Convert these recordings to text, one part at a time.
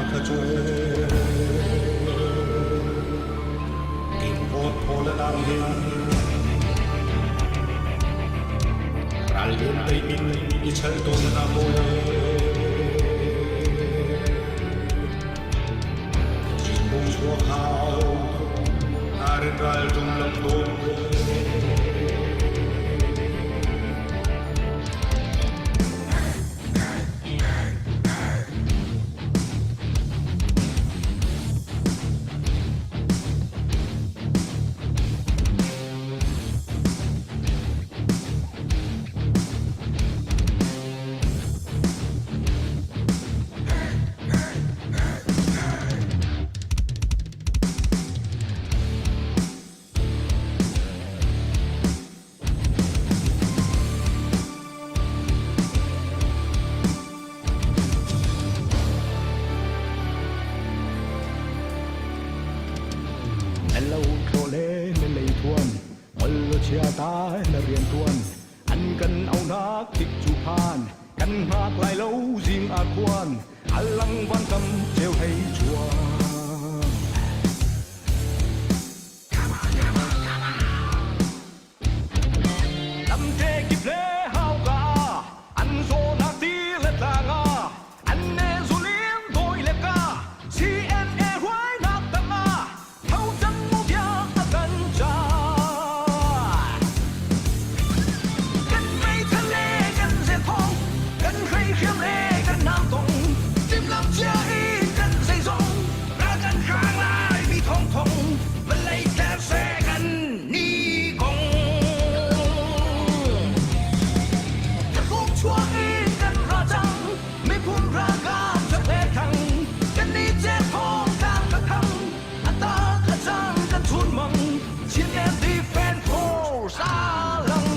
kha cuai Kingkawt phaw le nang hin Ral lian tei in i chal tawn na mawi Cinbu chuak hau Arin ral tum lam tawn Na lo thlawh le na leithuan, ngol law chia ta na riantuan, an kan auhnak tik cu phan, kan hngak lai lo zing ah khuan, alang van kam ceu hei chuan. Lamte kip le hauka an zawnak ti le tlang ah an ne zulin dawi le ka CNA hruainak tangah tho cang mu bia a kan ca. Kan meithal le kan zethong, kan hreihriam le kan namtong, timhlamh cia in kan zeizong, ral kan hrang lai mi thongthong, vawlei tler seh kan ni kong. Ka chuah in kan ra cang, miphun ralkap chak le thang, kan ni ce thong tlang ka thang, a ta ka cang kan chun mang, Chinland Defense Force a lang.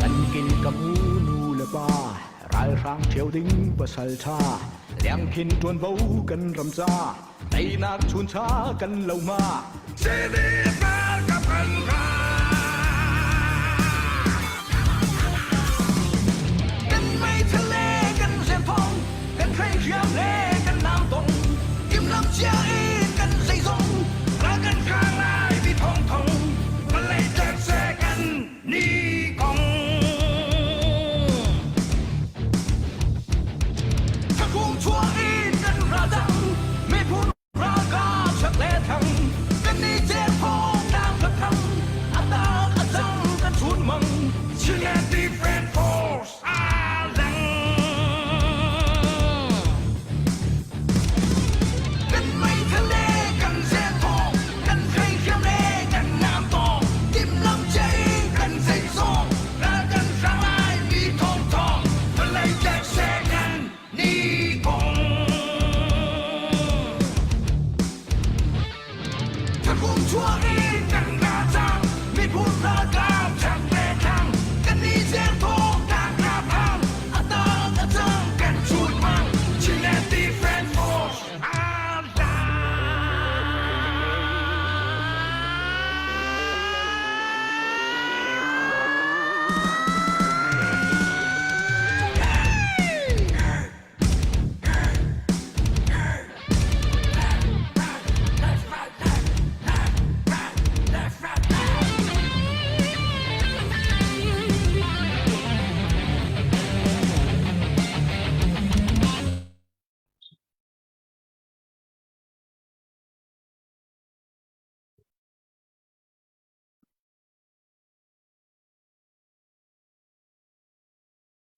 Kan kil ka mu nu le pa ralhrang ṭheo ding pasal ṭha liangkhin ṭuanvo kan ram ca teinak chuncha kan lo ma CDF ralkap kan ra. Kan meithal le kan rianthong, kan hreihriam le kan namtong, timhlamh cia in kan zeizong, Ral kan hrang lai mi thongthong, vawlei tlek seh kan ni kong. Thakung chuah in kan ra cang, miphun ralkap chak le thang, kan ni cer thong tlang thang.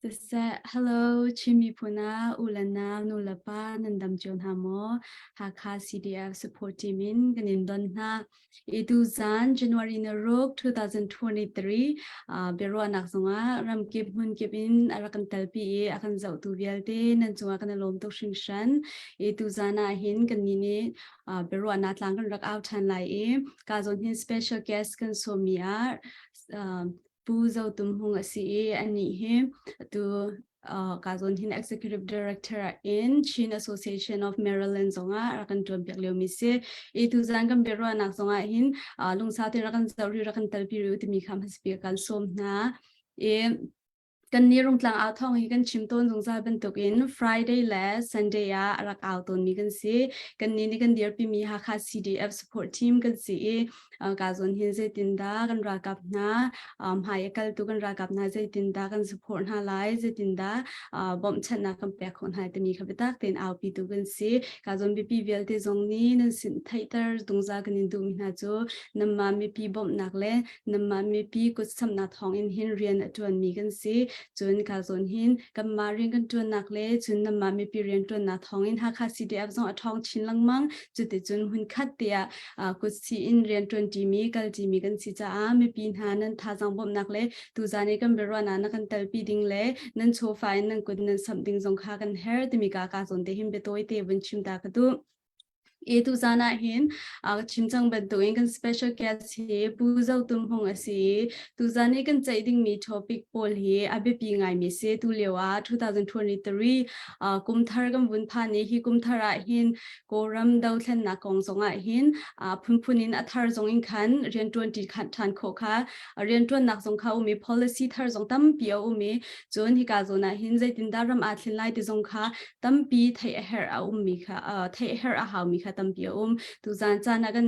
Siseh, hello Chin miphun ah u le nau, nu le pa nan dam cio hna maw? Hakha CDF support team in kan in don hna. I tuzan January na ruk 2023 biaruahnak zongah ramkip hmunkip in a rak kan telpi i a kan zohtu vialte nan cungah kan i lawm tuk hringhran. I tuzan ah hin kan nih nih biaruahnak tlang kan rak au ṭhan lai i ka zawn hin special guest kan sawmmi ah Pu Zo Tum Hmung a si i anih hi atu ka zawn hin Executive Director in Chin Association of Maryland zongah rak kan ṭuan piak liomi si. I tuzan kan biaruahnak zongah hin lungsau tein rak kan zoh rih rak kan telpi rih timi kha hmasabik kan sawm hna. I kan ni Rungtlang au thawng hi kan chim tawn zungzal bantukin Friday le Sunday ah a rak au tawnmi kan si. Kan ni nih kan dirpimi Hakha CDF support team kan si i ka zawn hin zeitindah kan ralkap hna hmai a kaltu kan ralkap hna zeitindah kan support hna lai zeitindah bawmhchanhnak kan pek khawh hna timi kha biatak tein aupitu kan si ka zawn mipi vialte zong nih nan sin theihter zungzal kan in duhmi hna cu nanmah mipi bawmhnak le nanmah mipi kutsamnak thawng in hin rian a ṭuanmi kan si cun ka zawn hin kanmah rian kan ṭuannak le cun nanmah mipi rian ṭuannak thawng in Hakha CDF zong a ṭhawng chin lengmang cuticun hmunkhat tiah kutsi in rianṭuan ṭimi kalṭimi kan si caah mipi hna nan thazaang bawmhnak le tuzan i kan biaruahnak na kan telpi ding le nan chawfa in nan kut nan samh ding zong kha kan herh timi ka ka zawn te hin biatawi te vun chim ta ka duh. I tuzan ah hin chim cang bantukin kan special guest hi Pu Zo Tum Hmung a si i tuzan i kan ceih dingmi topic pawl hi a biapi ngaimi si. Tu lio ah 2023 kum thar kan vun phan i hi kum thar ah hin Kawlram dothlennak kong zongah hin phunphun in a thar zong in khan rianṭuan ṭi ṭhan khawh kha rianṭuannak zong kha um i policy thar zong tampi a um i cun hika zawn ah hin zeitindah ram aa thlen lai ti zong kha tampi theih a herh a ummi kha theih a herh a haumi kha tampi a um. Tuzaan caan ah kan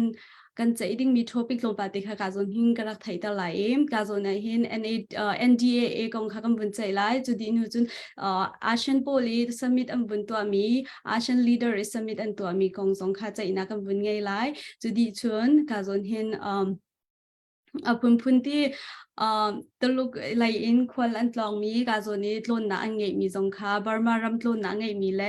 kan ceih dingmi topic tlawmpal te kha ka zawn hin ka rak theihter lai i ka zawn ah hin NA, NDAA kong kha kan vun ceih lai. Cu dih hnu cun ASEAN pawl i summit an vun tuahmi ASEAN leader i summit an tuahmi kong zong kha ceihnak kan vun ngei lai. Cu dih cun ka zawn hin a phunphun ti Tuluk lei in khual an tlawngmi ka zawn i tlawnnak an ngeihmi zong kha Burma ram tlawnnak ngeihmi le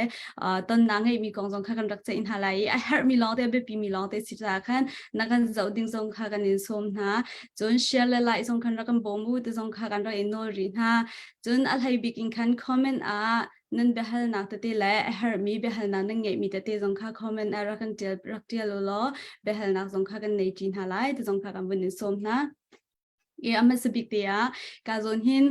tonnak ngeihmi kong zong kha kan rak ceih hna lai i a herhmi lawngte a biapimi lawngte si caah khan na kan zoh ding zong kha kan in sawm hna. Cun share le like zong khan rak kan bawm u ti zong kha kan rak in nawl rih hna. Cun a hlei bik in khan comment ah nan biahalnak tete le a herhmi biahalnak nan ngeihmi tete zong kha comment ah rak kan tial rak tial u law biahalnak zong kha kan nei ṭi hna lai ti zong kha kan vun in sawm hna. I a hmasa bik te ah ka zawn hin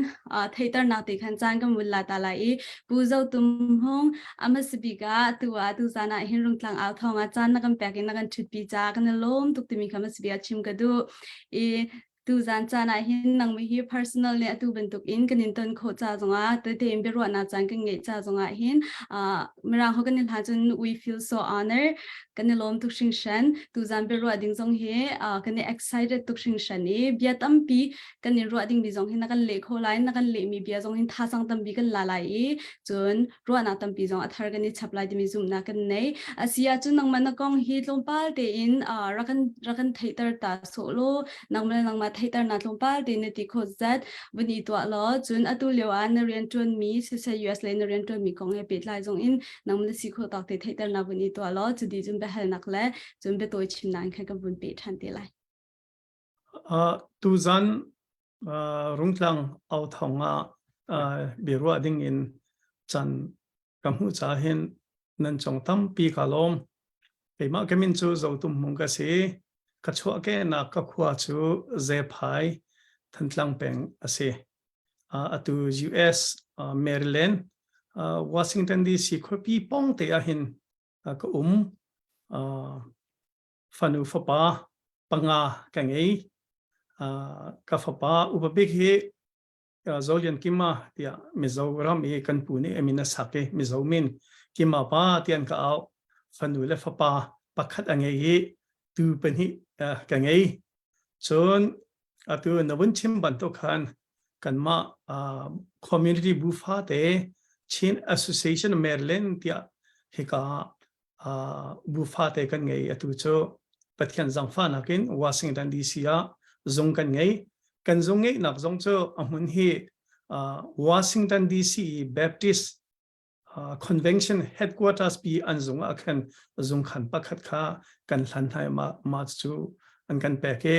theihternak te khan caan kan vun la ta lai i Pu Zo Tum Hmung a hmasa bik ah tu ah tu zan ah hin Rungtlang au thawng ah caan na kan pek in na kan ṭhutpi ca kan i lawm tuk timi kha hmasa bik ah chim ka duh. I tuzan caan ah hin nangmah hi personal nih atu bantuk in kan in ton khawh ca zongah tete in biaruahnak caan kan ngeih ca zongah hin mirang ho kan i hla cun we feel so honor kan i lawm tuk hringhran. Tuzan biaruah ding zong hi kan i excited tuk hringhran i bia tampi kan in ruah dingmi zong hi na kan leh kho lai na kan lehmi bia zong hin thazang tampi kan la lai i cun ruahnak tampi zong a thar kan i chap lai timi zumhnak kan nei. Asi ahcun nangmah na kong hi tlawmpal tein rak kan rak kan theihter ta sawh law nangmah le nangmah theihternak tlawmpal tein na ti khawh zat vun i tuah law cun atu lio ah na rianṭuanmi siseh US lei na rianṭuanmi kong he pehtlai zong in nangmah na si khawh tawk te theihternak vun i tuah law cu dih cun biahalnak le cun biatawi chimnak in khan kan vun peh ṭhan te lai. Tuzan Rungtlang au thawng ah biaruah ding in chan ka hmuh ca hin nan cung tampi ka lawm. Keimah ka min cu Zotum Hmung ka si. Ka chuahkehnak ka khua cu Zephai, Thantlang peng a si. Atu US, Maryland, Washington DC khuapi pawng te ah hin ka um. Fanu fapa panga ka ngei. Ka fapa upa bik hi Zolian Kima tiah Mizoram i kan pu nih a min a sak i Mizo min Kima pa tiah an ka auh. Fanu le fapa pakhat a ngei i tu pahnih ka ngei. Cun atu na vun chim bantuk khan kanmah community bu fate Chin Association Maryland tiah hika bu fate kan ngei. Atu cu Pathian zangfahnak in Washington DC ah zung kan ngei. Kan zung ngeihnak zong cu a hmun hi Washington DC Baptist Convention headquarters pi an zung ah khan zungkhan pakhat kha kan hlan hna ma ma cu an kan pek i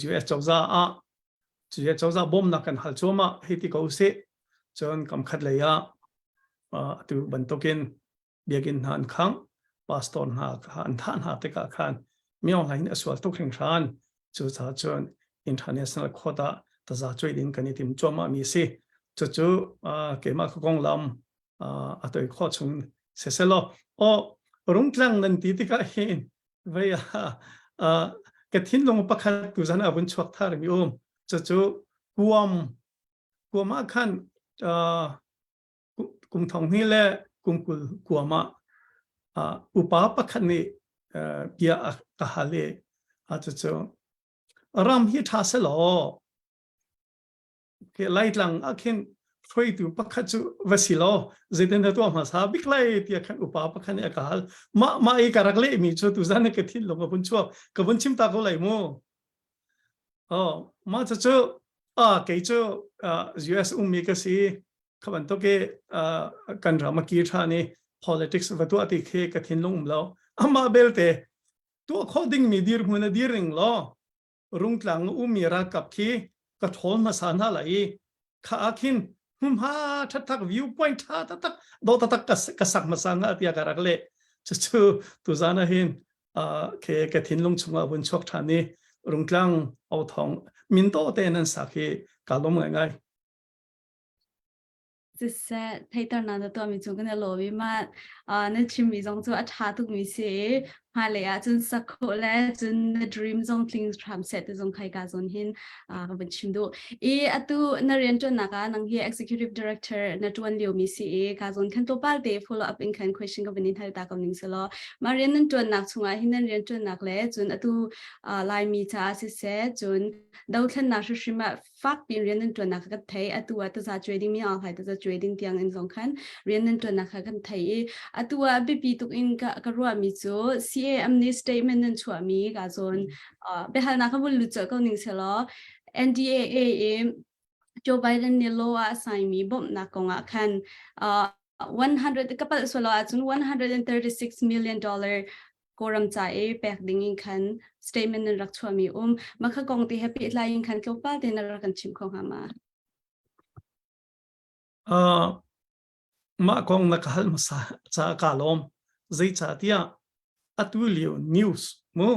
US cozah ah US cozah bawmnak kan hal cuahmah hei ti ko sih. Cun kam khat lei ah atu bantukin biakinn hna an khangh pastor hna kha an thah hna tikah khan Myo Hlaing a sual tuk hringhran. Cucaah cun international court ah taza cuai ding kan i tim cuahmah mi si. Cucu keimah ka konglam a toi khawh chung siselaw aw rungtlang nan ti tikah hin vei ah ka thinlung pakhat tu zan a vun chuak thar mi um. Cucu kuam kuam ah khan kum thong hnih le kum 20 kuam ah upa pakhat nih bia a ka hal i cucu ram hi ṭha selaw ke Laitlang ah khin hruaitu pakhat cu va si law zeitin dah tuah hmasa bik lai tiah khan upa pakhat nih a ka hal. Mah mah i ka rak lehmi cu tuzan ka thinlung a vun chuak ka vun chim ta ko lai mu. Oh, mah cucu ah kei cu US ummi ka si kha bantuk i kan ram a kir ṭhan i politics va tuah ti khi ka thinlung um lo. Amah belte tuah khawh dingmi dirhmun a dir ning law Rungtlang ummi ralkap khi ka ṭhawl hmasa hna lai i kha ah khin hmunhma ṭhatak viewpoint ṭha taktak dawh taktak ka sak hmasa hnga tiah ka rak leh. Cucu tuzan ah hin ke ka thinlung chungah vun chuak ṭhan i Rungtlang authawng min to tein an sak hi kaa lawm ngaingai. Siseh, theihternak na tuahmi cung kan i lawm i mah na chimmi zong cu a ṭha tukmi si i hmailei ah cun sak khawh le cun na dream zong tling hram seh ti zong khai ka zawn hin ka van chim duh. I atu na rianṭuannak ah nang hi executive director na ṭuan liomi si i ka zawn khan tlawmpal te follow up in khan question ka van in hal ta ko ning selaw mah rian nan ṭuannak chungah hin nan rianṭuannak le cun atu Laimi caah siseh cun dothlennak hrimhrim ah fakpi in rian nan ṭuannak kha kan thei. Atu ah taza cuai ding mi Aung Hlaing taza cuai ding tiang in zong khan rian nan ṭuannak kha kan thei i atu ah biapi tuk in ka, ka ruahmi cu CAM nih statement nan chuahmi ka zawn uh, biahalnak kha vun lut colh ko ning selaw NDAA i Joe Biden nih law ah a sign mi bawmhnak kong ah khan uh, 100 ka palh sual ahcun 136 million dollar Kawlram ca i pek ding in khan statement nan rak chuahmi um. Mah kha kong te he pehtlai in khan tlawmpal te na rak kan chim kho hnga ma? Uh, mah kong na ka hal hmasa ca ka lawm. Zeicahtiah atu lio news mu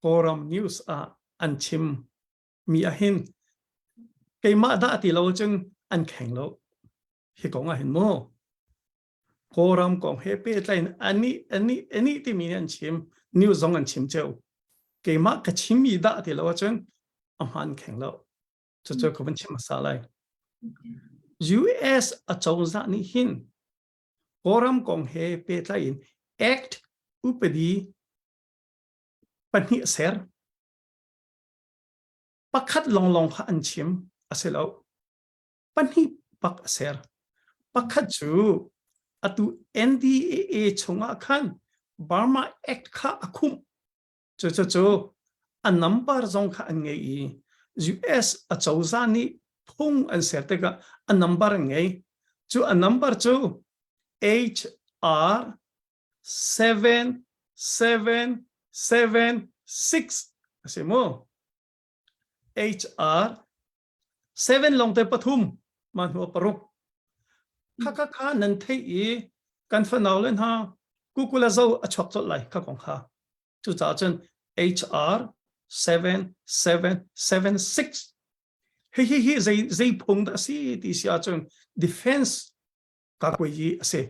Kawlram news ah an chim mi ahhin keimah dah ti lo cun an kheng lo. Hi kong ah hin mu Kawlram kong he pehtlai in anih anih anih timi nih an chim news zong an chim ceu keimah ka chimmi dah ti lo ahcun a hmaan kheng lo cucu ka vun chim hmasa lai US acozah nih hin Kawlram kong he pehtlai in act upadi pahnih ser pakhat longlong kha an chim a si lo pahnih bak a ser. Pakhat cu atu NDAA chungah khan Burma Act kha a khumh. Cucu a number zong kha an ngei i US acozah nih phung an ser tikah a number an ngei. Cu a number cu HR 7776 a si mu. HR 7 lawng te pathum ma hnu paruk kha kha kha nan theih i kan fanau le hna kukula zo a chuak colh lai kha kong kha cucaah cun HR 7776 hi hi hi zei zei phung dah si ti si ahcun defense kakuai a si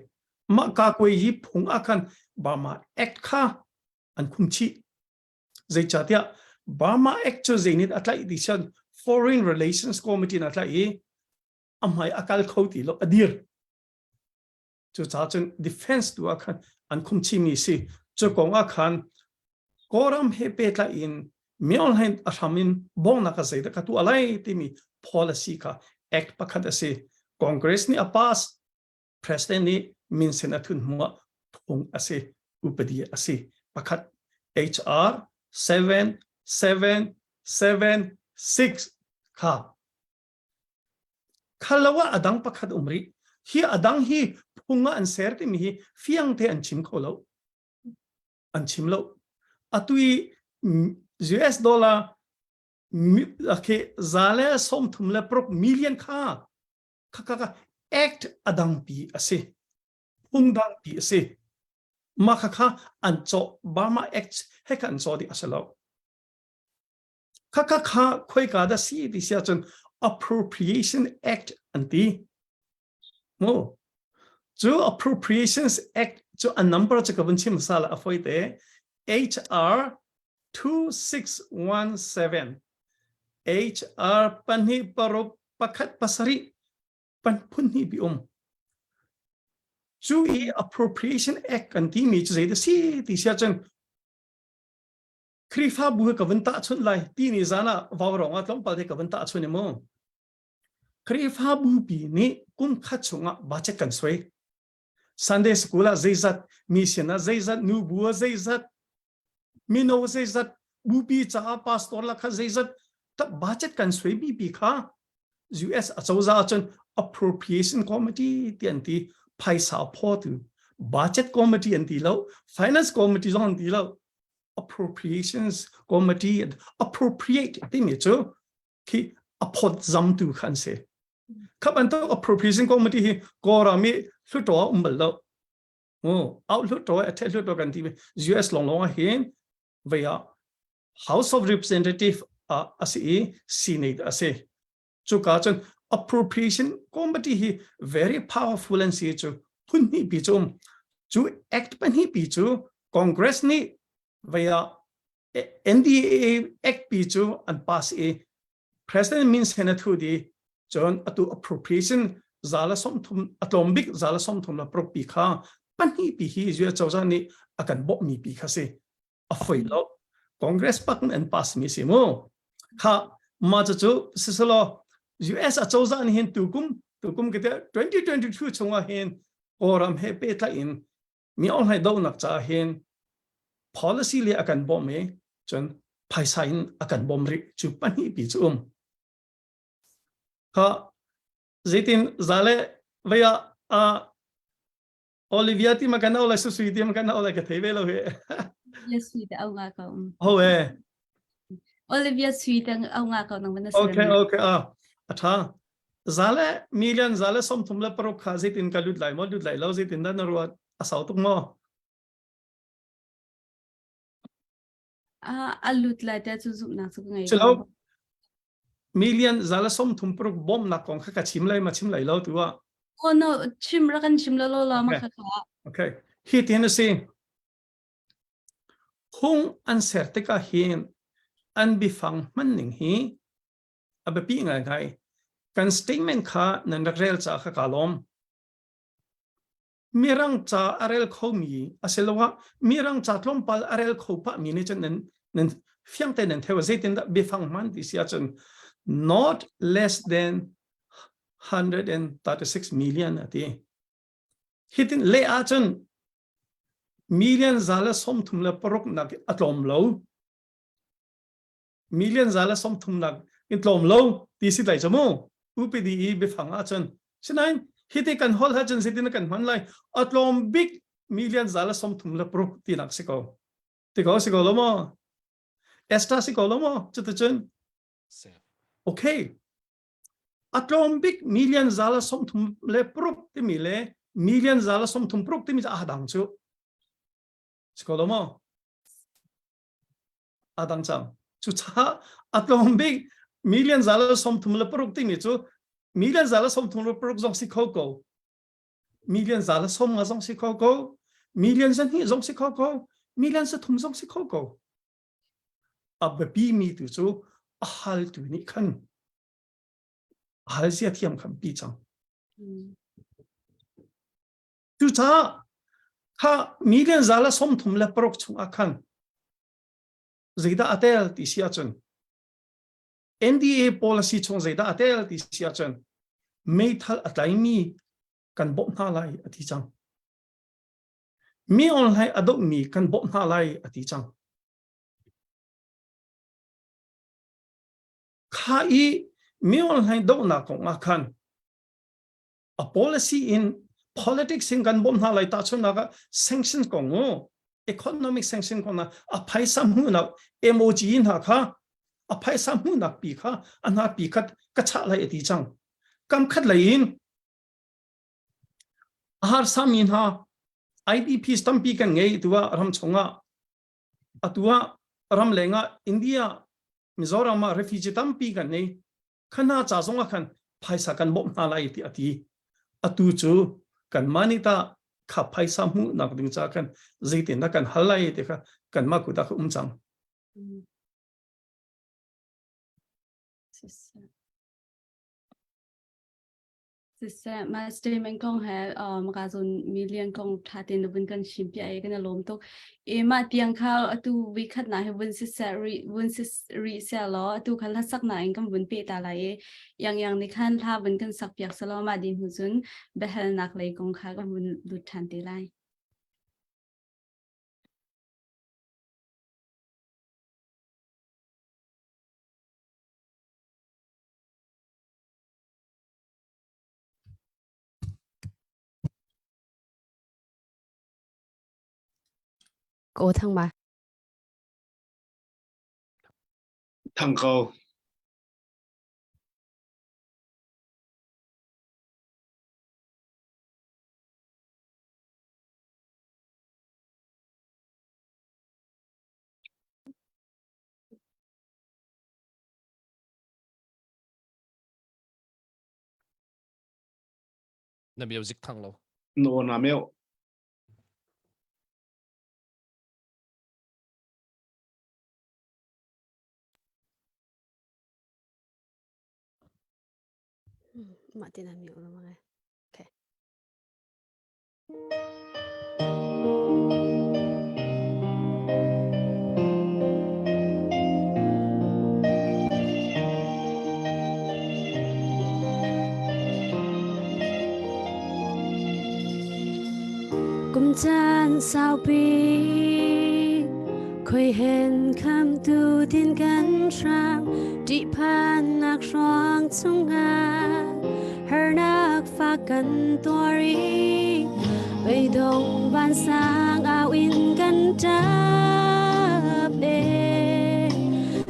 mah kakuai phung ah khan Burma Act kha an khum chih Zeicahtiah Burma Act cu zei nih a tlaih ti sian Foreign Relations Committee in a tlaih i a hmai a kal kho ti lo a dir. Cucaah cun defense tu ah khan an khum chimi si. Cu kong ah khan Kawlram he pehtlai in Myanmar a hram in bawngnak a zeidah ka tuah lai timi policy kha act pakhat a si. Congress nih a pass President nih minsen a thun hnu ah phung a si, upadi a si. Pakhat HR 7776 kha. Khalo ah adang pakhat um rih. Hi adang hi phung ah an ser timi hi fiang te an chim kho lo. An chim lo. Atu i US dollar okay, za le 36 million kha kha kha kha act adang pi asi. Phung dang pi asi. Mah kha kha an cawh Burma Act he kha an cawh dih a si lo. Kha kha kha khoika dah si ti si ahcun Appropriation Act an ti. Mu. Cu Appropriations Act cu a number cu ka vun chim hmasa la a foi te HR 2617 HR pahnih paruk pakhat pasarih pan phun hnih bi um. Cu i Appropriation Act kan timi cu zei dah si ti si ahcun Khrihfabu he ka vun tahchunh lai ti ni zan ah vaurawng ah tlawmpal te ka vun tahchunh i mu. Khrihfabu pi nih kum khat chungah budget kan suai. Sunday school ah zeizat, mission ah zeizat, nubu ah zeizat, mino zeizat, bupi caah pastor la kha zeizat, ta budget kan suai mi pi kha US acozah ahcun appropriation committee ti an ti phaisa photu budget committee an ti lo finance committee zong an ti lo appropriations committee appropriate timi cu khi a phot zamtu kha an si kha bantuk appropriation committee hi Kawlram i hluttaw um bal lo au hluttaw a the hluttaw kan ti US long long ah hin vei ah House of Representative ah a si i Senate a si. Cuka cun appropriation committee hi very powerful an si cu phun hnih pi cu um. Cu act pahnih pi cu Congress nih vei ah NDAA act pi cu an pass i President min sen a thu di cun atu appropriation zala 30 a tlawm bik zala 36 pi kha pahnih pi hi US cozah nih a kan bawmh mi pi kha si. A foi lo. Congress pak an pass mi si mu. Kha ma cu cu siselo US acozah nih hin tukum tukum kite 2022 chungah hin Kawlram he pehtlaih in mi online donak caah hin policy le a kan bawm i cun phaisa in a kan bawm rih cu pahnih pi cu um. Kha zeitin zale vei ah Olivia ti ma kan au lai Susui ti ma kan au lai ka thei ve lo he. Olivia sui te au nga ko. Ho e. Olivia sui te au nga ko nang na Okay okay ah a tha. Zale million zale 36 kha zeitin ka lut lai mo lut lai lo zeitin dah na ruat a sau tuk mo. A lut lai te cu zumhnak cu ka ngei. Culo million zala 36 bawmhnak kong kha ka chim lai ma chim lai lo tu ah Oh no, chim ra kan chim lo lo lo ma kha kha. Okay. Hi tin a si. Phung an ser tikah hin an bifang hman ning hi a biapi ngai ngai. Kan statement kha nan rak rel ca kha ka lawm. Mirang ca a rel khomi asiloah mirang ca tlawmpal a rel kho pahmi nih cun nan nan fiang tein nan theu zeitindah biafang hman ti si ahcun not less than 136 million a ti. Hitin le ahcun million 136 nak a tlawm lo. Million 130 nak in tlawm lo ti si lai cu mu. UPD i biafang ahcun sinain hiti kan holh ahcun zeitin kan hman lai a tlawm bik million 136 tinak si ko ti ko si ko lo maw Esther si ko lo maw cuticun okay a tlawm bik million 136 timi le million 136 timi cu a dang cu si ko lo maw a dang cang cucaah a tlawm bik million 136 timi cu million 136 zong si kho ko million 150 zong si kho ko million 2 zong si kho ko million 3 zong si kho ko a biapi mi tu cu a haltu nih khan a hal zia thiam khan pi cang cucaah kha million 136 chungah khan zeidah a tel ti si ahcun NDA policy chung zeidah a tel ti si ahcun meithal a tlaimi kan bawmh hna lai a ti cang. Mi online a dohmi kan bawmh hna lai a ti cang. Kha i mi online dohnak kong ah khan. A policy in politics in kan bawmh hna lai. Tahchunhnak ah sanctions kong u, economic sanction kong na a phaisa hmuhnak MOG hna kha, a phaisa hmuhnak pi kha a hna pi khat ka chah lai ati cang. Kam khat lei in a harsa mi hna IDPs tampi kan ngei tuah ram chungah, atu ah ram lengah India, Mizoram ah refugee tampi kan nei. Khana ca zong ah khan phaisa kan bawmh hna lai ti ati. Atu cu kan mah nih ta kha phaisa hmuh nak ding ca khan zeitin dah kan hal lai ti kha kan mah kut ah kha um cang. Siseh, mah statement kong he maka zon million kong tha tein na vun kan chim piah i kan i lawm tuk. E mah tiang kha atu week khat na hi vun siseh ri vun sis ri seh law atu kha hlasak na in kan vun pe ta lai i yang yang nih khan hla vun kan sak piak selaw mah din hnu cun biahalnak lei kong kha kan vun lut ṭhan te lai. Ko thang ma. Thang ko. Na music thang lo. No na meo. Mah ti na mute lo ma. Okay. Kum caan saupi khoi hen khamtu din kan hrang ṭihphannak hruang chungah harnak fak kan tuar i beidong vansang au in kan ṭap e.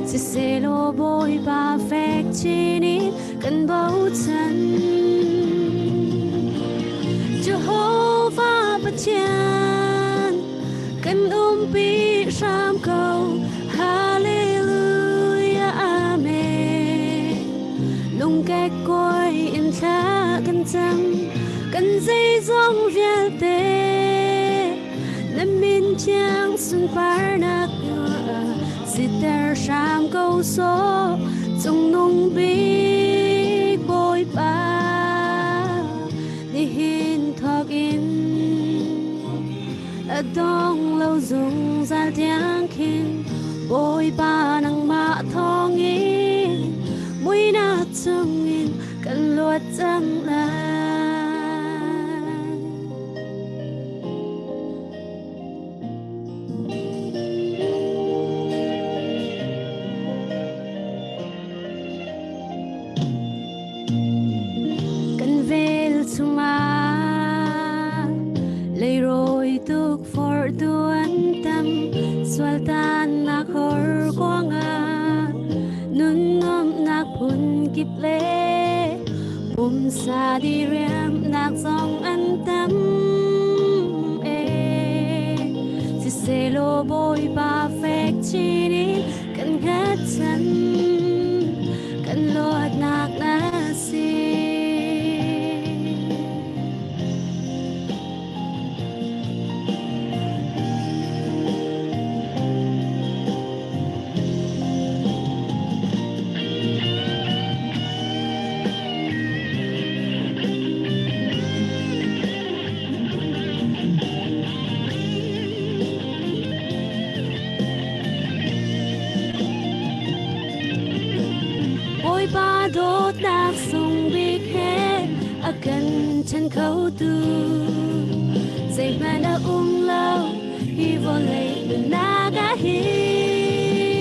Siselaw Bawipa fek chin in kan bochan. Jehovah Pathian kan umpi hram ko. Hallelujah. Amen. Lungkek kawi in thla kan cam, kan zeizong vialte na min thiang sunparnak siter hram ko sawh, cungnung bik Bawipa. Nihin thawk in a dong lo zungzal tiang khin, Bawipa nangmah thawngin muihnak chungin kan luat cang lai. Kan vel chungah leirawi tukforhtu an tam, sualtannak horkuangah nun nuamhnak phun kip le pumsa diriamnak zong an tam e. Siselaw Bawipa fek chin in kan hngatchan, kan luatnak na si. Bawipa dawtnak sung bik he a kan ṭhen khotu zeihmanh a um lo hi vawlei nunnak ah hin.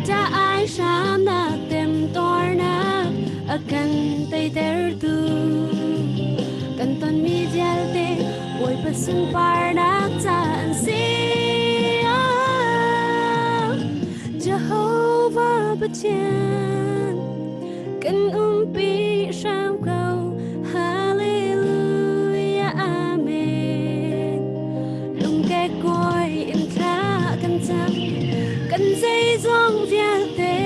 Ta ai hramnak temtuarnak a kan teitertu. sunparnak ca an si. Jehovah Pathian kan umpi hram ko. Hallelujah Amen. Lungke kawi in thla kan cam kan zeizong vialte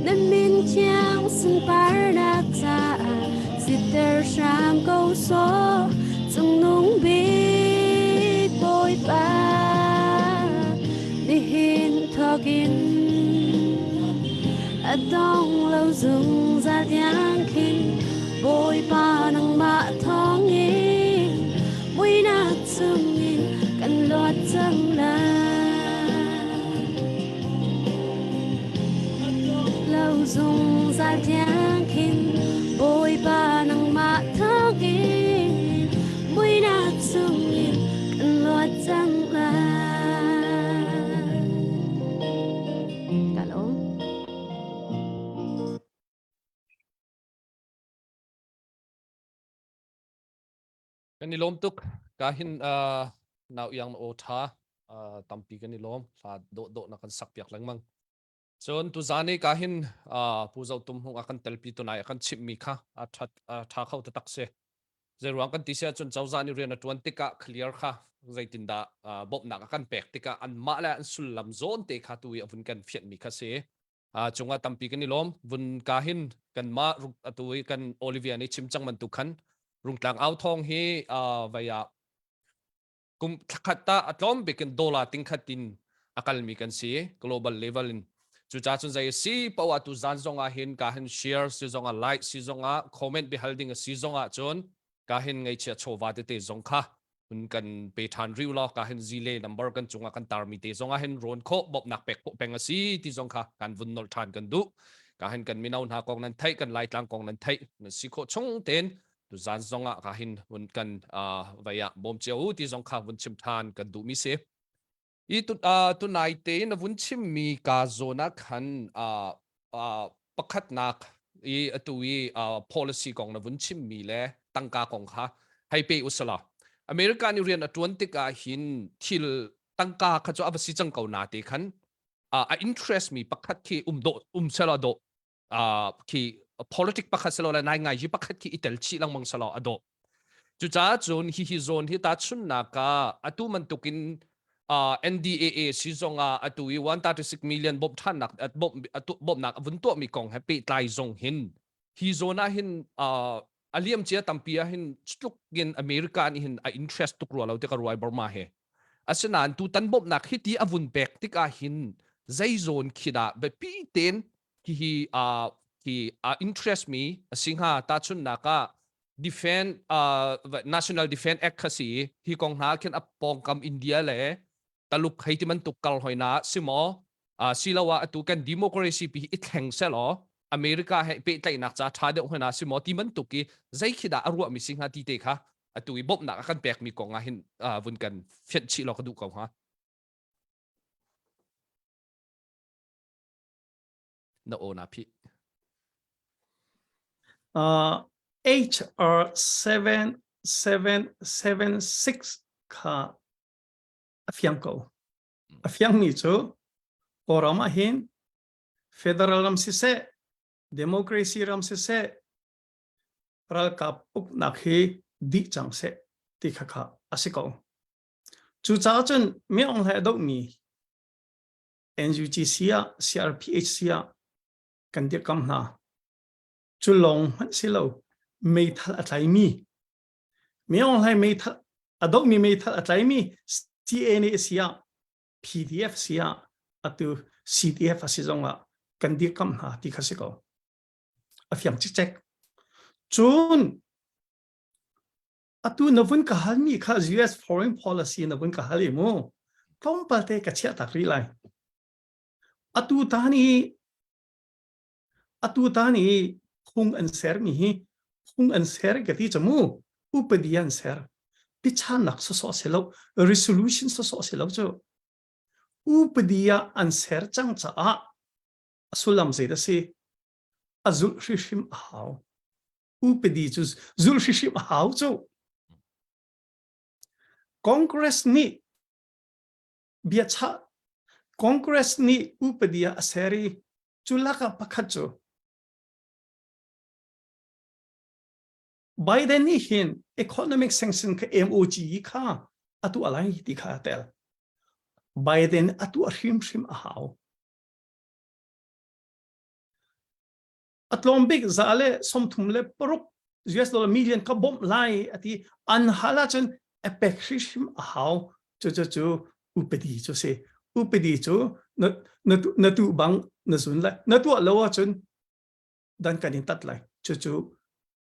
nan min thiang sunparnak caah sitter hram ko sawh cungnung bik Bawipa nihin thawkin a dong lo zungzal tiang khin Bawipa nangmah thawngin muinak chungin kan luat cang lai. Lo zungzal tiang khin Bawipa nangmah thawngin muinak chungin kan luat cang lai. Ka lawm. Kan i lawm tuk. Ka hin uh, nau iang na aw tha uh, tampi kan i lawm. Hla dawh dawh na kan sak piak lengmang. Cun tuzan i ka hin uh, Pu Zo Tum Hung a kan telpi tunai a kan chimhmi kha a tha tha kho taktak si. Zeiruang kan ti si ahcun cozah nih rian a tuan tikah clear kha zeitindah uh, bawmhnak a kan pek tikah anmah le an sullam zawn te kha tu i a vun kan fianhmi kha si. Uh, cungah tampi kan i lawm. Vun ka hin kanmah atu i kan Olivia nih chim cang bantuk khan Rungtlang au thawng hi uh, vai ah kum thlakhat ta a tlawm bik in dollar tingkhat in a kalmi kan si global level in cucaah cun zei si poah tu zan zong ah hin ka hin share si zong ah like si zong ah comment bihal ding a si zong ah cun ka hin ngeichia chawva tete zong kha hun kan pe ṭhan riu law ka hin zile number kan cungah kan tarmi te zong ah hin rawn khawh bawmhnak pek khawh peng a si ti zong kha kan vun nolh ṭhan kan duh ka hin kan mino hna kong nan theih kan laitlang kong nan theih nan si khawh chung ten tuzan zong ah ka hin vun kan vai ah bawm cio u ti zong kha vun chim ṭhan kan duh mi si I tu, uh, tunai te na vun chimmi ka zawn ah khan uh, uh, pakhatnak i atu i uh, policy kong na vun chimmi le tangka kong kha hei pe usala. America nih rian a tuan tikah hin thil tangka kha cu a va si cang ko na te khan uh, a interest mi pakhat khi um do um sela do uh, khi politic pakhat selo le nai ngai hi pakhat khi i tel chih lengmang selo a dawh cucaah cun hi hi zawn hi ta chunnak ah atu bantukin uh, NDAA si zong ah atu i 136 million bawmh ṭhannak bawmhnak a vun tuahmi kong he pehtlai zong hin hi zawn ah hin uh, a liam cia tampi ah hin tluk in America nih hin a interest tuk rua lo ti ka ruai Burma he asinain tu tan bawmhnak hi ti a vun pek tikah hin zei zawn khi dah biapi tein hihi uh, hi uh, interest mi a si hnga tahchunhnak ah defend uh, national defense act kha si hi kong hna khin a pawngkam India le Taluk hei ti bantuk kal hoina simo uh, siloah atu kan democracy pi i thleng selaw America he pehtlaihnak ca tha deuh hoina simo ti bantuk i zei khi dah a ruah mi si hnga ti te kha atu i bawmhnak a kan pek mi kong ah hin uh, vun kan fianh chih law ka duh ko hnga Na aw na phih. Uh, HR 7776 kha a fiang ko. A fiang mi cu Kawlram ah hin federal ram siseh, democracy ram siseh, ralkap uknak hi dih cang seh ti kha kha a si ko. Cucaah cun mi Aung Hlaing a dohmi NUGC ah CRPHC ah kan dirhkamh hna. Cu lawng hmanh si lo meithal a tlaimi Mi Aung Hlaing meithal a dohmi meithal a tlaimi CNA si ah PDF si ah atu CDF a si zong ah kan dirhkamh hna ti kha si ko. A fiang cikcek. Cun Atu na vun ka halmi kha US foreign policy na vun ka hal i mu. Tlawmpal te ka chiah tak rih lai. Atu tan i atu tan i phung an sermi hi phung an ser ka ti cu mu upadi an ser pichannak sawsawh si lo resolution sawsawh si lo cu upadi ah an ser cang caah a sullam zei dah si a zulh hrihrim a hau upadi cu zulh hrihrim a hau cu. Congress nih biachah Congress nih upadi a ser i cu lakah pakhat cu Biden nih hin economic sanction kha MOG kha a tuah lai ti kha a tel. Biden a tuah hrimhrim a hau. A tlawm bik 136 US dollar million ka bawmh lai ati an hal ahcun a pek hrimhrim a hau. Cu cu cu upadi cu si. Upadi cu na, na, na tu bang na zun lai. Na tuah lo ahcun dan kan in tat lai. Cucu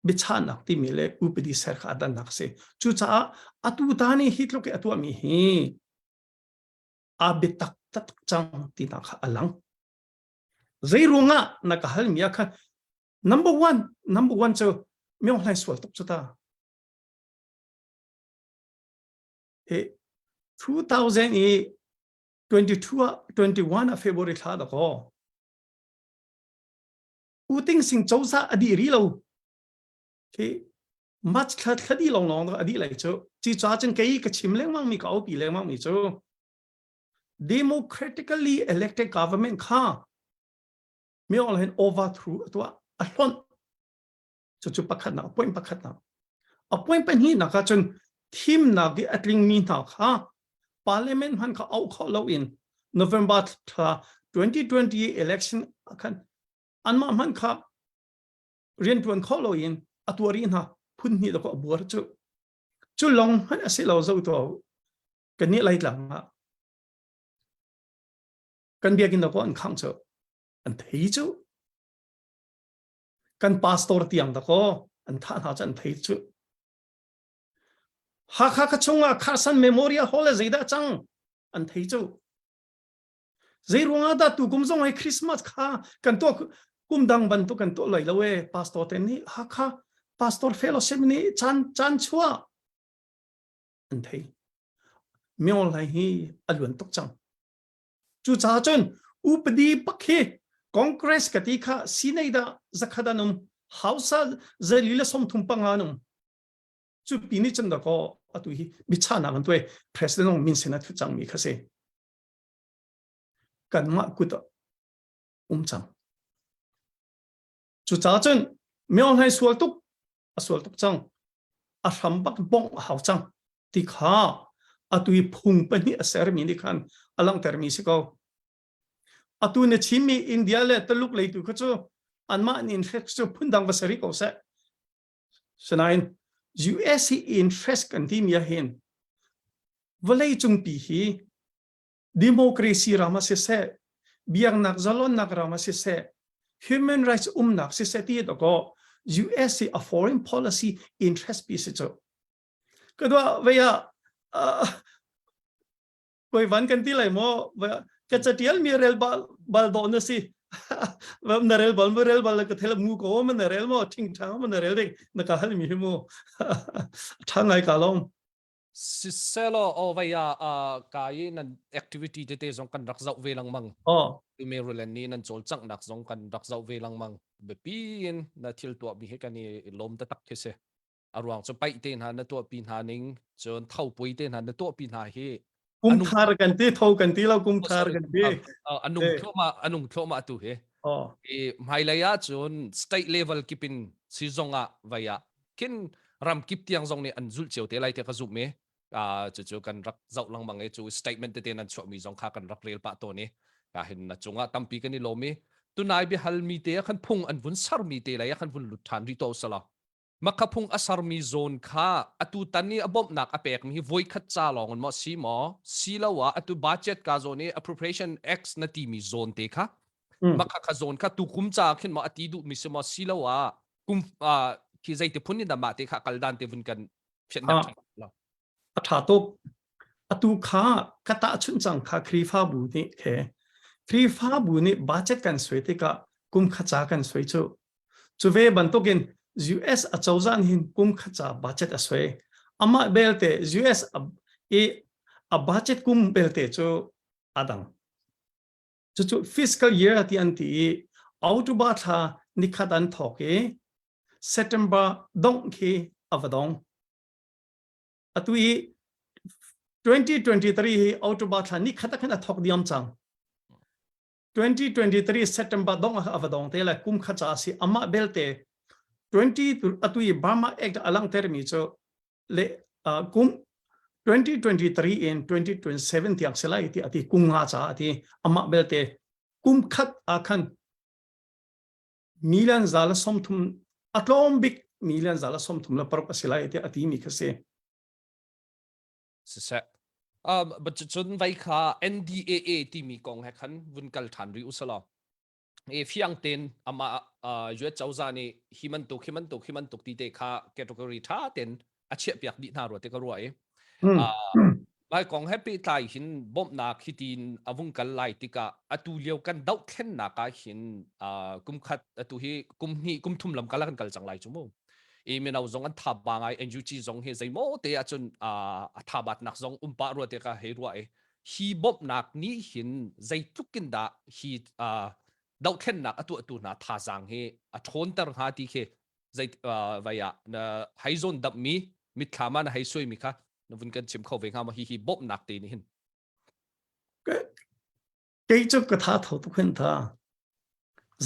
biachahnak timi le upadi ser kha a dannak a si. Cucaah atu ta nih hi tluk i a tuahmi hi a biatak taktak cang tinak kha a lang. Zei ruangah na ka halmi ah khan number one number one cu Myong Hlaing sual tuk cu ta. E 2022 ah 21 ah February thla da ko U Ting Sing cozah a dih rih lo. Khi March thla thla dih long long a dih lai cu. Ci ca cun kei ka chim lengmang mi ka aupi lengmang mi cu democratically elected government kha mi ong hin overthrow tua a hlonh cucu pakhatnak point pakhatnak a point pahnihnak ah cun thimnak i a tlingmi hna kha parliament hman kha auh khawh loin November thla 2020 election khan anmah hman kha riantuan kho loin a tuar i hna phun hnih dawk a buar cu cu long hmanh a si lo zo to kan nih laitlang ah kan biakinn dawk an khang cu an thei cu kan pastor tiang dakaw an thah hna cu an thei cu Hakha ka chungah Carson Memorial Hall le zeidah cang an thei cu zei ruangah dah tu kum zong hei Christmas kha kan tuah kum dang bantuk kan tuah lai lo e pastor te nih Hakha pastor fellowship nih caan caan chuah an thei Myo lai hi a luan tuk cang Cucaah cun upadi pak hi Congress ka ti kha sinei dah zakhat an um House ah zali le 35 an um cu pi nih cun dakaw atu hi biachahnak an tuai president ong min sin a thu cangmi kha si kanmah kut ah um cang cucaah cun Myo Hlaing sual tuk a sual tuk cang a hram bak bongh a hau cang ti kha atu i phung pahnih a sermi nih khan a langhtermi si ko atu na chimmi India le Taluk leitu kha cu anmah nih interest cu phundang va seri ko seh sinain US hi interest kan timi ah hin vawlei cungpi hi democracy ram ah siseh biaknak zalonnak ram ah siseh human rights umnak siseh ti to ko US hi a foreign policy interest pi si cu ka dua veya koi van kan ti lai mo ka chatial mi rel bal bal do na si na rel bal mo rel bal ka thel mu ko ma na rel mo thing thang ma na rel ding na ka hal mi hi mu tha ngai ka long Siselaw aw vei ah ka i nan activity tete zong kan rak zoh ve lengmang. Oh. Tu Maryland nih nan cawlcanghnak zong kan rak zoh ve lengmang. Biapi in na thil tuahmi hi kan i lawm taktak khi si. A ruang cu paih te hna na tuahpi hna ning, cun thopui te hna na tuahpi hna hi kum thar kan ti tho kan ti lo kum thar kan ti a nung thluahmah a nung thluahmah tu hi oh i hmailei ah cun state level kipin si zong ah vai ah khin ram kip tiang zong nih an zulh cio te lai tiah ka zumh i cucu kan rak zoh lengmang i cu statement tete nan chuahmi zong kha kan rak rel pah tawn i ka hin na cungah tampi kan i lawm i tunai biahal mi te ah khan phung an vun sermi te lei ah khan vun lut ṭhan rih to sala makha phung a sermi zawn kha atu tan i a bawmhnak a pekmi hi voikhat ca lawng in maw si maw siloah atu budget ka zawn i appropriation x na timi zawn te kha makha kha zawn kha tu kum ca khin maw a ti duhmi si maw siloah kum khi zeiti phun in dah mah te kha kal dan te vun kan fianhnak a ṭha tuk atu kha ka tahchunh cang kha Khrihfabu nih he Khrihfabu nih budget kan suai tikah kum kha ca kan suai cu cu ve bantukin US acozah nih hin kum kha ca budget a suai amah belte US i a budget kum belte cu a dang cucu fiscal year ti an ti i October thla nikhat an thawk i September dongh khi a va dong. Atu i 2023 hi October thla ni khat khan a thok diam cang. 2023 September dong a va dong te la kum kha cha si ama belte 20 atu i Burma Act alang ter mi chu le kum 2023 in 2027 tiang selai ti ati kum nga cha ati ama belte kum khat a khan million za la 30 atlom bik million za la 30 la paruk asilai ti ati mi kha se. Siseh. Um, but cun vai kha NDAA timi kong he khan vun kal ṭhan rih usalaw. E fiang ten ama uh, US cozah nih hi bantuk hi bantuk hi bantuk ti te kha category ṭha ten a chiah piak dih hna rua te ka ruah i. Uh, Lai kong he pehtlai hin bawmhnak hi tiin a vung kal lai tikah atu lio kan dohthlennak ah hin uh, kum khat atu hi kum hnih kum thum lam kal kan kal cang lai cu mu. I mino zong an tha ba ngai NUG zong hi zeimaw te ahcun uh, a tha batnak zong um pah rua te ka hei ruah i hi bawmhnak nih hin zeitluk in dah hi uh, dohthlennak a tuahtu hna thazaang hi a ṭhawnter hnga ti khi zei vai ah na hei zawn damhmi mitthlam ah na hei suaimi kha na vun kan chim kho ve hnga ma hi hi bawmhnak te nih hin? Kei cu ka tha tho tuk hin tha.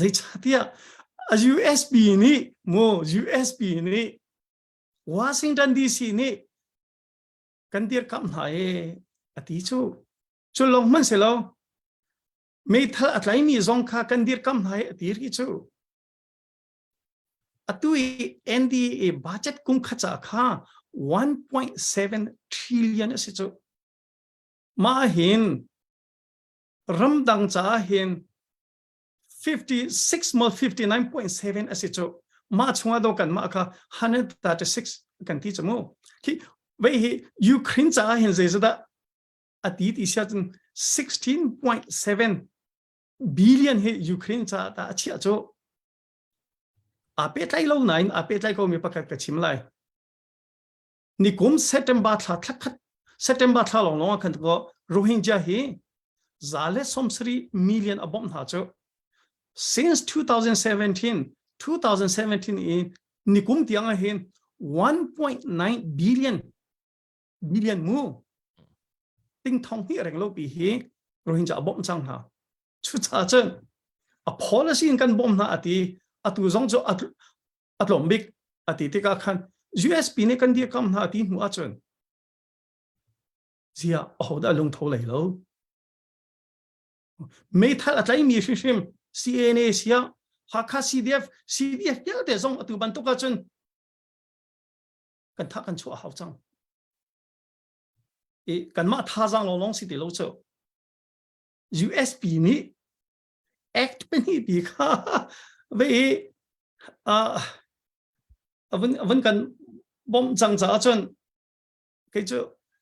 Zeicahtiah a USB nih mu USB nih Washington DC nih kan dirkamh hna e ati cu. Cu lawng hmanh si lo, meithal a tlaimi zong kha kan dirkamh hna e ati ri cu. Atu i NDA budget kum khat ca kha 1.7 trillion a si cu. Mah hin ramdang caah hin 56 maw 59.7 a si cu. Mah chungah do kan mah kha 136 kan ti cu mu. Khi vei hi Ukraine caah hin zeizah a ti ti sia cun 16.7 billion hi Ukraine caah ta a chiah cu. Aa pehtlai lo nain aa pehtlai komi pakhat ka chim lai. Nikum September thla thlakhat September thla lawng lawng ah khan ko Rohingya hi za le 70 million a bawmh hna cu. Since 2017 2017 in nikum tiang ah hin 1.9 billion billion mu ting thong hnih reng lo pi hi Rohingya a bawmh cang hna. Cucaah cun a policy in kan bawmh hna a ti. Atu zong cu a tlawm bik a ti tikah khan USP nih kan dirkamh hna a ti hnu ahcun ziah ahodah lungtho lei lo? Meithal a tlaimi hrimhrim CNA siah Hakha CDF CDF vialte zong atu bantuk ahcun kan thah kan chuah a hau cang. I kanmah thazaang lawnglawng si ti lo cu. USP nih act pahnih pi kha ve i a vun kan bawmh cang caah cun kei cu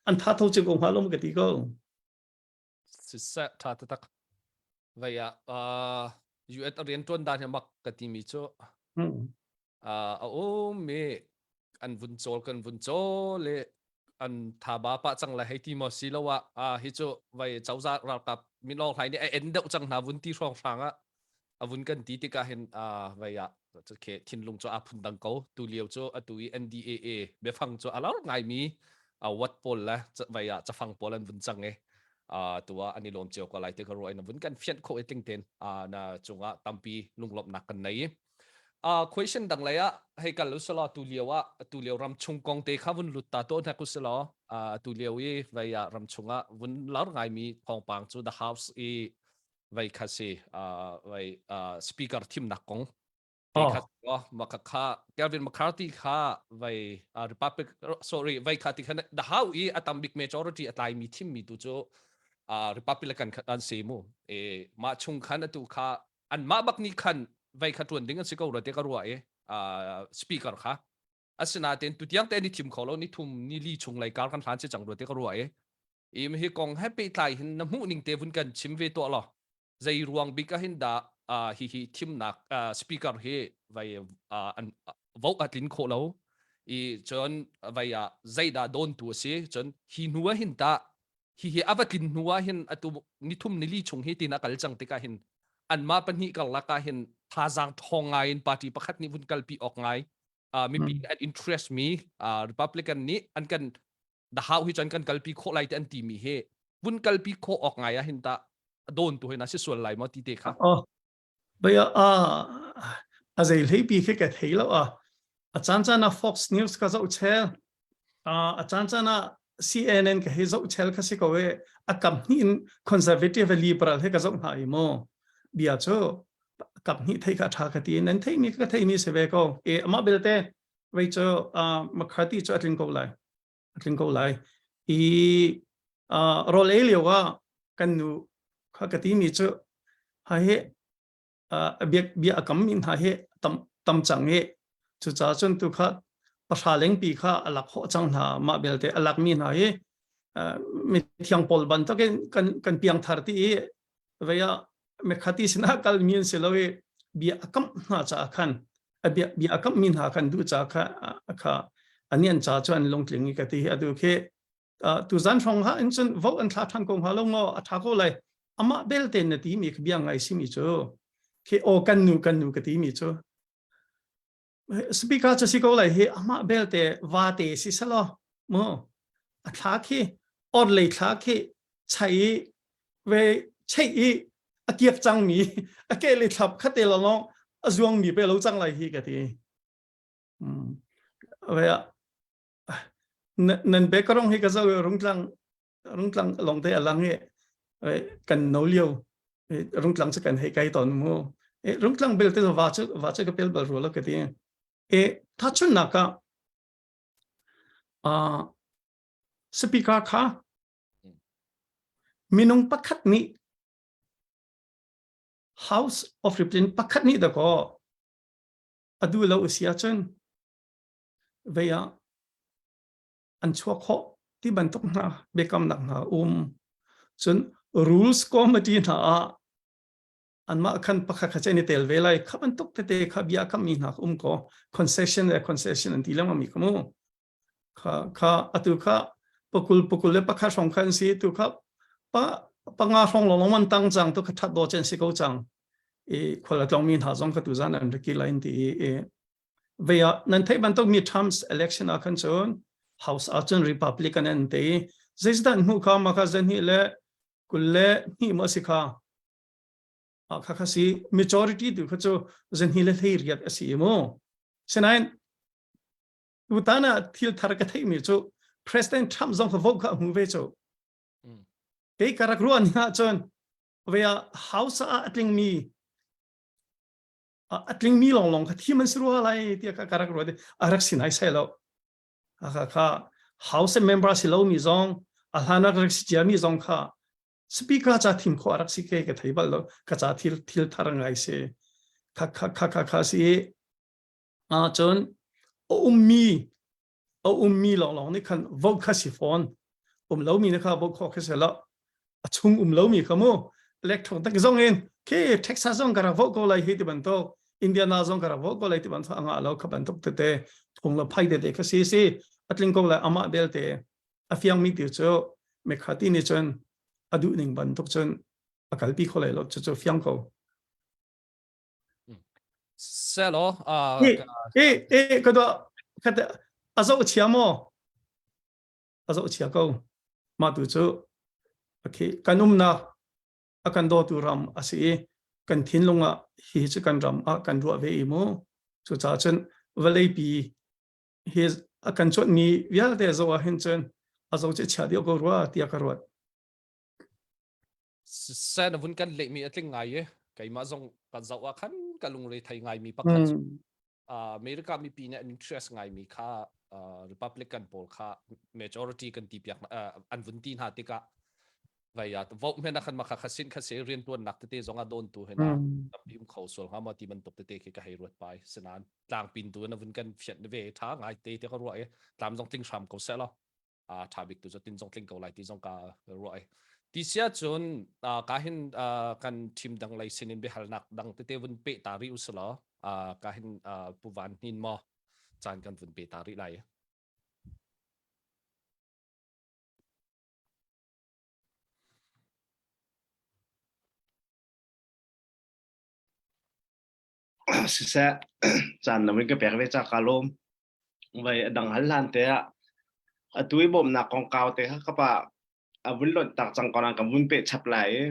an tha tho cu ko hnga lo ka ti ko. Siseh tha taktak. Vei ah US a rian tuan dan hi mak ka timi cu a um i an vun cawl kan vun cawl i an thaba pah cang lai hei ti maw si lo ah ah hi cu vai cozah ralkap min Aung Hlaing nih a en deuh cang hna vun ti hrawng hrang ah a vun kan ti tikah hin vai ah ke thinlung cu a phun dang ko. Tu lio cu atu i NDAA biafang cu a lar ngaimi wat pawl le vai ah cafang pawl an vun cang i tu ah an i lawm cio ko lai ti ka ruah in vun kan fianh khawh i tling ten na cungah tampi lunglawmhnak kan nei. Question dang lei ah hei kal usalaw tu lio ah tu lio ram chung kong te kha vun lut ta to hnek usalaw tu lio i vei ah ram chung ah vun lar ngaimi thawngpang cu the house i vei kha si vei speaker thimnak kong te kha ma kha kha Kevin McCarthy kha vei Republic sorry vei kha ti kha the house i a tam bik majority a tlai mi thimmi tu cu Republican an si mu e mah chung khan atu kha anmah bak nih khan vei kha ṭuan ding an si ko rua te ka ruah i speaker kha asinain tutiang te ni thim kho lo ni thum ni li chung lei kar kan hlan si cang rua te ka ruah i im hi kong he pehtlai hin na hmuh ning te vun kan chim ve tuah law zei ruang bik ah hin dah hi hi thimnak speaker hi vai an vote a tlin khawh lo i cun vai ah zeidah dawn tu a si cun hi hnu ah hin tah hihi a va tlin hnu ah hin atu nithum nili chung hi tin a kal cang tikah hin anmah pahnih karlak ah hin thazaang ṭhawng ngai in party pakhat nih vun kalpi awk ngai mipi an interest mi Republican nih an kan. The How hi cun kan kalpi khawh lai te an ti mi hi vun kalpi khawh awk ngai ah hin ta dawn tu hin a si sual lai maw ti te kha. Oh. Baya a a zei hlei pi khi ka thei lo a a caan caan ah Fox News ka zoh chel a caan caan ah CNN ka hei zoh chel kha si ko e a kam hnih in conservative le liberal he ka zoh hna i mu bia cu kap hnih thei kha tha ka ti nan thei mi ka thei mi si ve ko e amah belte vei cu McCarthy cu a tling ko lai a tling ko lai i rawl ei lio ah kan nu kha ka ti mi cu ha hi bia bia a kam mi hna hi tam tam cang i cucaah cun tu kha pahra lengpi kha a lak khawh cang hna mah belte a lak mi hna hi mithiang pawl bantukin kan kan piangthar ti i vei ah mekhati sinah kal mi an si lo i bia a kamh hna caah khan a bia bia a kamh mi hna khan duh ca kha kha ani an ca cu an lungtling i ka ti atu khi tuzan hrawng ha in cun vote an thla than ko hnga lo ngo a tha ko lai amah belte na ti mi bia ngai si mi cu khi o kan nu kan nu ka ti mi cu speaker cu si ko lai hi amah belte va te si salo mu a thla khi or lei thla khi chai ve chei i a kiak cang mi a ke le thlap khate lo long a zuang mi pe lo cang lai hi ka ti ve nan background hi ka zo rungtlang rungtlang long te alang i kan no lio rungtlang chu kan hei kai ton mu e rungtlang bel te va chu va chu ka pel bal ro lo ka ti e tha chun na ka a speaker kha minung pakhat nih House of Representatives pakhat nih da ko adu lo usia cun vei ah an chuak khawh ti bantuk hna biakamnak hna um cun rules committee hna ah anmah khan pakhat kha ni tel ve lai kha bantuk tete kha bia kam mi hna um ko concession le concession an ti lengmang mi kha mu kha kha atu kha pakul pakul le pakhat hrawng khan si tu kha pa panga hrawng lawng man tang cang tu kha that do chen si ko cang i khwala tlong mi hna zong kha tu zan an raki lain ti i Vei ah nan theih bantuk mi Trump's election ah khan cun House ah cun Republican an te i zeizdah an hmuh kha ma kha zan le kul le hnih maw si kha ah kha kha si majority tu kha cu zan le hlei riat a si mu sinain tutan ah thil thar ka theih mi cu President Trump zong kha vote kha a hmu ve cu kei ka rak ruah ni ah cun vei ah House ah a tling mi a tlingmi lawnglawng kha thim an si rua lai tiah ka rak ruat a rak si nai sai lo kha kha house member si lomi zong a hlan rak si ciami zong kha speaker cha thim kho rak si ke ka thei bal lo ka cha thil thil thar ngai si kha kha kha kha kha si a cun a ummi a ummi lawnglawng nih khan vote kha si fawn um lomi na kha vote khawh kha si lo a chung um lomi kha mu electron tak zong in khi Texas zong ka rak vote ko lai hi ti bantuk Indiana zong ka rak vote ko lai ti bantuk anga lo kha bantuk tete thong la phai tete kha si si atling ko lai amah belte a fiang mi ti cu McCarthy nih cun a duh ning bantuk cun a kalpi kho lai lo cu cu fiang ko Selo e e ka do ka a zo chia mo a zo chia ko ma tu cu okay kan umnak a kan do tu ram a si i kan thinlung ah hi cu kan ram ah kan ruah ve i mu cu ca cun vawlei pi hi a kan chuat mi vialte zo ah hin cun a zo che chia dio ko rua tiah ka ruat Sen a vun kan lehmi a tling ngai i keimah zong kan zoh ah khan ka lungre thei ngaimi pakhat cu America mipi nih an interest ngaimi kha Republican pawl kha majority kan ti piak an vun ti hna tikah vai ah vote hmen ah khan makha kha sin kha se riantuannak tete zong ah dawn tu he na tampi um kho sual hnga maw ti bantuk tete khi ka hei ruat pai sinan tlangpin tu na vun kan fianh ve tha ngai te te ka ruah i tlam zong tling hram ko seh law a ṭha bik tu cu tin zong tling ko lai ti zong ka ruah i ti sia cun ka hin kan team dang lei sinin biahalnak dang tete vun pe ta rih usulaw ka hin pu Van Hnin maw caan kan vun pe ta rih lai. Siseh caan na vun ka pek ve ca ka lawm. Vai a dang hal hlan te ah. Atu i bawmhnak kongkau te kha ka pa a vun lonh tak cang ko nain kan vun peh chap lai i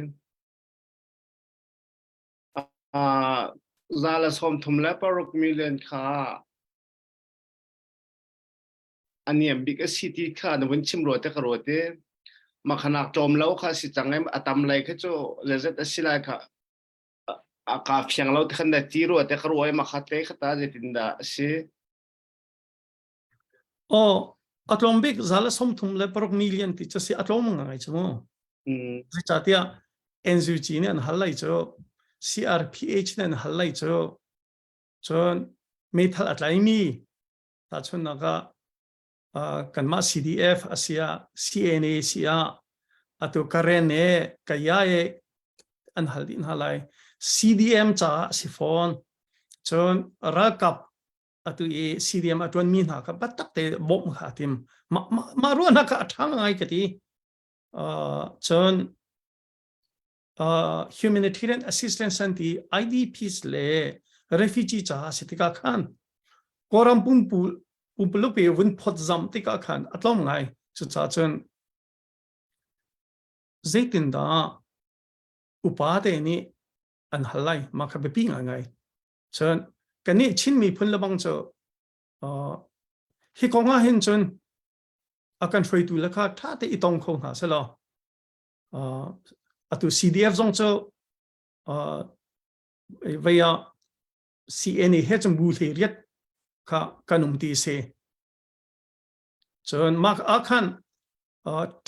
136 million kha a niam bik a si ti kha na vun chim rua te ka ruat i makhanak tlawm lo kha si cang i a tam lei kha cu zeizat a si lai kha a ka fiang lo te khan da ti rua te ka rua i makha te kha ta zeitin dah a si. Aw, a tlawm bik 136 million ti cu si a tlawm ngai cu mu. Zeicahtiah NUG nih an hal lai cu CRPH nih an hal lai cu cun meithal a tlaimi tahchunhnak ah kanmah CDF a si ah CNA si ah atu Karen e Kaya e an hal dih hna lai CDM caah a si fawn cun ralkap atu i CDM a ṭuanmi hna kha biatak te bawmh kha a tim mah mah ruahnak kha a ṭha ngai ka ti cun humanitarian assistance an ti IDPs le refugee caah si tikah khan Kawlram pumpu pumpuluk pe vun phot zam tikah khan a tlawm ngai cucaah cun zeitindah upa te nih an hal lai mah kha biapi ngai ngai cun kannih Chin miphun lebang cu hi kong ah hin cun a kan hruaitu le kha ṭha te i tong kho hna selaw atu CDF zong cu vei ah CNA he cun bu hlei riat kha kan um ti si cun mah ah khan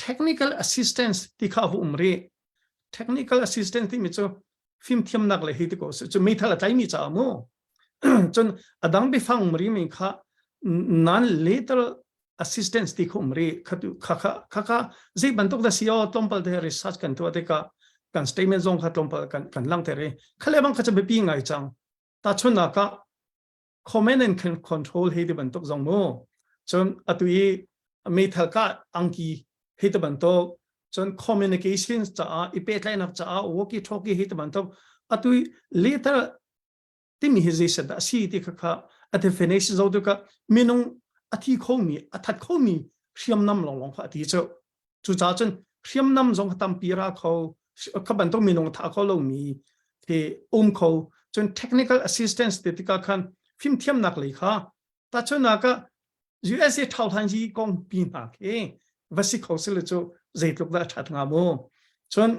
technical assistance ti kha a um rih technical assistance timi cu fimthiamnak le hi ti ko cu meithal a tlaimi caah mu cun a dang biafang um rih mi kha non lethal assistance ti kha um rih kha kha kha kha zei bantuk da si o tlawmpal te research kan tuah tikah kan statement zong kha tlawmpal kan kan langhter i khale bang kha cha biapi ngai cang ta chun ah command and control hei ti bantuk zong mu cun atu i meithal ka angki hei ti bantuk cun communications caah i pehtlaihnak caah walkie talkie hei ti bantuk atu i lethal timi hi zei dah si ti kha kha a definition zo tu ka minung a thi khomi a that khomi hriamnam longlong kha a ti cu cucaah cun hriamnam zong kha tampi ra kho kha bantuk minung tha kho lomi khi um kho cun technical assistance ti tikah khan fimthiamnak lei kha tahchunhnak ah USA thauhlan hi kong pi hna khi va si kho sile cu zeitluk dah ṭhat hnga mu cun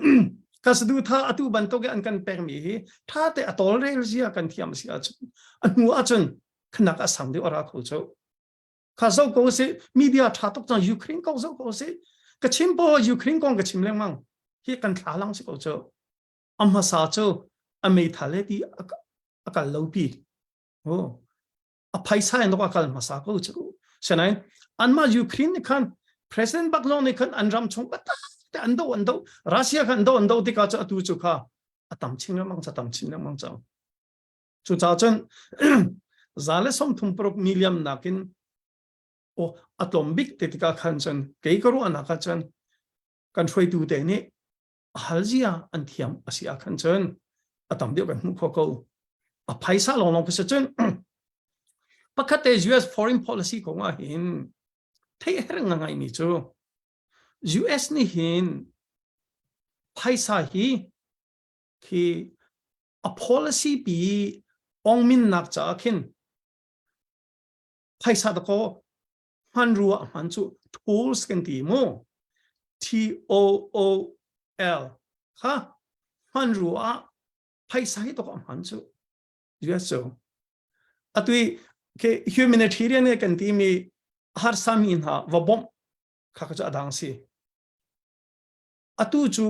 ka sadu tha atu bantuk in an kan pekmi hi tha te a tawlrel zia kan thiam si ahcun a hnu ahcun khanak a sang deuh a ra kho cu kha zo ko si media tha tuk cang Ukraine kong zo ko si ka chim po Ukraine kong ka chim lengmang hi kan thla lang si ko cu a hmasa cu a meithal le ti a kal lo pi oh a phaisa in a kal hmasa ko cu sinain anmah Ukraine nih khan president bak lawng nih khan an ram chung batak te an do an do Russia khan do an do tikah cu atu cu kha a tam chin lengmang ca tam chin lengmang cang Cucaah cun 136 million nakin aw a tlawm bik te tikah khan cun kei ka ruahnak ah cun kan hruaitu te nih hal zia an thiam a si ah khan cun a tam deuh kan hmuh kho ko. A phaisa lawnglawng khi si cun pakhat te US foreign policy kong ah hin theih herh ngai mi cu US nih hin phaisa hi khi a policy pi ongminnak caah khin phaisa dakaw hmanrua a hman cu tools kan ti mu T O O L kha hmanrua ah phaisa hi tok a hman cu US cu atu i ke humanitarian ne kan ti mi harsa mi hna va bawmh kha cu adang si atu cu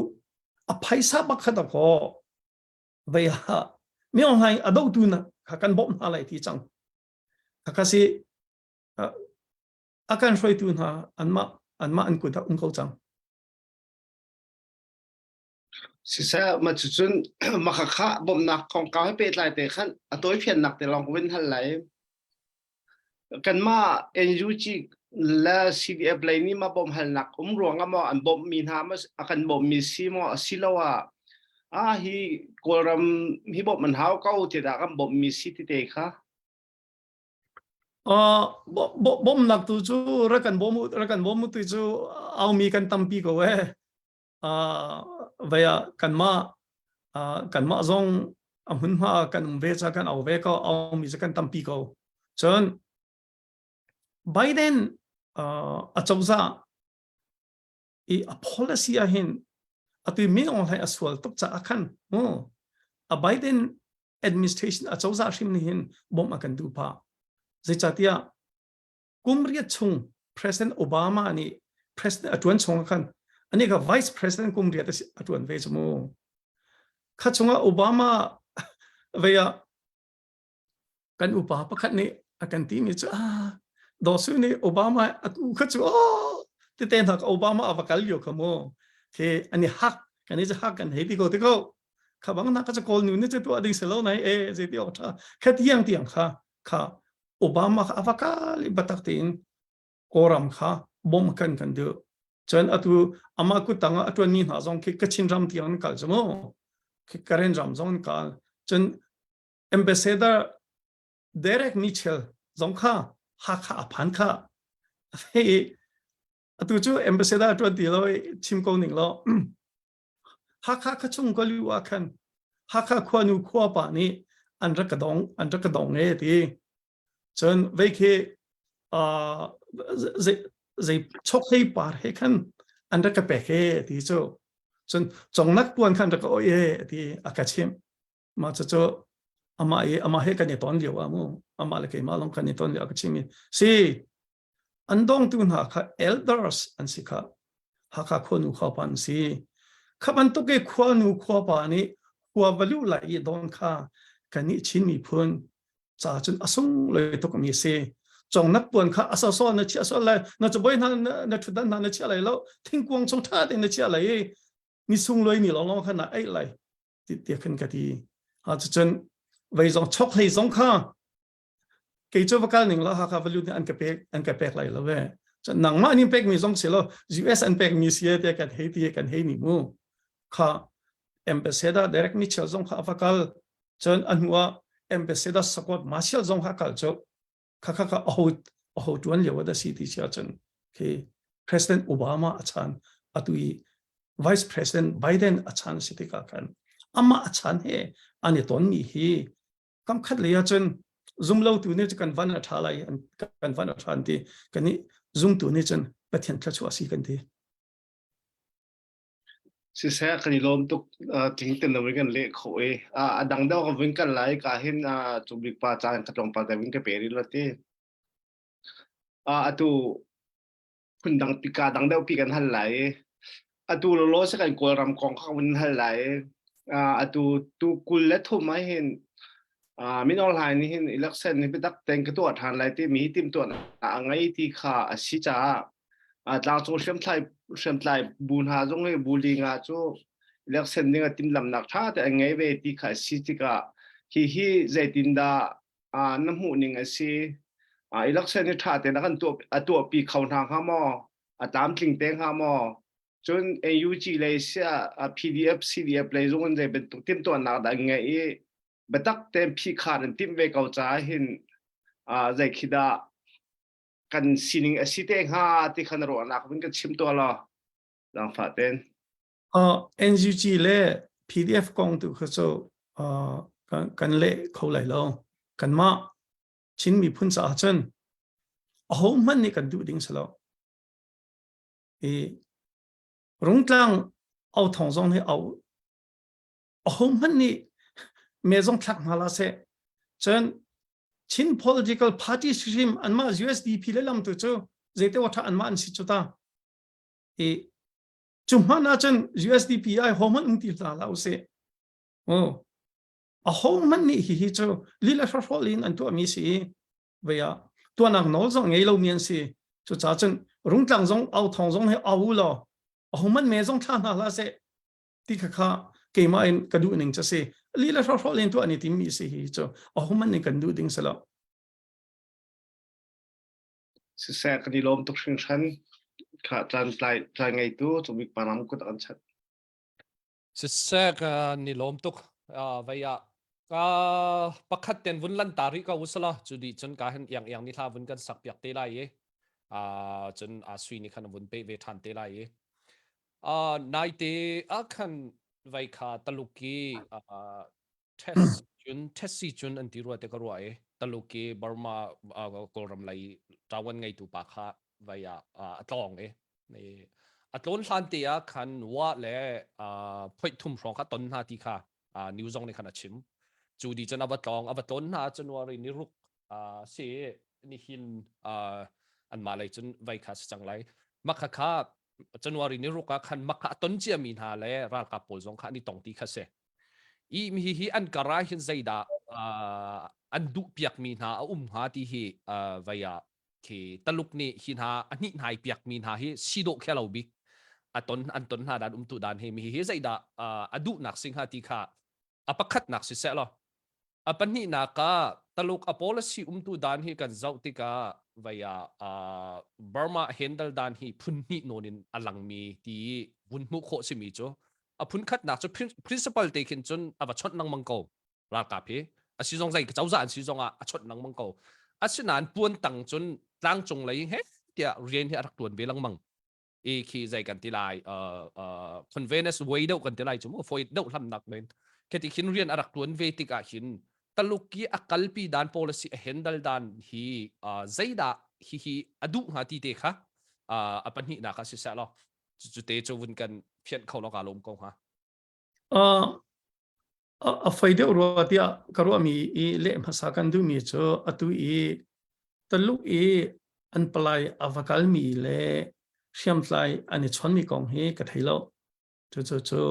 a phaisa pakhat a kaw vei ha mi online a dotu na kha kan bawmh hna lai ti cang kha si a kan hruaitu hna anmah anmah an kut ah um ko cang Siseh ma cucun maka kha bawmhnak kongkau he pehtlai te khan a tawifiannak te lawng ka vun hal lai. Kanmah NUG le CDF lei nih mah bawmhhalnak um ruangah maw an bawmhmi hna maw a kan bawmhmi si maw asiloah ah hi Kawlram hi bawmh an hau ko ti dah kan bawmhmi si tete kha. Bawmnak tu cu rak kan bawm rak kan bawm tu cu aumi kan tampi ko e. Vei ah kanmah kanmah zong a hmunhma kan um ve ca kan au ve ko aumi cu kan tampi ko. Cun Biden a cozah i a policy ah hin atu min Aung Hlaing a sual tuk caah khan mu a Biden administration a cozah hrim nih hin bawmh a kan duh phah. Zeicahtiah kum riat chung President Obama nih president a tuan chung khan ani ka vice president kum riat a tuan ve chu mu. Kha chungah Obama ve ah kan upa pakhat nih a kan ti mi cu ah Dawsu nih Obama atu kha cu oh tete hna ka Obama a va kal lio kha mu khi ani hak kan i hak kan hei ti ko ti ko kha bang na ka cha kawl nu ni chu tuah ding se lo nai e zei ti ok tha kha tiang tiang kha kha Obama kha ava kal i batak tein Kawlram kha bom kan kan duh cun atu ama kutang ah a tuan mi hna zong khi Kachin ram tiang an kal chu mu Karen ram zong an kal cun ambassador Derek Mitchell zong kha Hakha a phan kha hei atu cu ambassador tuan ti lo chim ko ning lo Hakha kha chung ka lu ah khan Hakha khuanu khua pa nih an rak ka dong an rak ka dong e ti cun vei khi zei zei chok hei par he khan an rak ka pek e ti cu cun congnak puan khan rak ka oi e ti a ka chimh mah cucu amah i amah he kan i ton lio ah mu amah le keimah lawng kan i ton lio ah ka chim i si an dongtu hna kha elders an si kha Hakha khuanu khuapa an si kha bantuk i khuanu khuapa nih khua va luh lai i don kha kannih Chin miphun ca cun a sunglawi tuk mi si congnak puan kha a soso na chia sual lai na cabuai hna na thutdan hna na chia lai lo thingkuang chung tha tein na chia lai i ni sunglawi mi lawnglawng kha na ei lai ti khan ka ti ha cucun vei zong chok hlei zong kha kei cu va kal ning la Hakha valu nih an ka pek an ka pek lai lo ve cun nangmah nih pek mi zong si lo US an pek mi si te kan hei ti kan hei ni mu kha ambassador Derek Mitchell zong kha va kal cun a hnu ah ambassador Scott Marshall zong kha kal cu kha kha kha aho aho tuan lio da si ti sia cun khi President Obama a chan atu i Vice President Biden a chan si tikah khan amah a chan he an i ton mi hi kam khat lei ahcun zumlo tu nih kan van a tha lai kan van a tha an ti kan i zumtu nih cun Pathian thluachuah si kan ti Siseh kan i lawm tuk ting ten lo kan leh kho i a dang deuh ka vun kal lai ka hin cubik pa caan ka tlawmpal te vun ka pe rih lo ti atu phundang pi ka dang deuh pi kan hal lai i atu lawlaw se kan Kawlram kong kha kan hal lai i atu tu 23 ah hin Min Aung Hlaing nih hin election hi biatak tein ka tuah ṭhan lai timi hi timhtuahnak a ngei ti kha a si caah tlangcung hriamtlai hriamtlai bu hna zong hi bu li nga cu election ding a timhlamnak ṭha te an ngei ve ti kha a si tikah hihi zeitindah na hmuh ning a si? Election hi ṭha tein a kan tuah a tuahpi kho hna hnga maw? A tlamtling te hnga maw? Cun AUG lei siah PDF, CDF lei zong in zei bantuk timhtuahnak dah an ngeih i biatak tein phihkhar in timh ve ko caah hin zei khi dah kan sining a si te hnga ti kha na ruahnak vun kan chim tuah law zaangfah tein. NUG le PDF kong tu kha cu kan leh kho lai lo. Kanmah Chin miphun caah cun ahohmanh nih kan duh ding si lo. I Rungtlang au thong zong nih au ahohmanh nih me zong thlak hna la seh. Cun Chin political party hrim anmah USDP le lam tu cu zeite wa tha anmah an si cu ta. I cu hmanh ahcun USDP ai hohmanh um ti hna hlah usih. Oh. A hohmanh nih hihi cu lila hrawhrawl in an tuahmi si i vei ah tuahnak nawl zong ngei lomi an si. Cucaah cun rungtlang zong au thawng zong he au u law ahohmanh me zong thla hna hlah seh ti kha kha keimah in ka duh ning cu si. Lila hrawhrawl in tuah an i timmi si hi cu ahohmanh nih kan duh ding si lo. Siseh kan i lawm tuk hringhran. Kha caan tlai tlai ngeitu cubik panam kut an chat. Siseh kan i lawm tuk. Vei ah. Ka pakhat ten vun lan ta rih ko usala cu di cun ka hin iang iang ni hla vun kan sak piak te lai i uh, cun a sui ni khan vun pe ve than te lai i uh, nai te a khan vai kha taluki uh, test cun test cun an ti rua te ka rua i taluki Burma uh, Kawlram lei tawan ngeitu pa kha vai ah a tlawng i a tlawn hlan te ah khan wa le phoih thum hrawng kha ton hna ti kha new zong nih khan a chim cu di cun a va tlawng a va tlawn hna January ni ruk si nihin anmah lei cun vai kha si cang lai makha kha January ni ruk ah khan makha a ton cia mi hna le ralkap pawl zong kha an i tong ti kha si i hi hi an kar ah hin zeidah an duh piak mi hna a um hnga ti hi vai ah khi Taluk nih hi hna a hnih hnai piak mi hna hi si dawh khe lo bik a ton an ton hna dan umtu dan hi mi hi zeidah a duhnak sing ha ti kha a pakhatnak si seh law a pahnihnak ah Taluk a policy umtu dan hi kan zoh tikah vaya Burma handle dan hi phun hnih nawn in a langmi ti vun hmuh khawh simi cu a phun khatnak cu principal te khin cun a va chawnh lengmang ko ralkap hi a si zong zei cozah an si zong ah a chawnh lengmang ko asinain puan tang cun tlangcung lei he tiah rian hi a rak tuan ve lengmang i khi zei kan ti lai uh, convenience way deuh kan ti lai cu mu foi deuh hlamnak men kheti khin rian a rak tuan ve tik ah hin taluk i a kalpi dan policy a handle dan hi uh, zeidah hi hi a duh hnga ti te kha uh, a pahnihnak ah si seh law cu te cu vun kan phianh kho lo ka lawm ko hnga Uh, a fei deuh rua tiah ka ruahmi i leh hmasa kan duhmi cu atu i Taluk i an palai a va kalmi le hriamtlai an i chonmi kong hi ka thei lo. Cu cu cu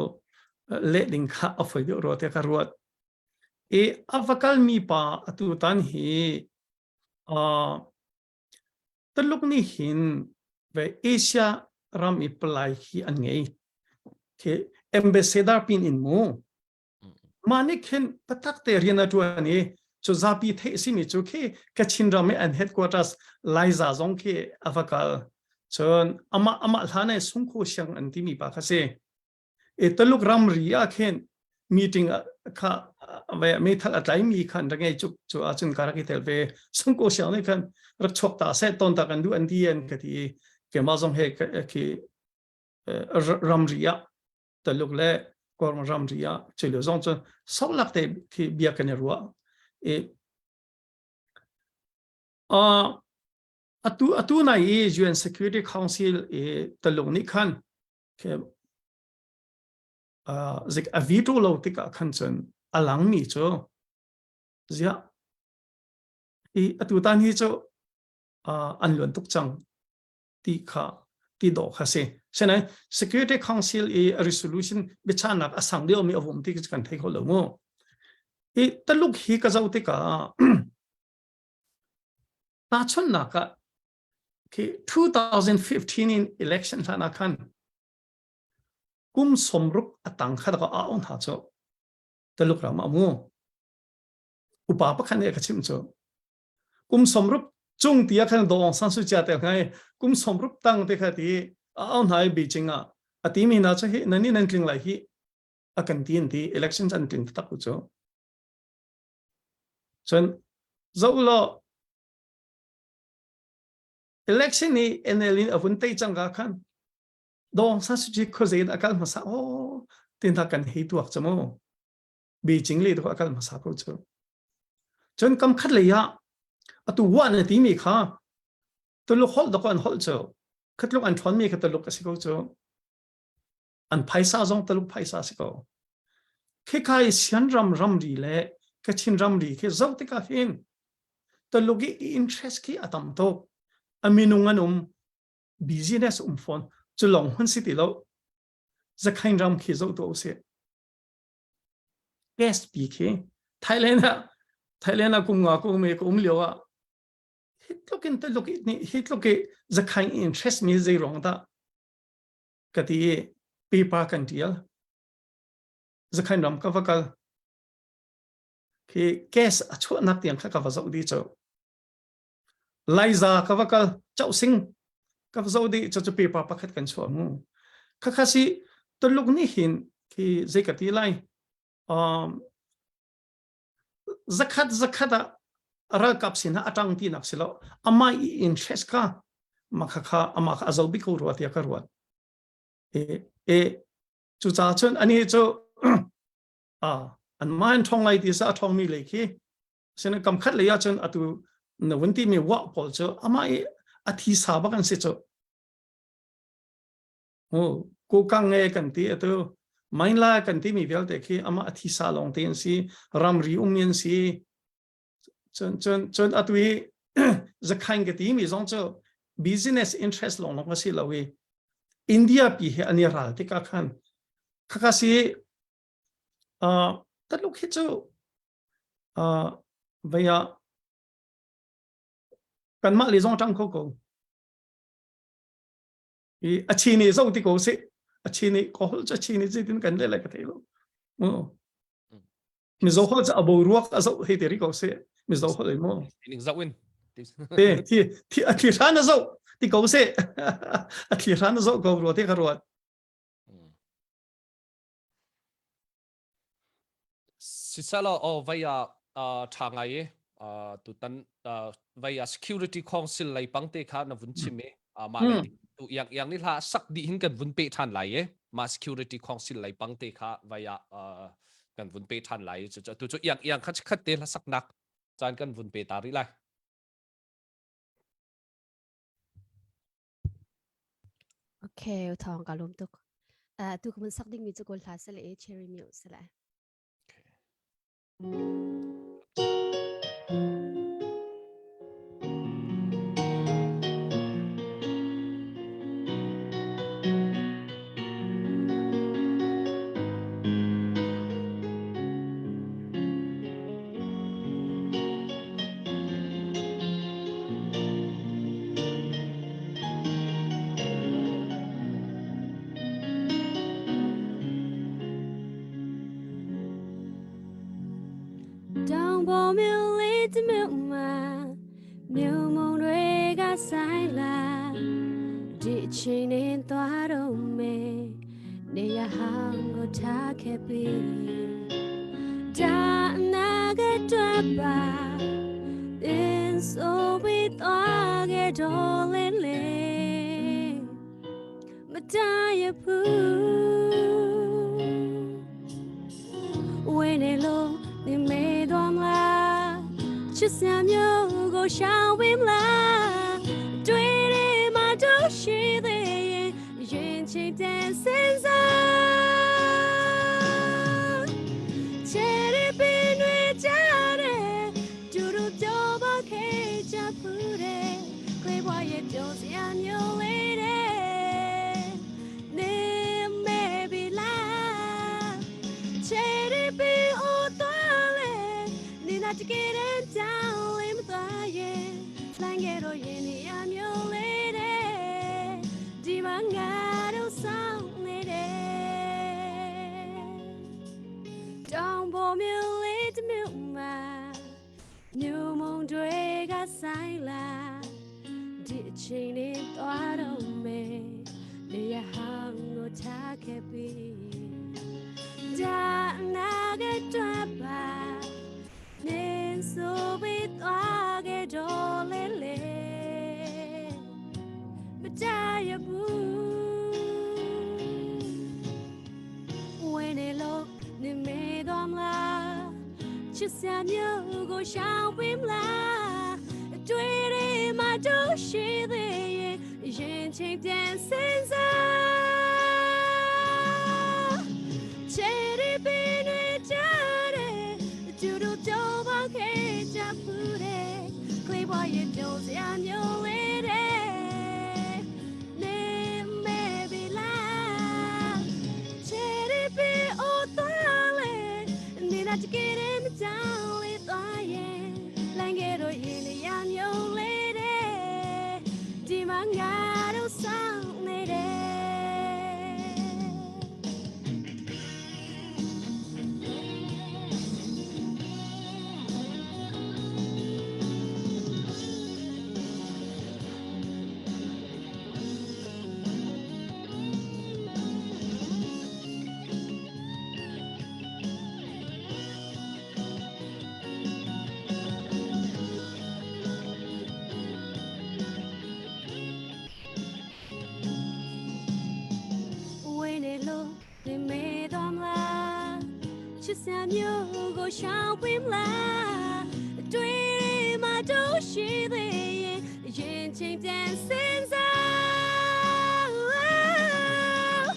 leh ding kha a foi deuh rua tiah ka ruat. I a va kalmi pa atu tan hi uh, Taluk nih hin ve Asia ram i palai hi an ngei. Khi ambassador pin in mu. Mah nih khin patak te rian a ṭuan i cu zapi theih simi cu khi Kachin ram i an headquarters Laiza zong khi a va kal. Cun amah amah hlan ai Sungkho Siang an timi pa kha si. I Taluk ramri ah khin meeting kha meithal a tlaimi khan rak ngei cuk cu ahcun ka rak i tel ve. Sungko Siang nih khan rak chuak ta seh ton ta kan duh an ti an ka ti i keimah zong he khi ramri ah Taluk le Kawlram ramri ah cu zong cu soklak te khi bia kan i ruah. I uh, atu atu nai i UN Security Council i Taluk nih khan uh, zik a veto lo tikah khan cun a langmi cu ziah i atu tan hi cu uh, an luan tuk cang ti kha ti dawh kha si sinain Security Council i resolution biachanak a sang deuhmi a um ti kan thei kho lo mu i taluk hi ka zoh tikah tahchunhnak ah khi 2015 in election hlan ah khan kum somruk a tang kha ka a on ha chu taluk ram ah mu upa pakhat nih ka chim chu kum somruk cung tia khan dong san su chia te ngai kum somruk tang te kha ti a on hai Beijing ah a ti mi na chu hi nani nan tling lai hi a kan ti an ti elections an tling tak chu cun zo lo Election i NL in a vun tei cang ka khan dong sa su chi khuazei in a kal hmasa o tin ta kan hei tuak chu mu Beijing le to a kal hmasa ko chu cun kam khat lei ah atu wa na ti mi kha tuluk holh dok an holh chu khatluk an ṭhawn mi kha tuluk a si ko chu an phaisa zong Taluk phaisa si ko khikai Sian ram ramri le Kachin ramri khi zoh tikah hin Taluk i interest khi a tam tuk a minung an um business um fawn cu lawng hun si ti lo Zakhain ram khi zoh tuah usih gas pi khi Thailand ah Thailand ah kum nga ko me ko um lio ah hi tluk in Taluk nih hi tluk i Zakhain interest mi zei ruang dah ka ti i pipa kan ṭial. Zakhain ram ka va kal. Khi gas a chuahnak tiang kha ka va zoh dih cu. Laiza ka va kal, Chauhsing ka va zoh dih cu cu pipa pakhat kan chuah mu. Khakha si Tuluk nih hin khi zei ka ti lai um, Zakhat zakhat ah ralkap sin ah atang ti nak si lo. Amah i interest kha makha kha amah kha a zo bik ko rua tiah ka ruat. E e cucaah cun ani cu an mah in ṭhawng lai ti sa a ṭhawngmi lei khi sinain kam khat lei ahcun atu na vun timi wah pawl cu amah i a thi sa bak an si cu. Kokang nge kan ti atu Mainla kan timi vialte khi amah a thi sa lawng te an si ramri ummi an si cun cun cun atu hi zakhain ka timi zong cu business interest lawng lawng a si lo i India pi he an i ral tikah khan khaka si Taluk hi cu vei ah kanmah le zong ṭang kho ko i a chi nih zo ti ko sih a chi nih ka holh cu a chi nih zeitin kan le lai ka thei lo mizo holh cu a boruak a zoh hei te ri ko seh mizo holh ei mu ning zoh in te thi thi a thli hran a zoh ti ko seh a thli hran a zoh ko rua te ka ruat Siselaw aw vei ah ṭha ngai i tutan vei ah security council lei pang te kha na vun chim i mah lei tu iang iang ni hla sak dih hin kan vun pe ṭhan lai i mah security council lei pang te kha vei ah kan vun pe ṭhan lai i cu tu cu iang iang kha chikkhat te hla saknak caan kan vun pe ta rih lai. Okay, thawng ka lawm tuk. Uh, tu ka mun sak ding mi cu kawl hla sale e cherry milk sale. Okay. တောင်ပေါ်မြို့လေးတစ်မြို့မှာမြို့မုံတွေကဆိုင်လာဒီအချိန်နဲ့သွားတော့မယ်နေရဟောင်းကိုထားခဲ့ပြီးဒါအနာဂတ်အတွက်ပါသင်ဆိုပြီးသွားခဲ့တော့လေလေမတရဘူးဝင်းနေလို့နေမေသွားမလားချစ်စရာမျိုးကိုရှောင်ဝင်မလားတွေ့တယ်မှာတော့ရှိသေးရင်ရင်ချိန်တန်စင်စားချေရပင်တွေကြားတဲ့တူတူပြောပါခဲ့ကြဖူးတဲ့ခွေးဘွားရဲ့ပြောစရာမျိုးလေးတဲ့နေမဲ့ပြီလားချေရပင်အိုသွားလေနေနာတကယ်တမ်းတောင်းလေးမသွားရင်လမ်းခဲ့တော့ရင်နေရမျိုးလေးတဲ့ဒီမှာငါတို့ဆောင်နေတယ်တောင်ပေါ်မြို့လေးတစ်မြို့မှာမြို့မုံတွေကဆိုင်လာဒီအချိန်လေးသွားတော့မယ်နေရဟောင်းကိုထားခဲ့ပြီးဒါအနာဂတ်အတွက်ပါ နင်းဆိုပြီးသွားခဲ့တော့လေလေမကြရဘူးဝင်းနေလို့နေမေသွားမလားချစ်စရာမျိုးကိုရှောင်ပေးမလားအတွေ့တွေမှာတော့ရှိသေးရင်ရင်ချိန်ပြန်စင်စားချေရီပင်တွေကြားတဲ့တူတူပြောပါခဲ့ကြဖူးတဲ့ကလေးဘွားရဲ့ပြောစရာမျိုးလေးတဲ့နေမဲ့ပြီလားချေရီပင်အိုသွားလေနေနာတကယ်တမကြောင်လေးသွားရင်လမ်းခဲ့တော့ရင်နေရမျိုးလေးတဲ့ဒီမှာငါတို့ဆောင်နေတယ် စမျိုးကိုရှောင်ပွင့်လားတွေ့မှတို့ရှိသေးရင်ရင်ချင်းပြန်စင်စား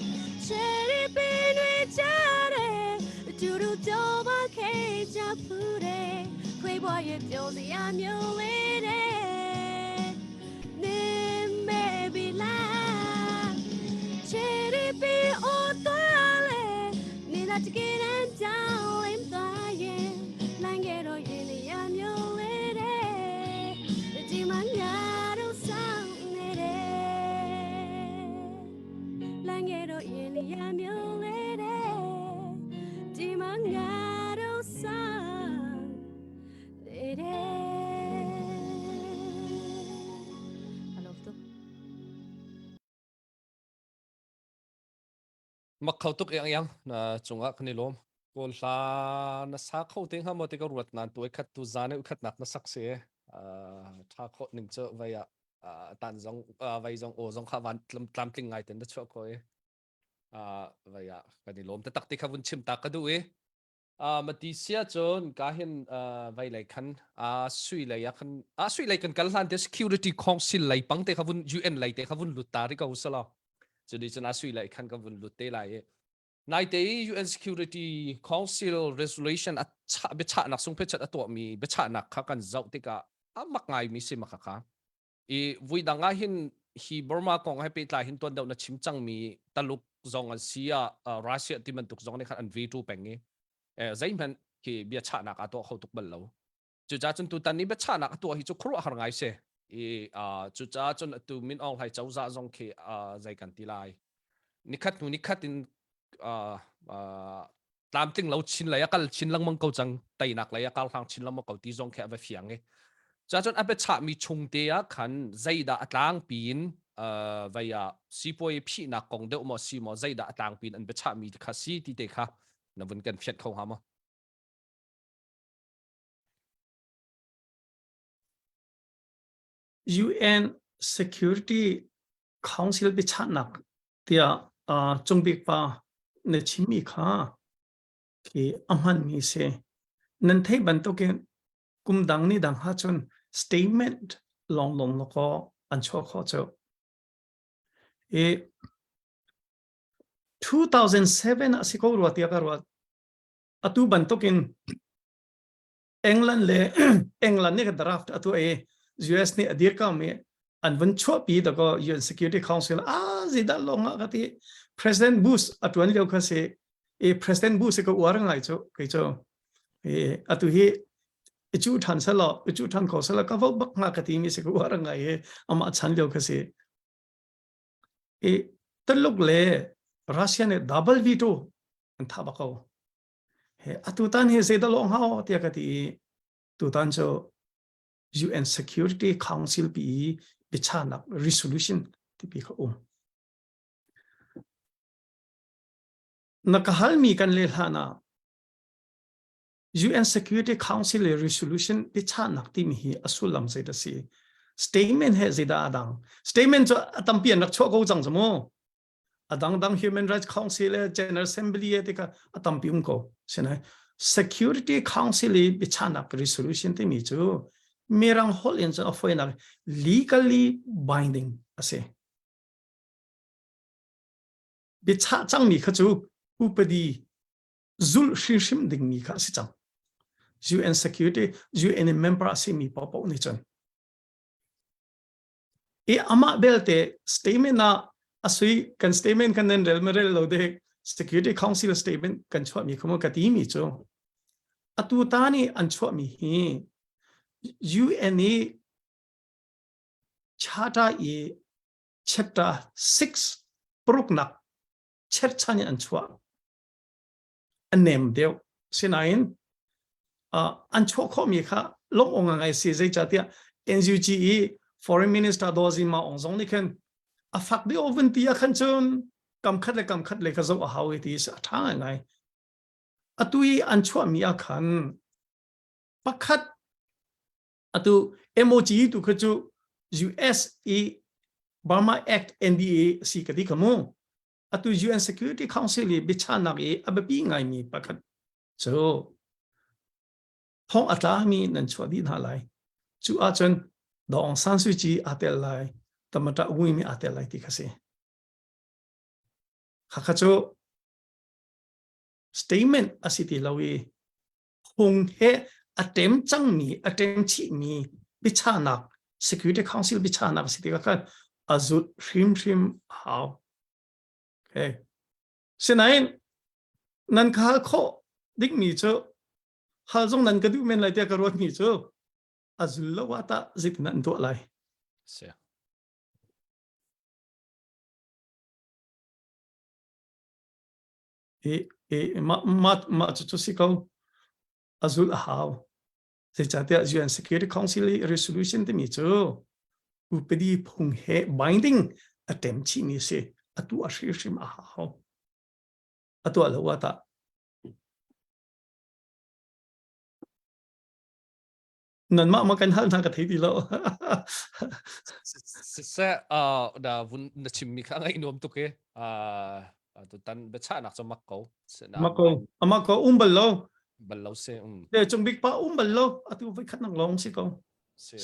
ချယ်ရီပင်တွေကြားတယ်တူတူတော့မခဲ့ကြဘူးတဲ့ခွေးဘွားရဲ့ပြောစရာမျိုးလေးတဲ့နေမဲ့ပြီလားချယ်ရီပင်အော်သွားလေနေလာတကယ်တမ်းကြောင်းလင်းသွားရင်လမ်းခဲ့တော့ရင်နေရမျိုးလေးတဲ့ဒီမှာငါတို့ဆောင်နေတယ် လမ်းငယ်တော့ရင်ရမျိုးလေးတဲ့ဒီမှာငါတို့ဆောင်နေတယ် I love to. Mak kho tuk yang yang na cungah kan i lawm. Kawl hla na sa kho te hnga maw ti ka ruat nan tu khat tu zan i khat nak na sak si. Tha kho ning cu vai ah tan zong vai zong aw zong kha van tlamtling ngai ten na chuah ko i. Vai ah kan i lawm taktak ti kha vun chim ta ka duh i. Mati sia cun ka hin vai lei khan sui lei ah khan a sui lei kan kal hlan te security council lei pang te kha vun UN lei te kha vun lut ta ri ko sala. Cu ni cun a sui lei khan kan vun lut te lai i Naite i UN Security Council resolution a chah biachahnak sung pechat a tuahmi biachahnak kha kan zoh tikah a mak ngaimi si maka kha. I vui dang ah hin hi Burma kong he pehtlai hin tuan deuh na chim cangmi Taluk zong an si ah Russia ti bantuk zong nih khan an veto peng i zeihmanh khi biachahnak aa tuah kho tuk bal lo. Cucaah cun tutan i biachahnak a tuah hi cu khuaruahhar ngai si. I cucaah cun atu Min Aung Hlaing cozah zong khi zei kan ti lai. Nikhat hnu nikhat in tlamtling lo chin lei a kal chin lengmang ko cang teinak lei a kal hlang chin lengmang ko ti zong khi a va fiang i cucun a biachahmi chung te ah khan zeidah a tlangpi in vei ah sipuai phihnak kong deuh maw si maw zeidah a tlangpi in an biachahmi kha si ti te kha na vun kan fiat kho hnga maw? UN Security Council biachahnak tiah uh, cungbik pa na chimmi kha khi a hmanmi si. Nan theih bantukin kum dang ni dang ha cun statement long long lo an chuah khawh cu. I 2007 a si ko rua tiah ka ruat. Atu bantukin England le England nih ka draft atu e US nih a dirkam i an vun chuahpi da ko UN Security Council a zeidah lawng ah ka ti President Bush a tuan lio kha si i President Bush ka uar ngai cu kei cu i atu hi i cu than selo i cu than ko selo ka vo bak nga ka ti mi si ka uar ngai i amah chan lio kha si i Taluk le Russia nih double veto an tha bak ko He atutan hi zeidah lawng hau tiah ka ti i tutan cu UN Security Council pi i biachanak resolution tipi kha um. Na ka halmi kan le hlan ah UN Security Council le resolution biachanak timi hi a sullam zeidah si? Statement he zeidah a dang? Statement cu a tampi an rak chuah ko cang cu mu. A dangdang Human Rights Council le General Assembly e tika a tampi um ko. Sinai Security Council i biachanak resolution timi cu mirang holh in cun a foinak legally binding a si. Biachah cangmi kha cu upadi zulh hrimhrim dingmi kha a si cang. UN Security UN member a simi paohpaoh nih cun I amah belte statement ah a sui kan statement kan nan rel ma rel lo dek Security Council statement kan chuahmi kha ka ti mi cu atu ta nih an chuahmi hi UN i charter i chapter 6 paruknak cherchan in an chuah a nem deuh. Sinain uh, an chuah khawhmi kha lawmh awk ngai si zeicahtiah NUG i foreign minister Daw Zin Maung zong nih khan a fak deuh vun ti ah khan cun kam khat le kam khat le kha zoh a hau i ti a ṭha ngaingai. Atu i an chuahmi ah khan pakhat atu MOG tu kha cu US i Burma Act NDA si ka ti kha mu. Atu UN Security Council i biachahnak i a biapi ngaimi pakhat. Cu thong a tlami nan chuah dih hna lai. Cu ahcun Daw Aung San Suu Kyi aa tel lai, Tamata Win aa tel lai ti kha si. Khakha cu statement a si ti lo i phung he a ṭem cangmi, a ṭem chihmi biachahnak, Security Council biachahnak a si tikah khan a zulh hrimhrim a hau. Okay. Sinain nan ka hal khawh dingmi cu hal zong nan ka duh men lai tiah ka ruatmi cu a zul lo ah tah zeitin an tuah lai? Si. I, i mah mah mah cu cu si ko a zulh a hau. Zeicahtiah UN Security Council i resolution timi cu upadi phung he binding a tem chihmi si. A tuah hrimhrim a hau. A tuah lo ah tah nanmah ma kan hal hna ka thei ti lo. Siseh da vun na chimmi kha ngaih nuam tuk e. Tutan biachahnak cu mak ko. Mak ko. Amak ko um bal lo. Bal lo se. Um. Le cung bik pa um bal lo. Atu voi khat nak long si ko. Si.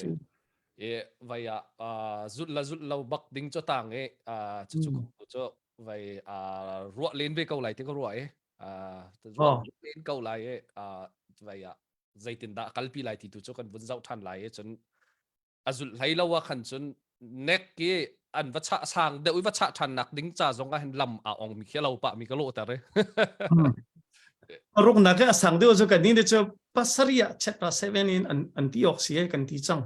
E vai ah zut la zut lo bak ding cho tang e chu chu cu vai ruah len ve ko lai ti ka ruah e. Ruah len ko lai e vai ah zeitindah kalpi lai ti tu cu kan vun zoh ṭhan lai i cun a zulh hlei lo ah khan cun nek i an va chah sang deuh i va chah ṭhan nak ding ca zong ah hin lam a ong mi khi lo pah mi ka lawhter i Ruk nak a sang deuh cu kan ni cu pasariah chapter 7 in an an ti ok si kan ti cang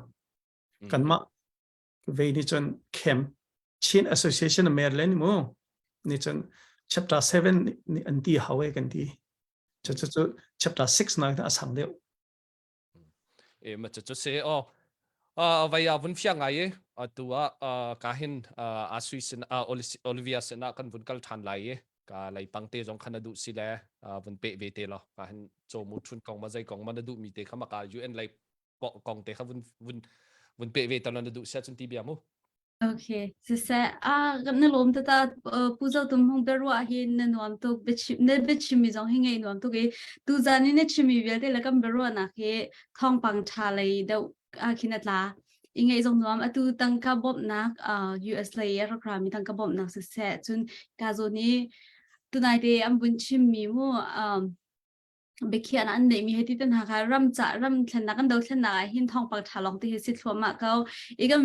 kanmah ve ni cun camp Chin Association of Maryland mu ni cun chapter 7 ni an ti hawe kan ti cu cu cu chapter 6 na a sang deuh e ma cu cu se o vai a vun fiang ngai i atu ah ka hin a sui sin Olivia sin ah kan vun kal than lai i ka lei pang te zong khan na duh si le vun pe ve te lo ka hin chomu thun kong ma zei kong ma na duh mi te kha ma ka UN lei kong te kha vun vun vun pe ve ta na duh sia cun ti bia mu Okay, siseh ah na lawm tata Pu Zo Tum Hmung biaruah hi na nuam tuk biachim na biachimmi zong hi ngaih nuam tuk i tuzan i na chimmi vialte le kan biaruahnak hi thawngpang ṭha lei deuh ah khin a tla. I ngaih zong nuam atu tangka bawmhnak US lei a rak rami tangka bawmhnak siseh cun ka zawn i tunai te an vun chimmi mu um, biakhiahnak an neihmi hei ti te hna kha ram ca ram thlennak kan dothlennak ah hin thawngpang ṭha lawng te hi si thluahmah ko i kan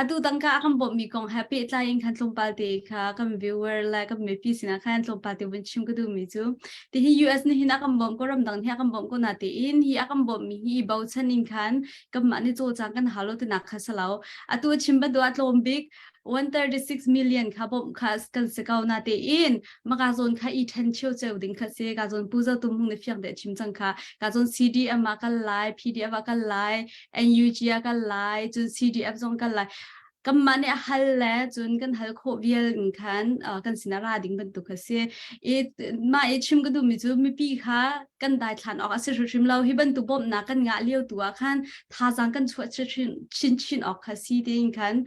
atu tangka a kan bawmhmi kong he pehtlai in khan tlawmpal te kha kan viewer le kan mipi sinah khan tlawmpal te vun chim ka duhmi cu ti hi US nih hin a kan bawmh ko ramdang nih a kan bawmh ko na tein hi a kan bawmhmi hi i bochan in khan kanmah nih cawlcang kan hau lo tinak kha si lo atu a chim bantuk ah tlawm bik 136 million kha bawmh kha kan si ko na tein maka zawn kha i then cheu cheu ding kha si ka zawn pu zo tum hung ne fiang de chim chang kha ka zawn CDM a kal lai PDF a kal lai NUG a kal lai cun CDF zong kal lai kanmah nih a hal le cun kan hal khawh vial in khan kan sinah ra ding bantuk kha si i mah i chim ka duhmi cu mipi kha kan daithlan awk a si hrimhrim lo hi bantuk bawmhnak kan ngah lio tu ah khan thazaang kan chuah chin chin awk kha si tein khan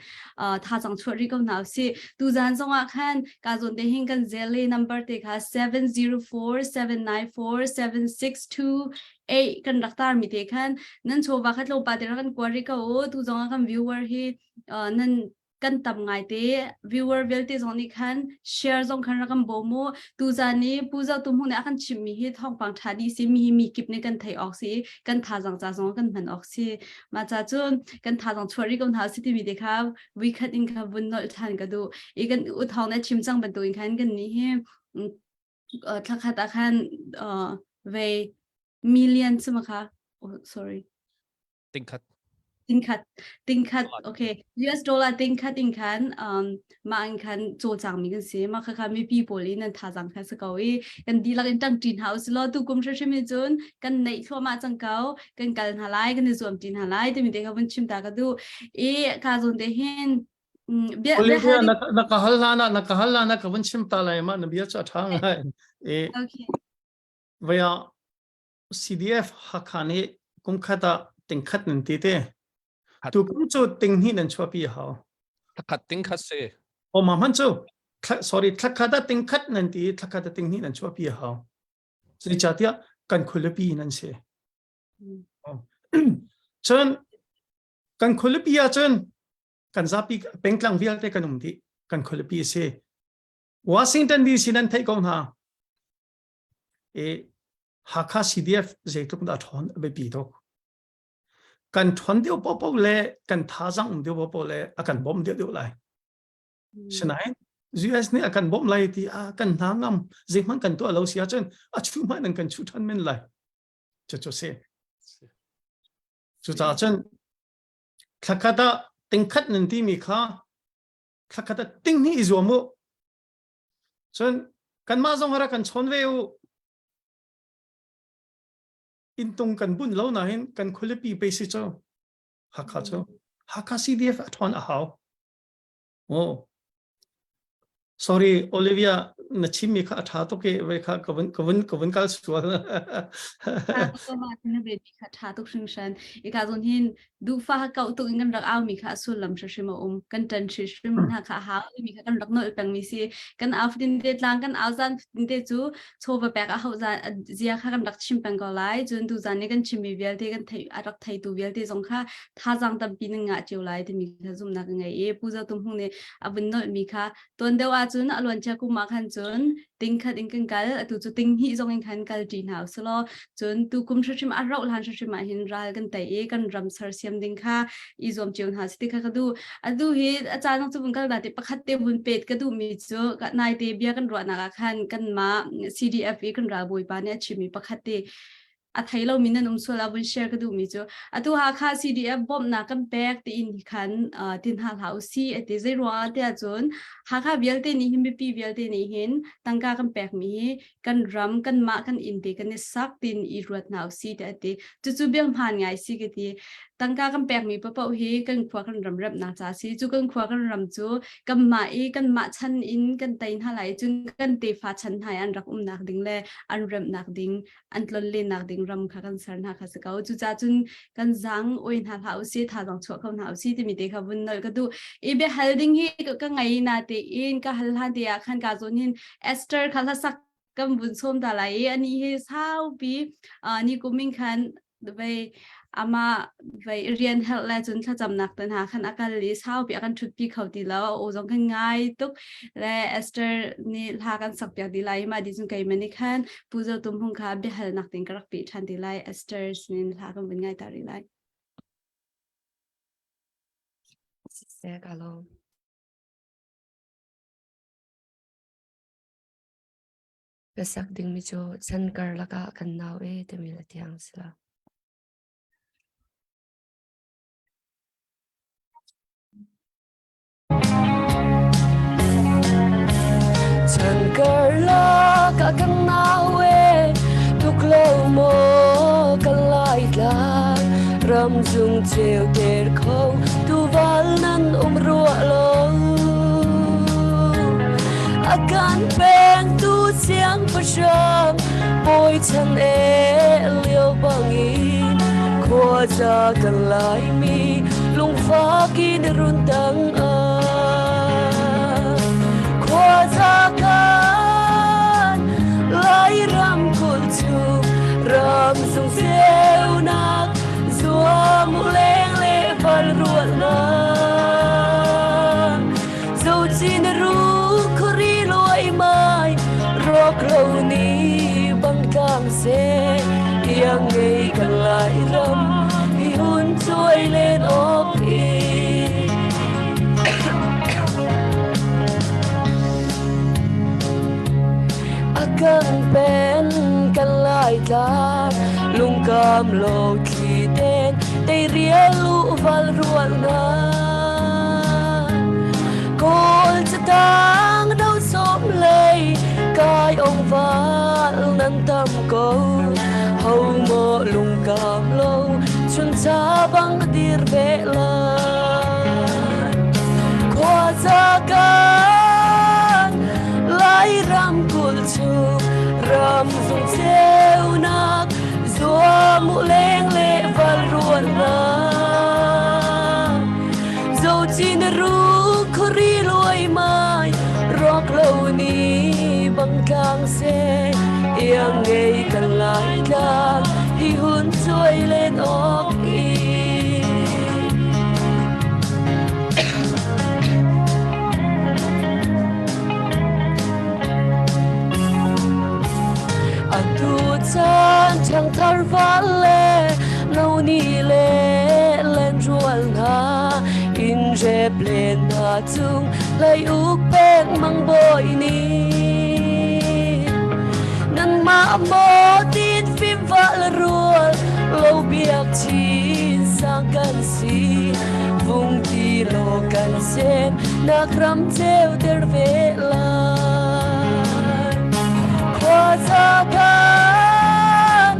thazang chuah rih ko hna usih tuzan zongah khan ka zawn te hin kan zelle number te kha 704 794 762 8 kan rak tar mi te khan nan chawva kha tlawmpa te rak kan kuar rih ko u tu zongah kan viewer hi nan kan tam ngai te viewer vialte zong nih khan share zong khan rak kan bawm mu tuzan ni pu zo tu hmung nih a kan chimh mi hi thawngpang tha dih si mi hi mi kip nih kan theih awk si kan thazang ca zong kan hman awk si Mah ca cun kan thazang chuah rih ko hna si timi te kha vuikhat in kha vun nolh ṭhan ka duh. I kan u thawng na chim cang bantukin khan kan nih hi thlakhat ah khan vei million cu ma kha oh sorry tingkhat tingkhat tingkhat okay US dollar tingkhat in khan um mah in khan cawlcang mi kan si mah kha kha mipi pawl in nan thazang kha si ko i kan dihlak in ṭangṭi hna usih law tu kum hrimhrim in cun kan neih thluahmah cang ko kan kal hna lai kan i zuam ṭi hna lai timi te kha vun chim ta ka duh i ka zawn te hin bia bia na ka hal hlan ah na ka hal hlan ah ka vun chim ta lai ma na bia cu a ṭha ngai e okay vaya CDF Hakha nih kum khat ah tingkhat nan ti te Tu kum cu ting hnih nan chuahpi a hau. Thlakhat ting khat si. O ma hman cu sorry thlakhat ah ting khat nan ti thlakhat ah ting hnih nan chuahpi a hau. Zeicahtiah Kan khualipi nan si. Cun kan khualipi ahcun kan zapi pengtlang vialte kan um dih. Kan khualipi a si. Washington DC nan theih ko hna. E Hakha CDF zeitluk dah ṭhawn a biapi tuk. Kan ṭhawn deuh paohpaoh le kan thazaang um deuh paohpaoh le a kan bawmh deuh deuh lai. Sinain US nih a kan bawmh lai ti a kan hna ngam zeihmanh kan tuah lo si ahcun a chuh hmanh an kan chuh ṭhan men lai. Cucu si. Cucaah cun thlakhat ah tingkhat nan timi kha thlakhat ah tinghnih i zuam u. Cun kanmah zong rak kan chawn ve u. Inntung kan bunh lo nain kan khualipi pe si cu Hakha cu Hakha CDF a ṭhawn a hau. Oh. Sorry, Olivia, na chimmi kha a ṭha tuk i ve kha ka vun ka vun ka vun kal sual. Na baby kha ṭha tuk hringhran. I ka zon hin duhfa kau tuk in kan rak au mi kha sullam hrim a um. Kan ṭan hrim hna kha hau mi kha kan rak nolh peng mi si. Kan au fatin te tlang kan au zan fatin te cu chawva pek a hau zan zia kha kan rak chim peng ko lai. Cun tu zan ni kan chimmi vialte kan thei a rak theitu vialte zong kha thazaang tampi nan ngah cio lai timi kha zumhnak ka ngei i Pu Zo Tum Hmung nih a vun nolhmi kha tuan deuh ahcun a luancia kum ah khan cun ting khat in kan kal atu cu ting hnih zong in khan kal ṭi hna usulaw cun tu kum hrimhrim a rauh hlan hrimhrim ah hin ral kan tei i kan ram sersiam ding kha i zuam cio hna si ti kha ka duh atu hi a caan cu vun kal na ti pakhat te vun pet ka duhmi cu naite bia kan ruahnak ah khan kanmah CDF i kan ralbawipa nih a chimmi pakhat te a thei lomi nan um sual ah vun share ka duhmi cu atu Hakha CDF bawmhnak kan pek tiin khan tin hna hlah usih ati zei ruangah tiah cun Hakha vialte nih hin mipi vialte nih hin tangka kan pekmi hi kan ram kanmah kan inn te kan i sak tin i ruat hna usih tiah ati cucu bia hmaan ngai si ka ti tangka kan pekmi paoh hi kan khua kan ram remnak ca si cu kan khua kan ram cu kanmah i kanmah chan in kan tei hna lai cun kan tefa chan hna i an rak umnak ding le an remnak ding an tlonlennak ding ram kha kan ser hna kha si ko. Cucaah cun kan zang oi hna hlah usih, thazaang chuah kho hna usih timi te kha vun nolh ka duh. I biahal ding hi ka ngei na tein ka hal hlan te ah khan ka zawn hin Esther kha hlasak kan vun sawm ta lai i ani hi saupi ni kumin khan vei ama vei rian helh le cun thlacamnak te hna khan a kal i saupi a kan ṭhutpi kho ti lo a aw zong kan ngai tuk le Esther nih hla kan sak piak di lai ma di cun keimah nih khan Pu Zo Tum Hung kha biahalnak ding ka rak pi ṭhan ti lai Esther sinin hla kan vun ngai ta rih lai. Siseh ka lawm. Biasak dingmi cu chan karlak ah kan nau e timi la tiang si lo. Chan karlak ah kan nau e tuk lo maw kan lai tlang ram zung ceu ter kho tuval nan um rua lo a kan peng tu siangpahrang bawi chan e lio bangin khua za kan laimi lungfak in run tang ah khua za kan lai ram kul chu ram sung ceunak zuam leng le fal rual na Zo chin ru khuri loi mai rok lo ni bang tlang se iang ngei kan lai ram hi hun chuai lên ok i a kan pen kan lai tlang lungkam lo thli ten tei rial lu val rual na kawl catang do som lei kai ong val nan tam ko ho mo lungkam lo chun cha bang dir ve lai khua za kan lai ram kul chu ram zung ceunak zuam leng le val rual na zo chin ru khori loi mai rok lo ni bang tlang se iang ngei kan lai. tlang hi hun cuai len awk i. Atu caan ṭhangthar val le no ni le len rual hna in rep len hna cung lai uk pek mang bawi nih nanmah maw tin fim val rual lo biak chin sang kan si vung ti lo kan sem nak ram ceu ter ve lai khua za kan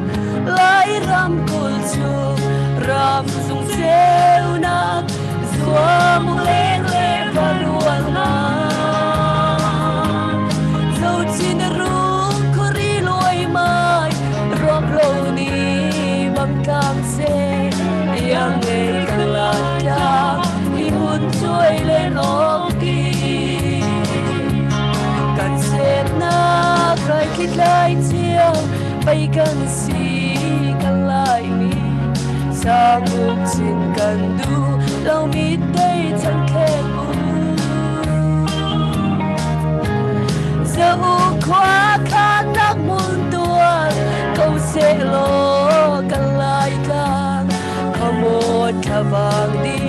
lai ram kul chu ram sung ceu nak zuam leng le valual na zo chin ru khuri loi mai rok lo ni bang tlang se yang ngei kan la tlang hi hun chuai lên ok ki kan set na kai khit lai chiang bay kan si kan lai mi sang uk chin kan du lo mi tei chan khe u giờ u khoa kha nak mun tuan câu sẽ lo kan lai tlang khamot thavang di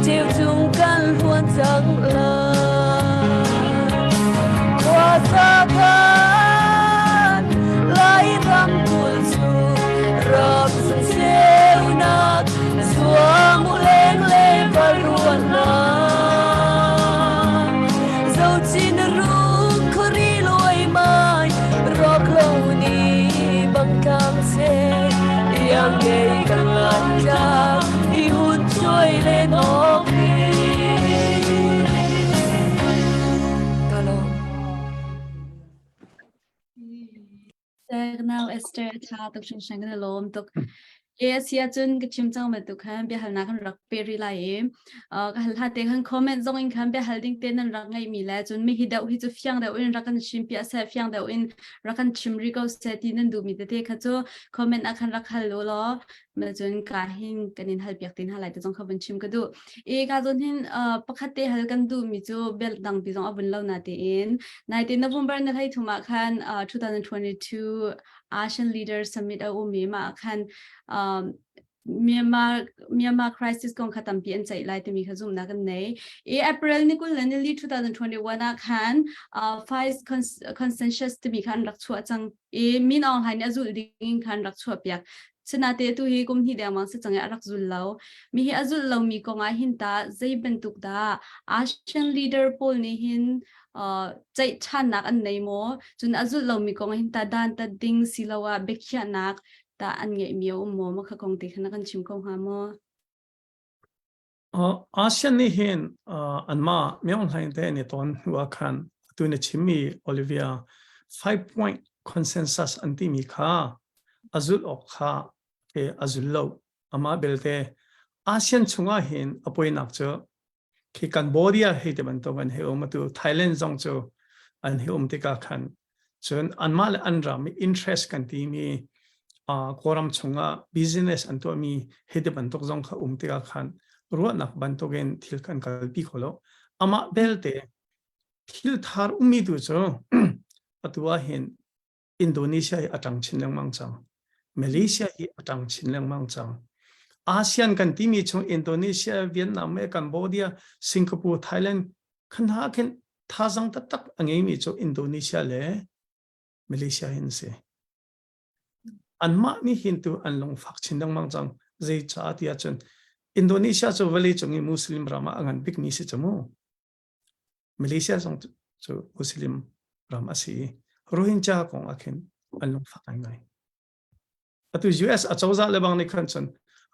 chiều chung kan huan chẳng lai khua xa khan lai ram kul chu ram sung siêu nak zua mu leng le varuan na dâu chin rung khori loi mai rok lo ni bang tlang se yang ngei kan lai tlang i hun chuai lên ok Ka lawm. Nau Esther tha tuk hringhran kan i lawm tuk. E a si ahcun ka chim cang bantuk khan biahalnak kan rak pe rih lai i ka hal hla te khan comment zong in khan biahal ding te nan rak ngeihmi le cun mi hi deuh hi cu fiang deuh in rak kan chim piah seh fiang deuh in rak kan chim rih ko seh ti nan duhmi tete kha cu comment ah khan rak hal u law cun ka hin kan in hal piak tin ha lai te zong kha vun chim ka duh. E ka zawn hin pakhat te hal kan duhmi cu bel dang pi zong a vun lo na tein naite November na hlei thum ah khan 2022 ASEAN Leaders Summit a um i mah khan Myanmar Myanmar crisis kong kha tampi an ceih lai timi kha zumhnak kan nei. I April ni kul le nili 2021 ah khan Five Consensus timi kha an rak chuah cang i Min Aung Hlaing nih a zulh ding in khan rak chuah piak. Sinate tu hi kum hnih dengmang si cang i a rak zul lo. Mi hi a zulh lomi kong ah hin ta zei bantuk dah ASEAN leader pawl nih hin uh, ceih ṭhannak an nei maw? Cun a zulh lomi kong ah hin ta dan tat ding siloah biakhiahnak ta an ngeihmi a um maw? Mah kha kong te khan na kan chim ko hnga maw? Uh, ASEAN nih hin uh, anmah Myo Hlaing te ni ton hnu ah khan atu na chimmi Olivia five point consensus an timi kha a zulh awk kha ke a zul lo amah belte ASEAN chungah hin a poinak cu khi Cambodia hei te bantuk an hei um atu Thailand zong cu an hei um tikah khan cun anmah le an ram interest kan timi uh, Kawlram chungah business an tuahmi hei te bantuk zong kha um tikah khan ruahnak bantukin thil kan kalpi kho lo amah belte thil thar ummi tu cu atu ah hin Indonesia hi a ṭang chin lengmang cang. Malaysia hi a ṭang chin lengmang cang. ASEAN kan timi chung Indonesia, Vietnam, Cambodia, Singapore, Thailand khan ha khin thazang taktak a ngeimi cu Indonesia le Malaysia hin si. Anmah nih hin tu an lungfak chin lengmang cang. Zeicah ti ahcun Indonesia cu vawlei cung i Muslim ram ah a ngan bikmi si cu mu. Malaysia zong cu Muslim ram a si i Rohingya kong ah khin an lungfak ngaingai. Atu US acozah le bang nih khan cun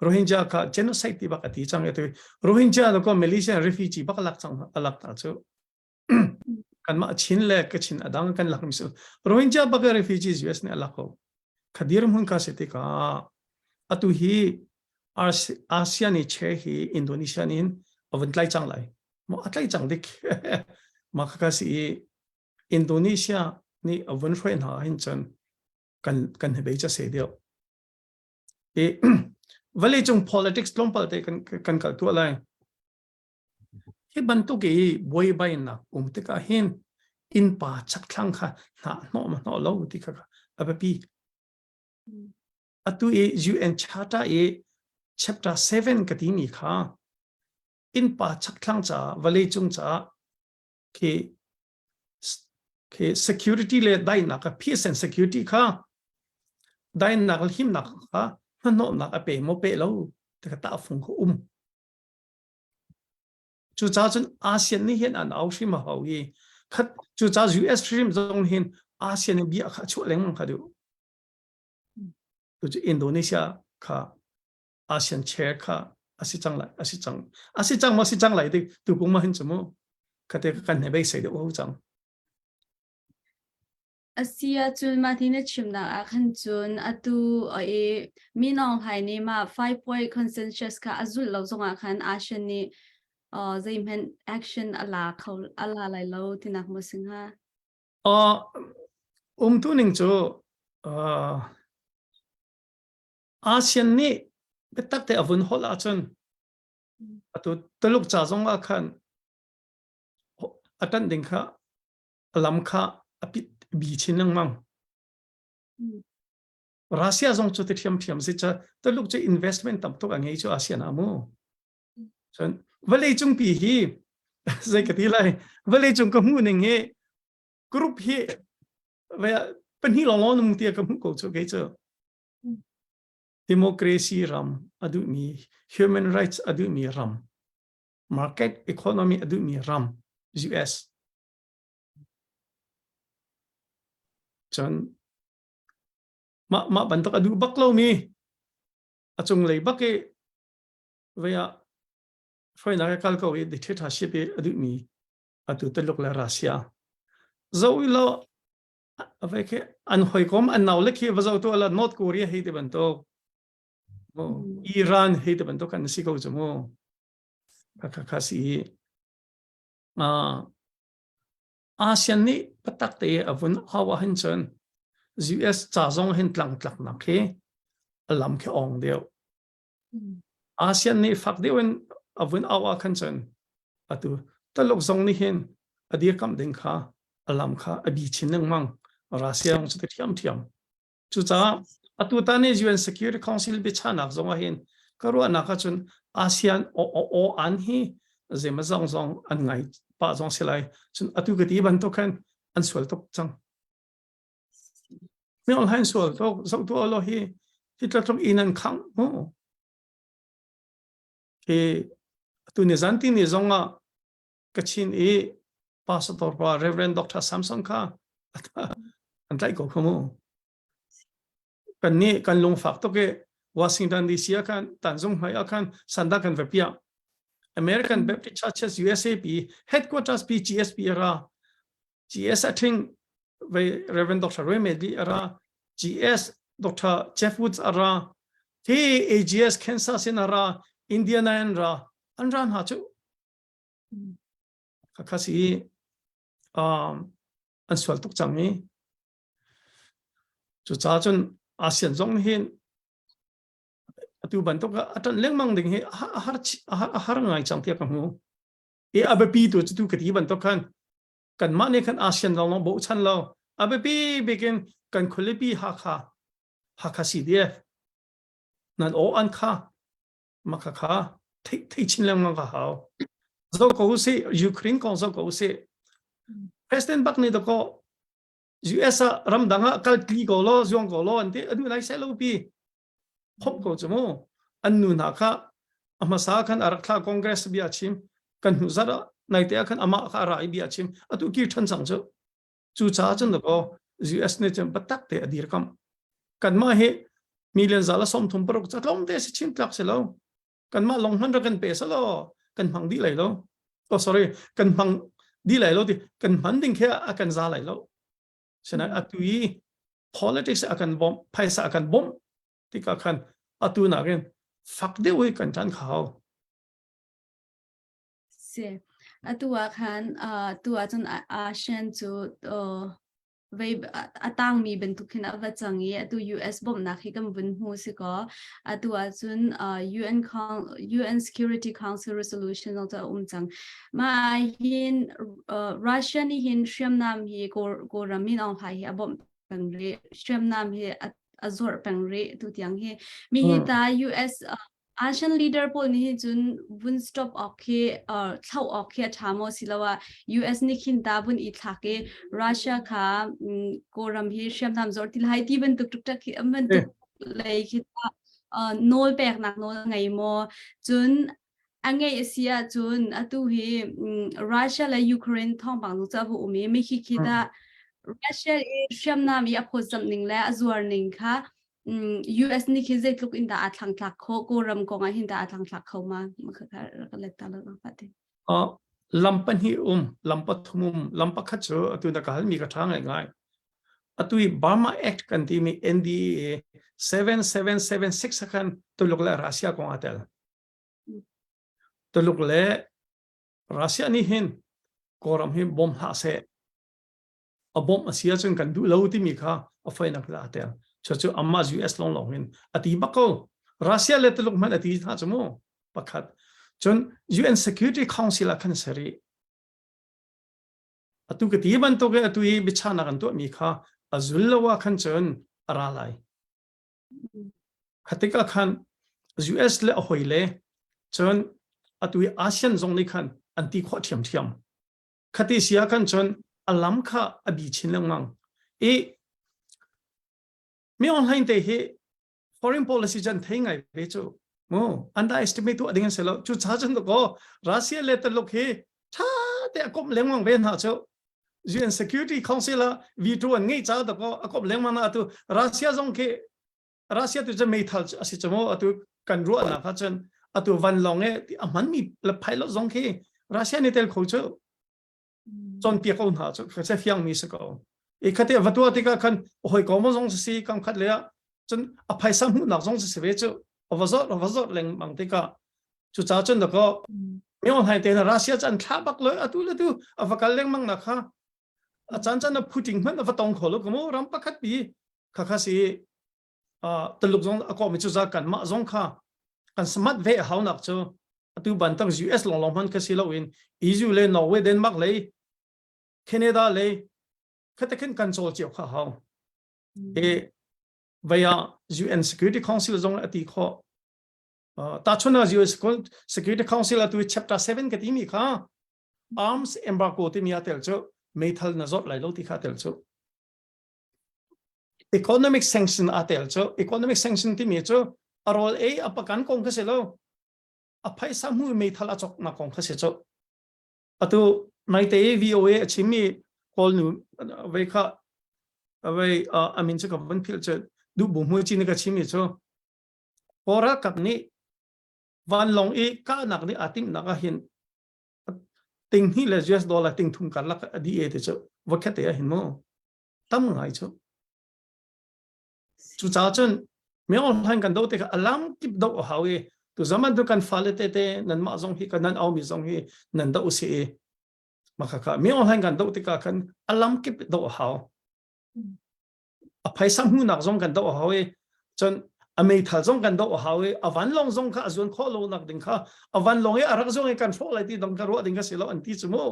Rohingya kha genocide ti bak a ti cang atu Rohingya lo ko Malaysia refugee bak lak cang alak ta cu kanmah Chin le Kachin adang kan lak mi Rohingya bak refugees US nih alak ko khadir hmun kha si tikah atu hi ASEAN i che hi Indonesia nin a vun tlai cang lai maw a tlai cang dik mah kha si i Indonesia nih a vun hruai hna hin cun kan kan hnabei ca se deuh. I vawlei cung politics tlawmpal te kan kan kal tuah lai. Hi bantuk i buaibainak um tikah hin innpa chakthlang kha hnah hnawh ma hnawh lo ti kha a biapi. Atu i UN Charter i chapter 7 ka timi kha innpa chakthlang caah vawlei cung caah khi khi security le daihnak kha peace and security kha daihnak le himnak kha hnahnawhnak a pe maw pe lo ti kha tahfung kha um. Cucaah cun ASEAN nih hin an au hrim a hau i khat cucaah US hrim zong hin ASEAN in bia kha chuah lengmang kha duh. Cu Indonesia kha ASEAN chair kha asi cang lai asi cang asi cang maw si cang lai ti tu kum ma hin chu mu khate kan he beisei deuh ho cang. A si ahcun mah ti na chimnak ah khan cun atu i Min Aung Hlaing nih mah five point consensus kha a zulh lo zongah khan ASEAN nih uh, zeihmanh action a la kho a la lai lo tinak maw si hnga? Uh, umtu ning cu uh, ASEAN nih biatak te a vun holh ahcun atu Tuluk ca zong ah khan a ṭanh ding kha a lam kha a pit bi chin lengmang. Russia zong cu ti ṭhiamṭhiam si ca Tuluk cu investment tam tuk a ngei cu ASEAN ah mu. Cun vawlei cungpi hi zei ka ti lai vawlei cung ka hmuh ning hi group hi pahnih lawng nung tia ka hmuh ko cu kei cu. Democracy ram a duhmi human rights a duhmi ram market economy a duhmi ram US Cun mah mah bantuk a duh bak lomi a cunglei bak i vei ah hruainak i kal ko i dictatorship i a duhmi atu Tuluk le Russia zo i law vai khi an hawikom an nau le khi va zoh tu ala North Korea hei ti bantuk Iran hei ti bantuk kan si ko cu mu kha kha kha si ASEAN nih patak te a vun au ah hin cun US ca zong hin tlangtlak nak hi a lam khi ong deuh. ASEAN nih fak deuh in a vun au ah khan cun atu Taluk zong nih hin a dirkamh ding kha a lam kha a bi chin lengmang. Russia zong cu thiam thiam. Cucaah atu tan i UN Security Council biachahnak zong ah hin ka ruahnak ahcun ASEAN o an hi zeima zong zong an ngai pah zong si lai. Cun atu ka ti bantuk khan an sual tuk cang. Mi online sual tuk zoh tu lo hi hi tlatluk in an khang mu. Hi atu ni zan ti ni zong ah Kachin i pastor pa Reverend Dr. Samson kha an tlaih ko kha mu. Kan nih kan lungfak tuk i Washington DC ah khan Tanzung hmai ah khan sanda kan va piah. American Baptist Churches USA pi headquarters pi GSP ra GS athing ve Reverend Dr. Roy Medley ara GS Dr. Jeff Woods ara hi AGS Kansas in ara Indiana in ra an ra hna chu Khakha si um, an sual tuk cang i cucaah cun ASEAN zong hin atu bantuk a ṭanh lengmang ding hi a har a har ngai cang tiah ka hmu. I a biapi tu cu tu ka ti bantuk khan kanmah nih khan ASEAN lawng bochan lo a biapi bikin kan khualipi Hakha Hakha CDF nan aw an kha mah kha thei thei chin lengmang ka hau zo ko usih Ukraine kong zo ko usih President bak nih dako US ah ramdang ah kal tli ko lo zuang ko lo an ti anu lai sai lo pi khop ko chu mu an nu hna kha a hmasa khan a rak thla Congress bia chim kan hnu zat ah nai te ah khan amah kha a ra i bia chim atu kir than cang cu Cu caah cun dakaw US nih cun biatak te a dirkamh. Kanmah hi million za le 36 ca tlawm te si chin tlak si lo. Kanmah lawng hman rak kan pe selaw kan hmang dih lai lo. Oh sorry, kan hmang dih lai lo ti kan hman ding khi a kan za lai lo. Sinain atu i politics a kan bawmh, phaisa a kan bawmh tikah khan atu nakin fak deuh i kan ṭan kha hau. Si. Atu ah khan uh, tu ah cun ASEAN cu uh, Vei a tangmi bantuk khin a va cang i atu US bawmhnak hi kan vun hmu si kaw atu ahcun UN UN Security Council resolution zong cu a um cang. Mah hin Russia nih hin hriamnam hi Kawlram Min Aung Hlaing hi a bawmh peng rih hriamnam hi a zuarh peng rih tu tiang hi mi hi ta US ASEAN leader pawl nih hin cun vun stop awk khi thlauh awk khi a ṭha maw siloah US nih khin ta vun i thlak i Russia kha Kawlram hi hriamnam zor ti lai ti bantuk ṭukṭak khi bantuk lei khi nawl peknak nawl ngei maw cun a ngeih a si ahcun atu hi Russia le Ukraine thawngpang cu a va um i mi khi khi dah Russia i hriamnam i a phawtzamh ning le a zuar ning kha US nih khi zeitluk in dah aa thlangtlak khawh Kawlram kong ah hin dah aa thlangtlak kho ma ka let ta lo fa te lam pahnih um lam pathum um lam pakhat cu atu na ka hal mi ka tha ngai ngai atu i Burma Act kan ti mi NDAA 7776 khan Tuluk le Russia kong a tel Tuluk le Russia nih hin Kawlram hi bom hlah seh a bawmh a si ahcun kan duh lo timi kha a foinak la a tel cu amah US long long in a ti bak ko Russia le Tuluk hmanh a ti hna cu mu pakhat cun UN Security Council ah khan seri atu ka ti bantuk in atu i biachahnak an tuahmi kha a zul lo ah khan cun a ra lai khatik ah khan US le a hoi le cun atu i ASEAN zong nih khan an ti khawh ṭhiamṭhiam Khati si ah khan cun a lam kha a bi chin lengmang. I mi online te hi foreign policy can thei ngai ve cu mu underestimate tu ading an si lo cu cha cun ko Russia le Tuluk hi tha te a komh lengmang ve hna cu UN Security Council ah veto an ngei ca da ko a komh lengmang na atu Russia zong khi Russia tu cu meithal a si cu mu atu kan ruahnak ah cun atu vanlawng e a hmanmi le pilot zong khi Russia nih tel kho cu cawnpiak ko hna cu ka fiang mi si ko i khate va tua tikah khan hoi ko mo zong si kam khat le ah cun a phaisa hmuhnak zong si ve cu a va zawt a va zawt lengmang tikah cu ca cun da ko mi online te na Russia cu an thla bak lo atu le tu a va kal lengmang na kha a caan caan a phuting hmanh a va tong kho lo ka mu ram pakhat pi kha kha si Tuluk zong a kawmi cu za kan mah zong kha kan smart ve a hau nak cu atu bantak US long long hman kha si lo in EU le Norway Denmark lei Canada lei khata khin kan chawl cio kha hau e vaya UN Security Council zong ati kho ta chuna US Security Council atu chapter 7 ka ti mi kha arms embargo timi a tel cu meithal na zawt lai lo ti kha tel cu economic sanction a tel cu economic sanction timi cu a rawl ei a pakan kong kha si lo a phaisa hmu meithal a chok na kong kha si cu atu naite VOA a chimmi kawl nu vei kha vei amin cu ka van philh cu duh bu hmu chin ka chimmi cu kawl ralkap nih vanlawng i kahnak nih aa timhnak ah hin ting hnih le US dollar ting thum karlak a di e te cu voikhat te ah hin mu tam ngai cu cu ca cun mi online kan do te kha alam kip do a hau i tu zaman tu kan fale te te nan mah zong hi kan nan au mi zong hi nan do si i maka kha mi online kan do tikah khan alam kip do a hau a phaisa hmuhnak zong kan doh a hau i cun a meithal zong kan doh a hau i a vanlawng zong kha a zuan khawh lo nak ding kha a vanlawng i a rak zong i kan hrawh lai ti dong ka ruah ding ka si lo an ti cu mu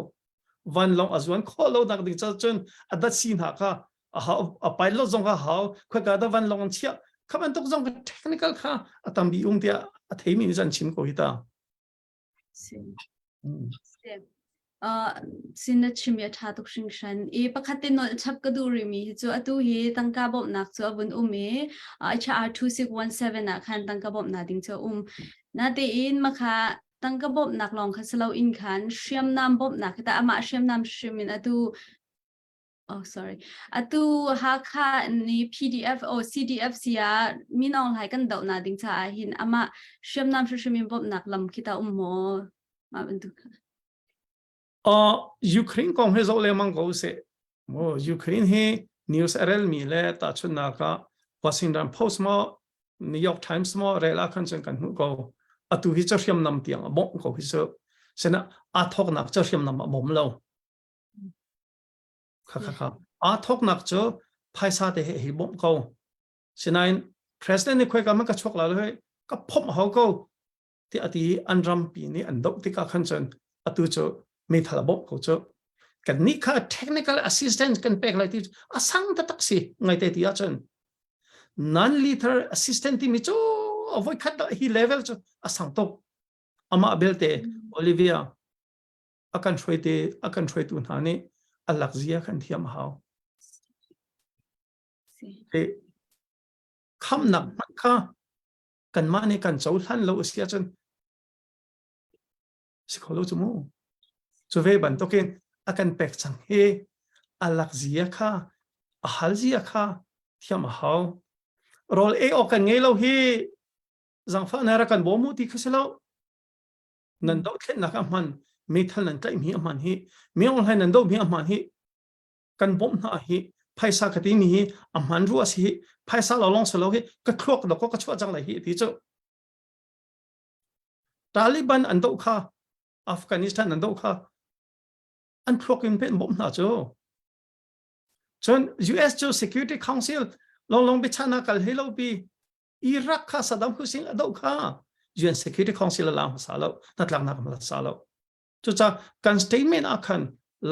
vanlawng a zuan khawh lo nak ding cun a datsi hna kha a hau a pilot zong kha hau khoika da vanlawng an chiah kha bantuk zong technical kha a tam bi um tiah a theimi nih an chim ko hi ta Si. Si. Uh, sin na chim i a ṭha tuk hringhran. I pakhat te nolh chap ka duh rihmi hi cu atu hi tangka bawmhnak cu a vun um i uh, HR 2617 ah khan tangka bawmhnak ding cu a um. Natein makha tangka bawmhnak lawng kha si loin khan hriamnam bawmhnak hi tah amah hriamnam hrim in atu Oh sorry. Atu Hakha ni PDF o CDF sia Min Aung Hlaing kan doh na ding caah hin amah hriamnam hrimhrim in bawmhnak lam khi ta um maw? Mah bantuk. Uh, Ukraine kong hi zoh lengmang ko seh. Mo Ukraine hi news a rel mi le tahchunhnak ah Washington Post mo New York Times mo rel ah khan cun kan hmuh ko. Atu hi cu hriamnam tiang a bawmh ko hi cu. Sina aa thawknak cu hriamnam a bawm lo. Kha kha kha. Aa thoknak cu phaisa te he hi bawmh ko. Sinain president nih khoika man ka chuak la lo hei ka phomh hau ko ti ati an rampi nih an doh tikah khan cun atu cu meithal a bawmh ko cu. Kan nih kha technical assistance kan pek lai ti a sang taktak si ngai te ti ahcun non lethal assistant timi cu a voikhat hi level cu a sang tuk. Amah belte Olivia a kan hruaite a kan hruaitu hna nih a lak zia kan thiam a hau. E, khamnak hmanh kha kanmah nih kan cohlan lo a si ahcun si kho lo cu mu. Cu ve bantukin a kan pek cang hi a lak zia kha a hal zia kha thiam a hau. Rawl ei awk kan ngei lo hi zangfah na rak kan bawm u ti kha si lo. Nan dohthlennak a hman meithal nan tlaihmi a hman hi mi online nan dohmi a hman hi kan bawmh hna hi phaisa ka timi hi a hman rua si hi phaisa lo long salo hi ka thluak dok ka chuah cang lai hi ti cu Taliban an doh kha Afghanistan an doh kha an thluak in pen bawmh hna cu cun US cu Security Council long long biachana kal hei lo pi Iraq kha Saddam Hussein a doh kha UN Security Council a la hmasa lo hnatlaknak a sa lo cucaah kan statement ah khan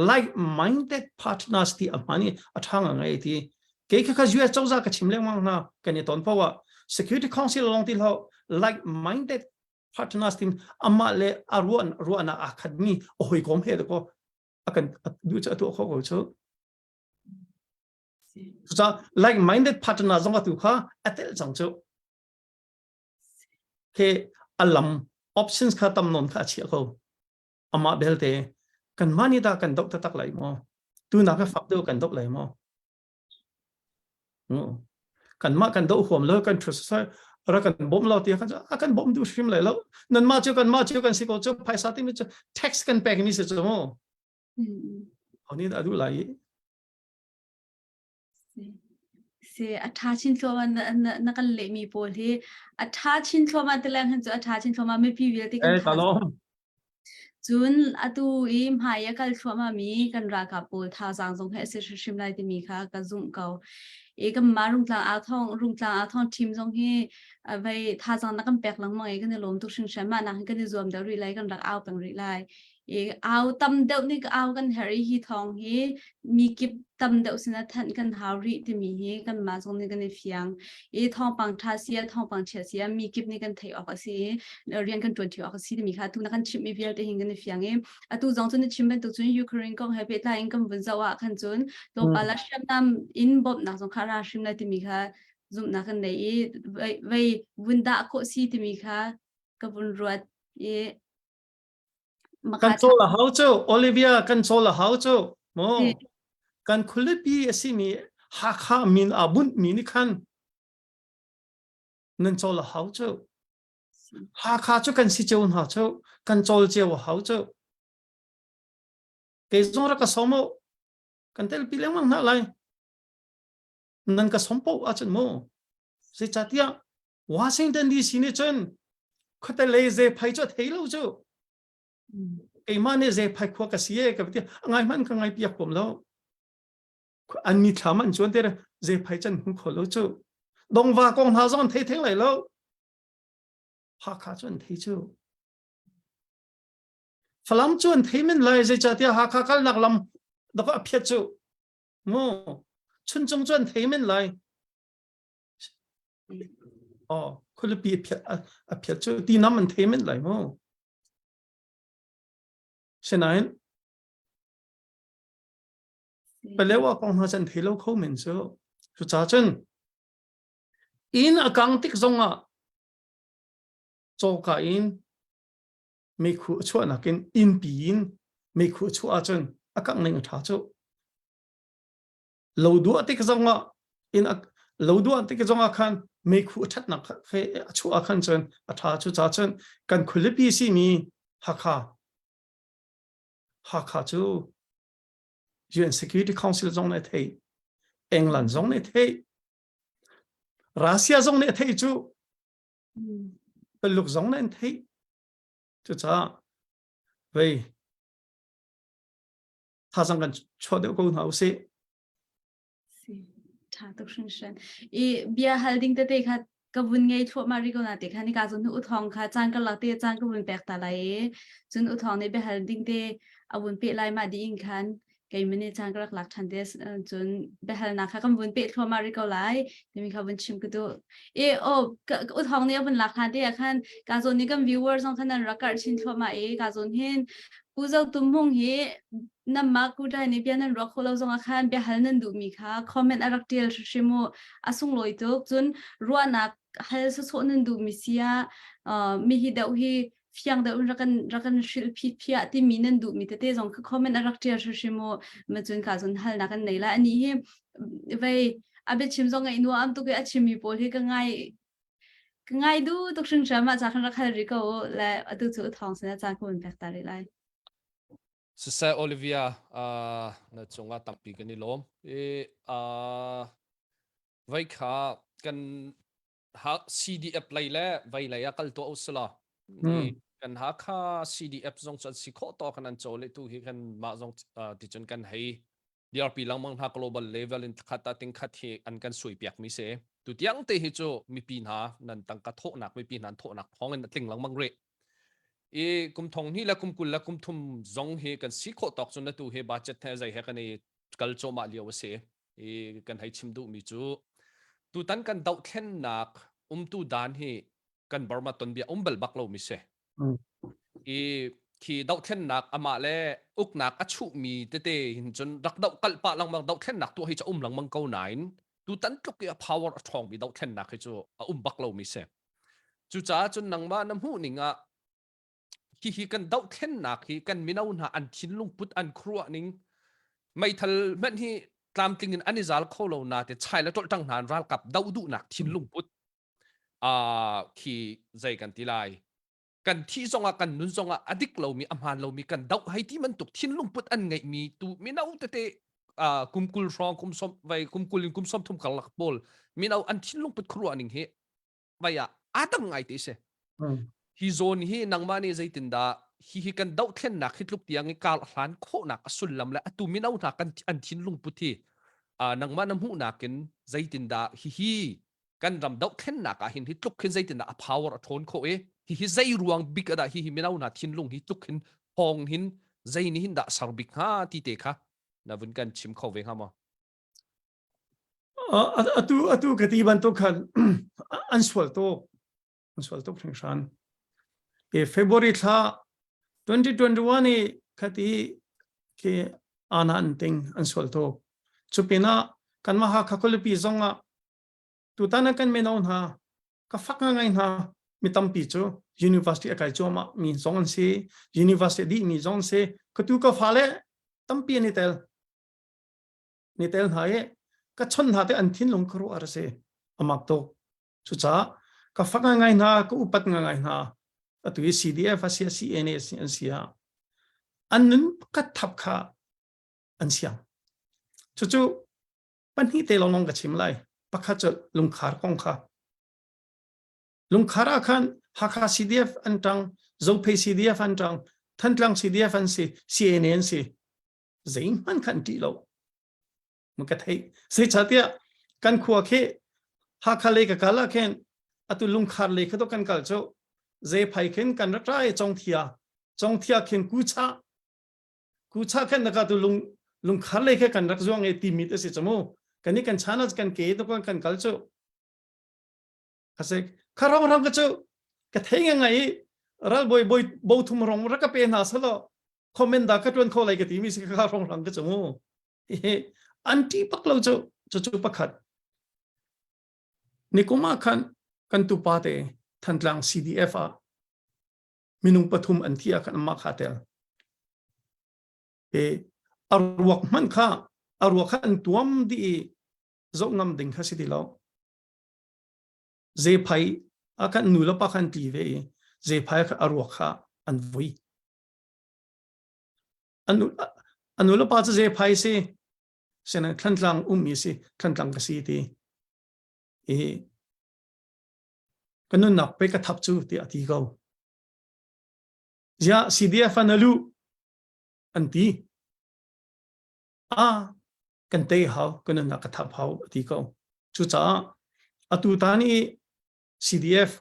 like-minded partners ti a hman i a ṭha ngai ti kei kha kha US cozah ka chim lengmang hna kan i ton poah Security Council lawng ti hlah like-minded partners tin amah le a ruan ruahnak aa khatmi a hawikom he ko a kan duh cu a tuah kho ko cu Cucaah like-minded partner zong atu kha a tel cang cu. Ke a lam options kha tam nawn kha a chiah ko. Amah belte kan mah nih dah kan doh taktak lai maw? Tu nak ka fak deuh kan doh lai maw? Kan mah kan doh huam lo kan thu sai ra kan bom lo ti kan a kan bom du hrim lai lo. Nan mah cu kan mah cu kan si ko cu phaisa ti mi cu tax kan pek mi si cu mu. Ho nih dah duh lai? Si a ṭha chin thluahmah na, na, na kan lehmi pawl hi a ṭha chin thluahmah ti leng hin cu a ṭha chin thluahmah mipi vialte kan Eh, tha kalom. Cun atu i hmai a kal thluahmah mi kan ralkap pawl thazaang zong hi a si hrimhrim lai timi kha ka zumh ko. I kanmah Rungtlang aa thawng Rungtlang aa thawng team zong hi a vei thazaang na kan pek lengmang i kan i lawm tuk hringhran. Mah nak hin kan i zuam deuh rih lai, kan rak au peng rih lai. I au tam deuh nih au kan herh i hi thawng hi mi kip tam deuh sinah thanh kan hau rih timi hi kanmah zong nih kan i fiang. I thawngpang ṭha si ah thawngpang chia si ah mi kip nih kan theih awk a si i rian kan ṭuan ṭi awk a si timi kha atu na kan chimhmi vialte hin kan i fiang i atu zong cu na chim bantuk cun Ukraine kong he pehtlai in kan vun zoh ah khan cun tlawmpal ah hriamnam in bawmhnak zong kha ra hrim lai timi kha zumhnak kan nei i vei vun dah khawh si timi kha ka vun ruat i Kan cawl a hau cu Olivia kan cawl a hau cu mu kan khualipi a simi Hakha min aa bunhmi nih khan nan cawl a hau cu Hakha cu kan si cio hna cu kan cawl cio a hau cu kei zong rak ka som u kan telpi lengmang hna lai nan ka som paoh ahcun mu zeicahtiah Washington DC nih cun khuate lei zephai cu a thei lo cu keimah nih zephai khua ka si e ka ti ngai hmanh ka ngai piak huam lo an mi thlam an chuan te zephai chan hmu kho lo cu dongva kong hna zong an thei theng lai lo Hakha cu an thei cu Falam cu an thei men lai zeicahtiah Hakha kalnak lam daka a phiat cu mu chuncung cu an thei men lai Oh, khualipi a phiat a phiat cu ti nam an thei men lai mu. Sinain Palewa kong hna chan thei lo kho men cu. Cuca cun inn a kang tik zong ah cawka in meikhu a chuahnak in innpi in meikhu a chuah ahcun a kangh ning a ṭha cu. Lo duah tik zong ah in lo duah tik zong ah khan meikhu a ṭhatnak he a chuah ah khan cun a ṭha cu ca cun kan khualipi simi Hakha Hakha cu UN Security Council zong nih a theih England zong nih a theih Russia zong nih a theih cu Tuluk zong nih an theih cucaah vei. Thazang kan chuah deuh ko hna usih. Si, ṭha tuk hringhran. I bia hal ding tete kha ka vun ngei thluahmah rih ko na te kha nika cun u thawng kha caan ka lak te caan ka vun pek ta lai i cun u thawng nih biahal ding te a vun peh lai mah dih in khan keimah nih caan ka rak lak ṭhan te cun biahalnak kha kan vun peh thluahmah rih ko lai timi kha vun chim ka duh. I o u thawng nih a vun lak hlan te ah khan ka zawn nih kan viewer zong khan an rak karh chin thluahmah i ka zawn hin Pu Zo Tum Hmung hi nanmah Kudai nih bia nan ruah khawh lo zongah khan biahal nan duhmi kha comment a rak ṭial hrimhrim u. A sunglawi tuk. Cun ruahnak hal sawsawh nan duhmi si ah uh, mi hi deuh hi fiang deuh in rak kan rak kan hrilh phit phiah timi nan duhmi tete zong kha comment a rak ṭial hrimhrim u. Ma cun ka cun halnak an nei la. Ani hi vei a biachim zong ngaih nuam tuk i a chimmi pawl hi ka ngai Ka ngai duh tuk hringhran mah ca khan rak hal rih ko u le atu cu thawng sin ah caan ka vun pek ta rih lai. Siseh Olivia uh, na cungah tampi kan i lawm. I uh, vai kha kan ha CDF lei le vai lei ah kal tuah usila. Mm. Kan Hakha CDF zong cu an si khawh to kan an caw le tu hi kan mah zong uh, ticun kan hei dirpi lengmang hna global level in khat ah ting khat hi an kan suai piak mi si tu tiang te hi cu mipi hna nan tangka thawhnak mipi hna thawhnak thawng in a tling lengmang rih i kum thong hnih le kum kul le kum thum zong hi kan si khawh tawk cun atu hi budget he zei he kan i kal cawmah lio a si i kan hei chim duh mi cu tutan kan dohthlennak umtu dan hi kan Burma tonbia um bal bak lo mi si I khi dohthlennak amah le uknak a chuhmi tete hin cun rak doh kalh pah lengmang dohthlennak tuah hi cu a um lengmang ko nain tutan tluk i a power a ṭhawngmi dohthlennak hi cu a um bak lomi si. Cucaah cun nangmah na hmuh ning ah hihi kan dohthlennak hi kan mino hna an thinlung put an khuaruah ning meithal hmanh hi tlamtling in an i zal kho lo na te chai le ṭolh hna an ralkap doh duhnak thinlung put uh, khi zei kan ti lai kan thih zongah kan nun zongah a dik lomi a hmaan lomi kan doh hei ti bantuk thinlung put an ngeihmi tu mino tete uh, kum kul hrawng kum som vai kum kul in kum som thum karlak pawl mino an thinlung put khuaruah ning hi vai ah aa dang ngai te si hi zawn hi nangmah nih zeitindah hi hi kan dohthlennak hi tluk tiang i kar hlan khawhnak a sullam le atu mino hna kan an thinlung put hi uh, nangmah na hmuhnak in zeitindah hi hi kan ram dohthlennak ah hin hi tluk hin zeitindah a power a ṭhawn khawh i hihi zei ruang bik ah dah hihi mino hna thinlung hi tluk hin hawng hin zei nih hin dah ser bik hnga ti te kha na vun kan chim kho ve hnga maw? Atu atu ka ti bantuk khan an sual tuk an sual tuk hringhran. E February thla 2021 i khati khi ana an ting an sual tuk. Cupinah kanmah Hakha khualipi zongah tutan ah kan mino hna ka fak ngai hna mi tampi cu university a kai cuahmah mi zong an si university a dih mi zong an si ka tu ka fale tampi an i tel ni tel hna i ka chon hna te an thinlung ka ruah a si amak tuk cucaah ka fak ngai hna ka upat ngai hna atu i CDF a si CNA an si ah an nun pakhat thap kha an siang cucu pahnih te lawnglawng ka chim lai pakhat cu lungkhar kong kha lungkhar ah khan Hakha CDF an tang Zophei CDF an tang Thantlang CDF an si CNA an si zeihmanh khan ṭih lo ma ka theih zeicahtiah kan khua khi Hakha lei ka kal ah khin atu lungkhar lei kha to kan kal cu zephai khin kan rak ra i congthia congthia khin kucha Kucha khan na ka tu lung lungkhar lei kha kan rak zuang e ti mi te si chamu kan ni kan chana kan ke to kan kan kal chu khase kharong rong ka chu ka thei nga ngai ral boi boi bo thum rong ra ka pe na salo comment da ka tuan kho lai ka ti mi si kha rong rong ka chu mu an ti pak lo chu chu chu pakhat nikuma khan kan tu pa te Thantlang CDF a minung pathum an thi ah khan amah kha tel e a ruak hmanh kha a ruak kha an tuam dih i zoh ngam ding kha si ti lo zephai a kan nu le pa khan tli ve i zephai kha a ruak kha an vui an nu le pa cu zephai si sinain thlantlang ummi si thlantlang ka si ti i ka nunnak pe ka thap cu tiah a ti ko. Ziah CDF an a luh an ti. A kan tei hau kan nunnak ka thap hau a ti ko. Cucaah atu tan i CDF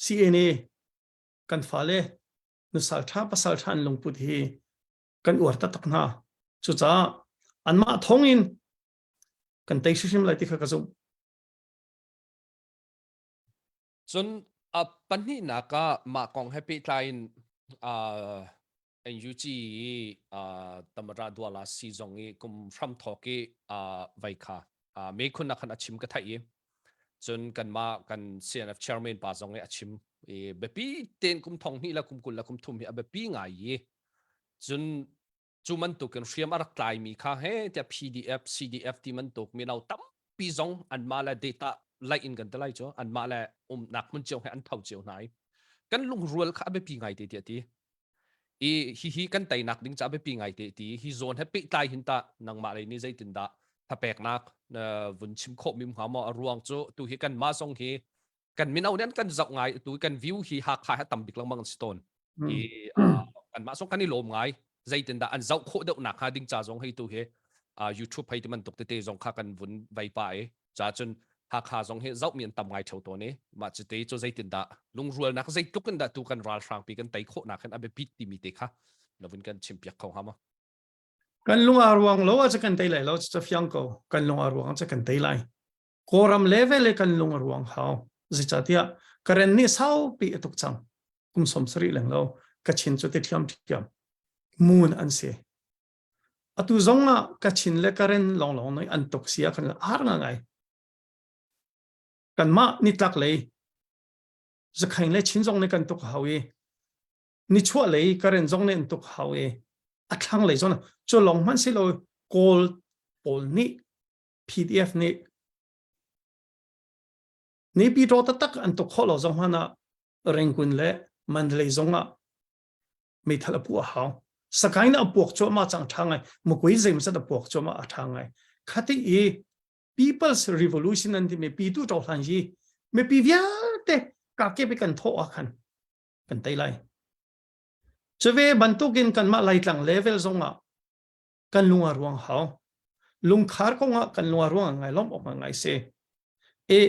CNA kan fale nusal ṭha pasal ṭha an lungput hi kan uar taktak hna. Cucaah anmah thawng in kan tei hrimhrim lai ti kha ka zumh. Cun a pahnihnak ah mah kong he pehtlai in uh, NUG i uh, Tamara Duala si zong i kum hram thawk i uh, vai kha uh, mekhun ah khan a chim ka theih i cun kanmah kan CNF chairman pa zong i a chim i biapi tein kum thong hnih le kum 20 le kum thum hi a biapi ngai i cun cu bantukin hriam a rak tlaimi kha he tiah PDF CDF ti bantuk mino tampi zong anmah le data laih in kan ti lai cu anmah le umnak hmun cio he an tho cio hna i kan lungrual kha a biapi ngai te tiah ti i hihi kan teinak ding ca biapi ngai te ti hi zawn he pehtlai hin ta nangmah lei nih zeitindah thapeknak vun chim khawh mi hnga maw a ruang cu tu hi kan mah zong hi kan mino nih an kan zoh ngai tu kan view hi Hakha he tam bik lengmang si tawn i kanmah zong kan i lawm ngai zeitindah an zoh khawh deuh nak hnga ding ca zong hei tu hi YouTube hei ti bantuk tete zong kha kan vun vei pa i ca cun Hakha zong hi zoh mi an tam ngai theo tawn i mah cu te cu zeitindah lungrualnak zeitluk in dah tu kan ralhrang pi kan tei khawh nak hin a biapit timi te kha na vun kan chim piak kho hnga maw Kan lung aa ruang lo ah kan tei lai lo cu fiang ko kan lung aa ruang cu kan tei lai Kawlram level le kan lung a ruang hau. Zeicahtiah Karen nih saupi a tuk cang. Kum 70 leng lo Kachin cu ti ṭhiam ṭhiam mun an si. Atu zong ah Kachin le Karen lawnglawng nih an tuk si ah khan har ngai. Kanmah nitlak lei Zakhain le Chin zong nih kan tuk hau i nichuah lei Karen zong nih an tuk hau i a thlang lei zong cu lawng hmanh si lo Kawl pawl nih PDF nih Naypyidaw taktak an tuk khawh lo zong hmanh ah Rangoon le Mandalay zong ah meithal a puah a hau. Sakaing a puak cuahmah cang ṭha ngai. Mukui zeimawzat a puak cuahmah a ṭha ngai. Khati i People's Revolution an timi pitu ṭohlan hi mipi vialte kakep i kan thawh ah khan kan tei lai. Cuve bantukin kanmah Laitlang level zong ah kan lung a ruang hau lungkhar kong ah kan lung a ruang ngai lawmh awk ngai si e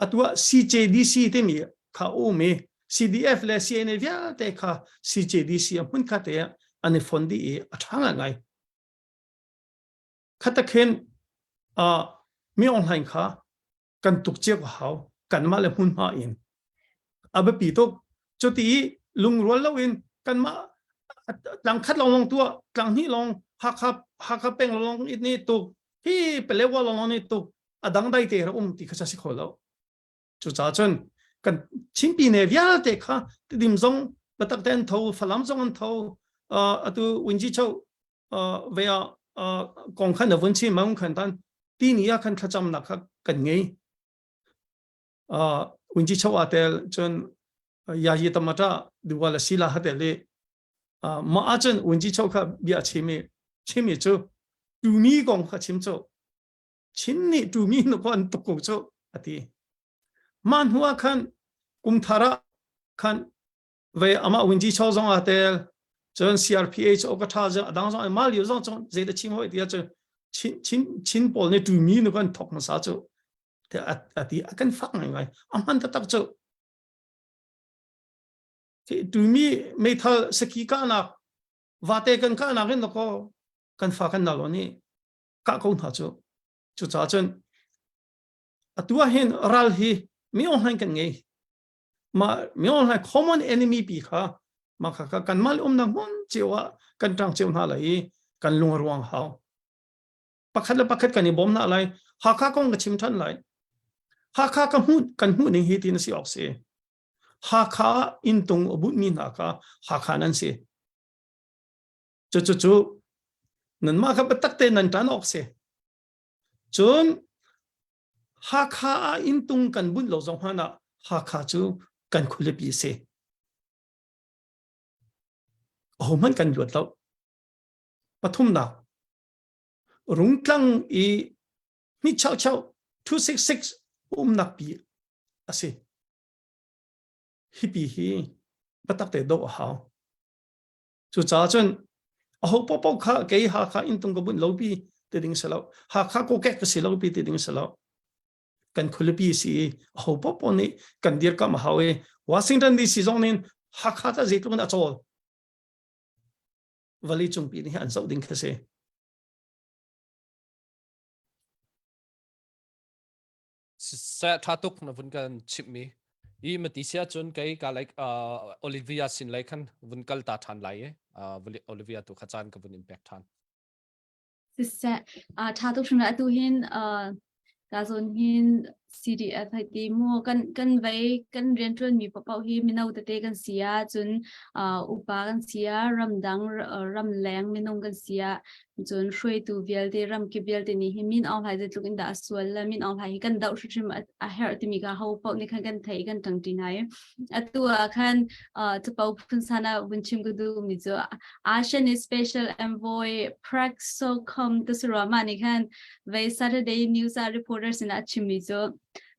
atu ah CJDC timi kha um i CDF le CNA vialte kha CJDC a hmun kha te an i fon dih i a ṭha ngai ngai khatakhin uh, mi online kha kan tuk cio ka hau kanmah le hmunhma in a biapi tuk cuti i lungrual loin kanmah tlang khat lawng lawng tuah tlang hnih lawng Hakha Hakha peng lawng it ni tuk hi Palewa lawng lawng ni tuk a dang dai te ra um ti kha si kho lo cucaah cun kan Chinpi ne vialte kha tidim zong batak te an tho Falam zong an tho atu Winji cho ve ah kong khan na vun chim mang khan tan ti ni ah khan thlacamnak kha kan ngei unji cho a tel cun yayi tamata duwala sila ha tel i ma ah cun unji cho kha bia chimi chimi cu tumi kong kha chim cu chin nih tumi nu ko an tuk ko cu ati ma hnu ah khan kum thar ah khan ve amah winji cho zong a tel cun CRPH o ka tha zong adang zong ma liu zong chung zei da chim hoi tia cu chin chin chin pawl nih tu mi nu kan thok hmasa cu te ati a kan fak ngai ngai a hman taktak cu tu mi meithal saki ka nak vate kan ka nak in ko kan fa kan na lo ni ka ko hna cu cu cha cun atu ah hin ral hi mi online kan ngei ma mi online common enemy pi kha ma kha kha kan mal umnak hmun cio ah kan tang cio hna lai i kan lung ruang hau pakhat le pakhat kan i bawm hna lai Hakha kong ka chim than lai Hakha ka hmuh kan hmuh ning hi tin si awk si Hakha intung a but mi hna kha Hakha nan si cu cu cu nan mah kha biatak te nan tan awk si cun Hakha ah inntung kan bunh lo zong hmanh ah Hakha cu kan khualipi a si. Ahohmanh kan luat lo. Pathumnak, Rungtlang i hni chau chau 266 umnak pi a si. Hi pi hi biatak te doh a hau. Cucaah cun. Aho popo kha kei Hakha inntung ka bunh lo pi ti ding si lo. Hakha kokek ka si lo pi ti ding si lo. Kan khualipi si i aho popo nih kan dirkamh a hau i Washington DC zong nih Hakha ta zeitluk in a cawl. Vali cungpi nih an zoh ding kha si. Seh tha tuk na vun kan chimh mi. I mati sia cun kei ka like uh, Olivia sin lai khan vun kal ta than lai e. Uh, Olivia tu kha caan ka vun in pek than. Siseh, uh, tha tuk hrim atu hin uh, ka zawn hin CDF hai ti mu kan kan vei kan rianṭuan mi paoh hi mino tete kan si ah cun uh, upa kan si ah ramdang uh, ramleng minung kan si ah cun hruaitu vialte ramkip vialte nih hi Min Aung Hlaing zeitluk in dah a sual le Min Aung Hlaing hi kan doh hrimhrim a herh timi kha ho paoh nih khan kan theih kan ṭangṭi hna i atu ah khan uh, capo phun sana vun chim ka duh mi cu ASEAN Special Envoy Prak Sokhom te mah nih khan vei Saturday News ah reporter sinah a chimmi cu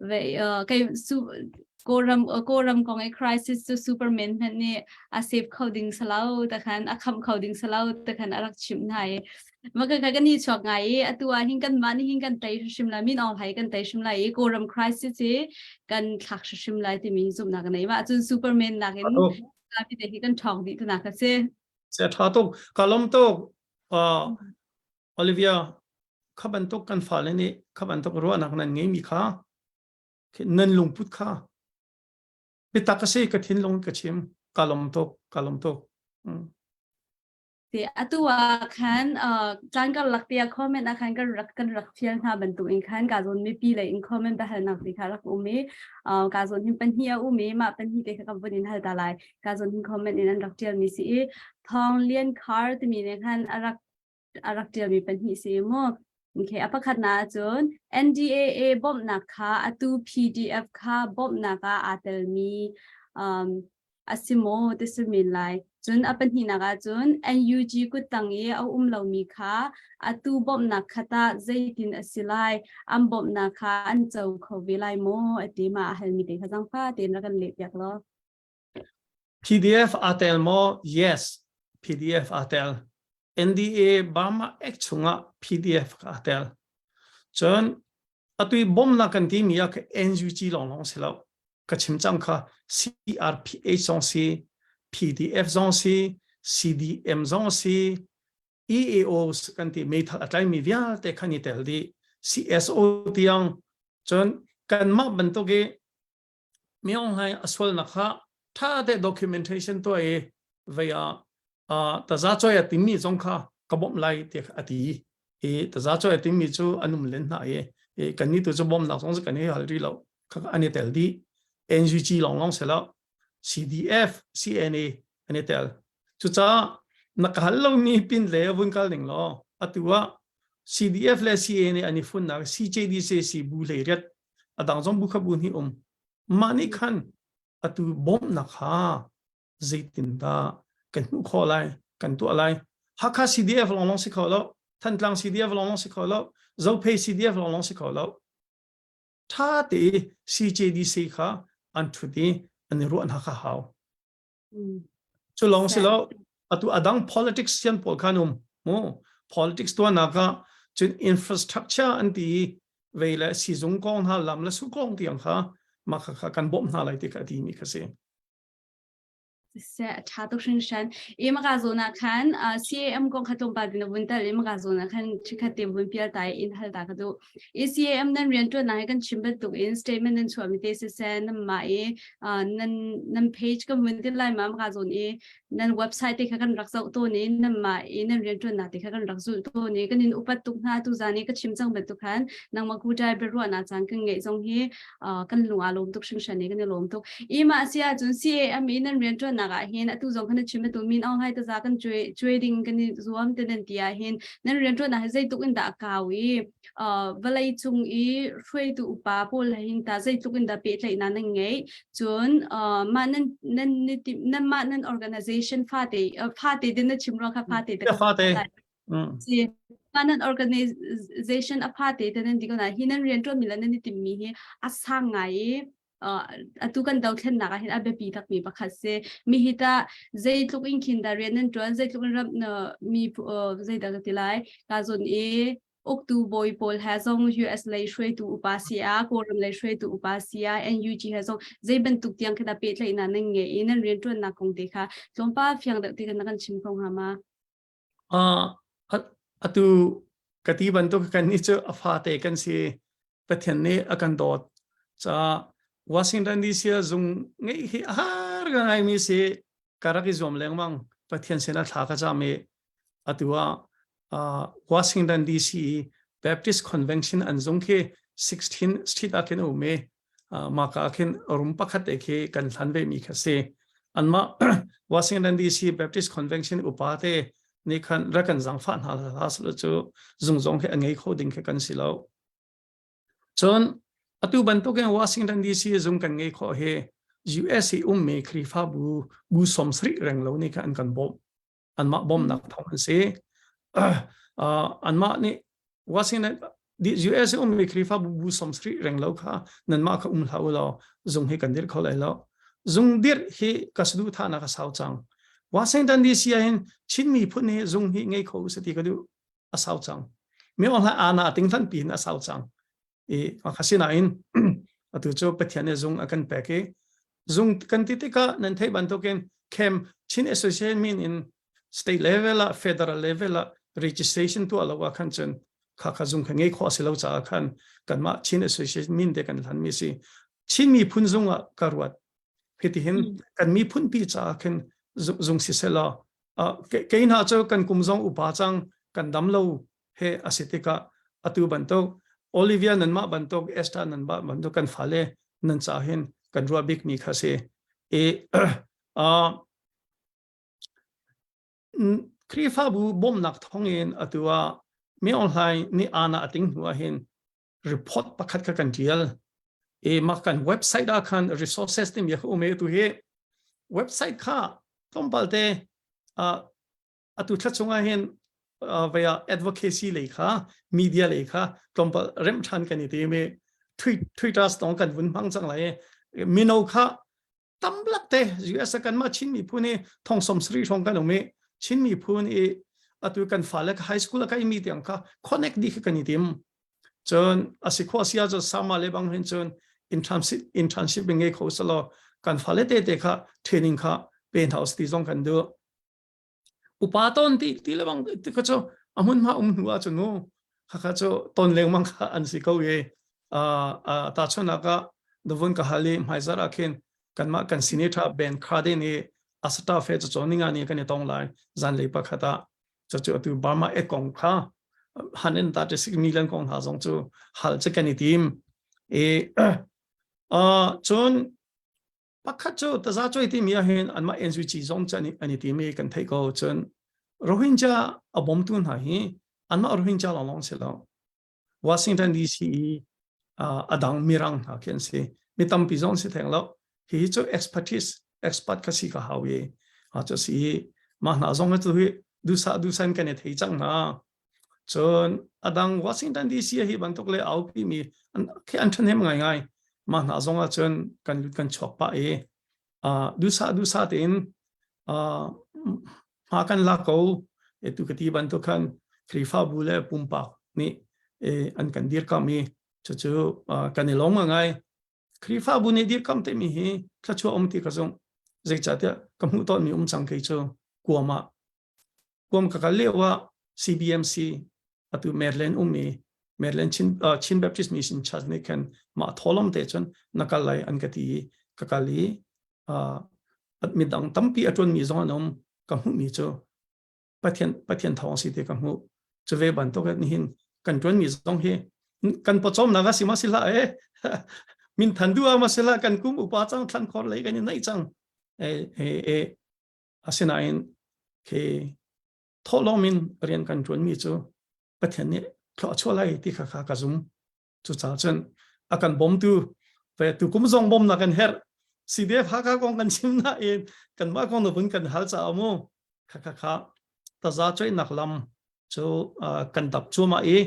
vei uh, kei su Kawlram Kawlram kong i crisis cu Superman hmanh nih a save kho ding salo ta khan a kham kho ding salo ta khan a rak chimh hna i mah ka kan i chuak ngai i atu ah hin kan mah nih hin kan tei hrim lai Min Aung Hlaing kan tei hrim lai i Kawlram crisis hi kan thlak hrim lai timi zumhnak ka nei mah cun Superman nakin mi te hi kan ṭhawng dih tunak a si. Se ṭha tuk ka lom tuk uh, Olivia kha bantuk kan fale nih kha bantuk ruahnak nan ngeimi kha nan lungput kha biatak a si ka thinlung ka chim ka lom tuk ka lom tuk mm. Te atu ah khan caan karlak te ah comment ah khan kan rak kan rak fial hna bantuk in khan ka zawn mipi lei in comment biahalnak ti kha rak um i ka zawn hin pahnih a um i mah pahnih te kha ka vun in hal ta lai ka zawn hin comment in an rak tial mi si i Thawng Lian Khar timi ne khan a rak a rak ṭialmi pahnih si mu. Okay, a pakhatnak ahcun NDAA bawmhnak kha atu PDF kha bawmhnak ah aa telmi um, a si maw ti si men lai. Cun a pahnihnak ahcun NUG kuttang i a um lomi kha atu bawmhnak kha tah zeitin a si lai, an bawmhnak kha an co kho ve lai maw a ti ma a halmi te kha zangfa tein rak kan leh piak law. PDF aa tel maw? Yes, PDF aa tel. NDA Burma Act chungah PDF aa tel. Cun atu i bawmnak kan timi ah ka NUG lawnglawng si lo. Ka chim cang kha CRPH zong si, PDF zong si, CDM zong si, EAOs kan ti meithal a tlaimi vialte khan i tel dih. CSO tiang cun kanmah bantuk i Min Aung Hlaing a sualnak kha ṭha te documentation tuah i vei ah taza cawi a timmi zong kha ka bawmh lai tiah a ti i taza cawi a timmi cu an um len hna i kannih tu cu bawmhnak zong cu kan i hal rih lo kha an i tel dih NUG lawnglawng si lo CDF CNA an i tel cucaah na ka hal lomi pin le vun kal ning law atu ah CDF le CNA an i funnak CJDCC bu hlei riat a dang zong bu kha bu nih um mah nih khan atu bawmhnak kha zeitindah kan hmuh khawh lai kan tuah lai Hakha CDF lawng lawng si kho lo Thantlang CDF lawng lawng si kho lo Zophei CDF lawng lawng si kho lo tha te CJDC kha an thut i an i ruah hna kha hau Cu lawng si lo, atu adang politics sian pawl khan um mu politics tuahnak ah cun infrastructure an ti i vei le sizung kong hna lam le su kong tiang kha mah kha kha kan bawmh hna lai ti kha a ti mi kha si. Seh tha tuk hringhran. I maka zawn ah khan CAM kong kha tlawmpal tin vun tal i maka zawn ah khan chikhat te vun pial ta in hal ta ka duh. I CAM nan rian tuan hi kan chim bantuk in statement nan chuah mi te siseh nan mah i nan nan page kan vun ti lai ma maka zawn i nan website te kha kan rak zoh tawn i nan mah i nan rian tuan nak te kha kan rak zulh tawn i kan in upat tuk hna tu zan i ka chim cang bantuk khan nangmah kutai biaruahnak caan kan ngeih zong hi kan lung aa lawm tuk hringhran i kan i lawm tuk. I mah si ahcun CAM i nan rianṭuannak ah hin atu zong khan na chim atu Min Aung Hlaing taza kan cuai ding kan i zuam te nan ti ah hin nan rianṭuannak hi zeitluk in dah a kau i vawlei cung i hruaitu upa pawl hin ta zeitluk in dah pehtlaihnak nan ngeih cun mah nan nan nan mah nan organization fate fate din na chim rua kha fate fate Si mah nan organization a fate te nan ti ko na hi nan rianṭuanmi le nan i timmi hi a sang ngai i. atu kan dothlennak ah hin a biapi takmi pakhat si. Mi hi tah zeitluk in khin dah rian nan ṭuan, zeitluk in ram mi zeidah ka ti lai, ka zawn i uktu bawi pawl he zong US lei hruaitu upa si ah, Kawlram lei hruaitu upa si ah, NUG he zong zei bantuk tiang khin dah pehtlaihnak nan ngei i nan rianṭuannak kong te kha tlawmpal fiang deuh te khan na kan chim kho hnga ma? Atu ka ti bantuk kan nih cu a fate kan si. Pathian nih a kan dawt. Ca Washington DC ah zung ngeih hi a har ka ngaimi si. Ka rak i zuam lengmang. Pathian sinah thla ka cam i atu ah uh, Washington DC Baptist Convention an zung khi 16 Street ah khin a um i mah ka ah khin room pakhat te khi kan hlan ve mi kha si anmah Washington DC Baptist Convention upa te nih khan rak kan zangfah hna hla selo cu zungzong khi a ngei kho ding khi kan si lo cun atu bantukin Washington DC zung kan ngei khawh hi US i ummi Khrihfabu bu 70 reng lo nih khan an kan bawmh anmah bawmhnak thawng an si anmah nih Washington US ummi Khrihfabu bu 70 reng lo kha nanmah kha um hlah u law zung hi kan dirh kho lai lo zung dirh hi ka saduhthahnak a sau cang Washington DC ah hin Chin miphun hi zung hi ngei kho se ti ka duh a sau cang mi ong ana ting hlan pi in a sau cang i asinain atu cu Pathian nih zung a kan pek i zung kan ti tikah nan theih bantukin camp Chin Association min in state level ah federal level ah registration tuah lo ah khan cun kha kha zung kha ngei khawh a si lo caah khan kanmah Chin Association min te kan hlan mi si Chin miphun zung ah ka ruat hitihin kan miphun pi caah khin zung si selaw kei hna cu kan kum zong upa cang kan dam lo he a si tikah atu bantuk Olivia nanmah bantuk Esther nanmah bantuk kan fale nan ca hin kan ruah bikmi kha si i uh, Khrihfabu bawmhnak thawngin atu ah mi online nih ana a ting hnu ah hin report pakhat kha kan tial i mah kan website ah khan resources timi kha um i tu hi website kha tlawmpal te uh, atu thla chungah hin vaya advocacy lei kha media lei kha tlawmpal rem than kan i tim i Twitter tong kan vun hmang cang lai mino kha tamlak te US kan ma Chin miphun i thong som sri hrawng kan um i Chin miphun i atu kan fale ka high school a kai mi tiang kha connect di kha kan i tim cun asi kho sia cu sama le bang hin cun internship internship ngei kho salo kan fale te te kha training kha pe hna ti zong kan du Upa ton ti ti le bang ti kha cu a hmunhma um hnu ahcun mu khakha cu ton lengmang kha an si ko i tahchunhnak ah nuvun ka hal i hmaizarh ah khin kanmah kan senator Ben Cardin i a staff he cacawn ninga ni kan i tong lai zanlei pakhat ah cucu atu Burma ek kong kha 136 million kong hna zong cu hal cu kan i tim i cun Pakhat cu taza cuai timi ahhin anmah NUG zong cu an i timi kan theih ko. Cun Rohingya a bawmtu hna hi anmah Rohingya lawnglawng si lo. Washington DC i a dang mirang hna khi an si. Mi tampi zong si theng lo. Hihi cu expertise, expert kha si ka hau i a cu si i mah hna zong cu hi dusa dusan kan i thei cang hna. Cun a dang Washington DC hi bantuk le aupi mi an khi an ṭhahnem ngaingai. Mah hna zong ah cun kan lut kan chuak pah i uh, dusa dusa tein uh, hma kan la ko. E tu ka ti bantuk khan Khrihfabu le pumpak nih eh, an kan dirkamh i cucu uh, kan i lawm ngai. Khrihfabu nih dirkamh timi hi thluachuah um ti ka zumh. Zeicahtiah ka hmuh tawnmi um cang kei cu kuam ah Kuam ka kal lio ah CBMC atu Maryland ummi Maryland Chin, uh, Chin Baptist Mission Church nih khan mah tholom te cun na kal lai an ka ti i ka kal i uh, midang tampi a ṭuanmi zong an um ka hmuhmi cu Pathian Pathian thawng si te ka hmuh cu ve bantuk nihin kan ṭuanmi zong hi kan pawcawmnak a si ma si hlah e min than du ma si hlah kan kum upa cang thlan khor lei kan i naih cang e e e Asinain khi thawhlawm in rian kan ṭuanmi cu Pathian nih thlua a chuah lai ti kha kha ka zum. Cucaah cun a kan bawmtu ve tukum zong bawmnak kan herh. CDF Hakha kong kan chim nain kanmah kong na vun kan hal caah mu kha kha kha taza coihnak lam cu kan dap cuahmah i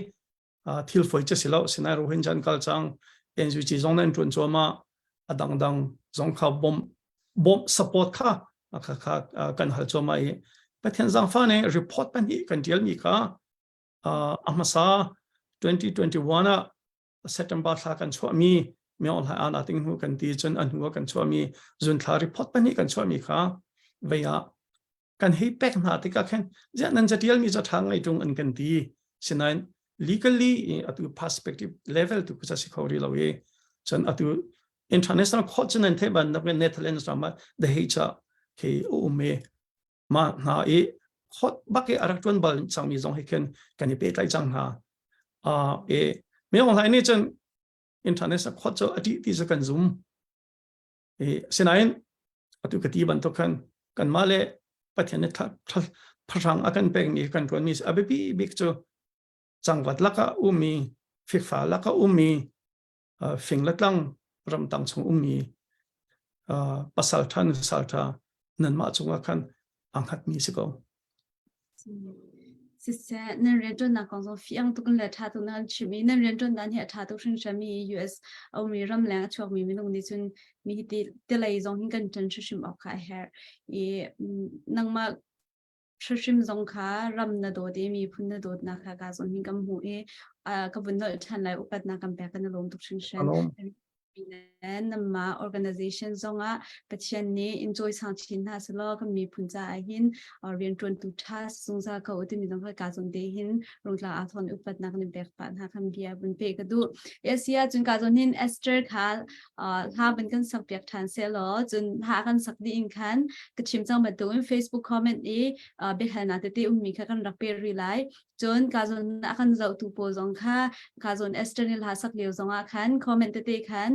thil foi cu si lo. Sinai Rohingya an kal cang. NUG zong nan ṭuan cuahmah. A dangdang zong kha bawmh bawmh support kha kha kha kan hal cuahmah i Pathian zaangfah nih report pahnih kan ṭialmi kha a hmasa 2021 ah September thla kan chuahmi Myo Hlai Ana ting hnu kan ti cun a hnu ah kan chuahmi zunthla report pahnih kan chuahmi kha vei ah kan hei pek hna tikah khan ziah nan catial mi cu ṭha ngai ṭung an kan ti. Sinain legally atu perspective level tu ku si kho ri lo i cun atu international court cun nan theih bantuk in Netherlands ram ah The Hague ah khi a um i mah hna i court bak i a rak ṭuan bal cangmi zong hi khin kan i pehtlai cang hna. E Myo Hlai nih cun international court cu a ṭih ti cu kan zum. I sinain atu ka ti bantuk khan kanmah le Pathian nih phahrang a kan pekmi kan ṭuanmi a biapi bik cu cangvat lakah ummi fikfa lakah ummi fing le tlang ramtang chung ummi pasal ṭha nusal ṭha nanmah cungah khan aa hngatmi si ko. Siseh, nan rianṭuannak kong zong fiang tuk in le ṭha tuk na kan chimh i nan rianṭuan hi a ṭha tuk hringhran mi US a ummi ramleng a chuakmi minung nih cun mi hi tilei zong hin kan ṭan hrimhrim awk kha a herh. I nangmah hrimhrim zong kha ram na dawt i miphun na dawtnak kha ka zawn hin kan hmuh i ka vun nolh ṭhan lai upatnak kan pek kan i lawm tuk hringhran. Namah organization zongah Pathian nih in cawisang chin hna selaw kan miphun caah hin rianṭuantu ṭha zungzal ko u timi zong kha ka zawn te hin rungtla aa thawn upatnak nan pek pah hna khan bia vun pe ka duh. Yes, ya cun ka zawn hin Esther kha hla van kan sak piak ṭhan selaw cun hla kan sak dih in khan ka chim cang bantukin Facebook comment i biahalnak tete ummi kha kan rak pe rih lai. Cun ka zawn a kan zohtu pawl zong kha ka zawn Esther nih hla sak lio zongah khan comment tete khan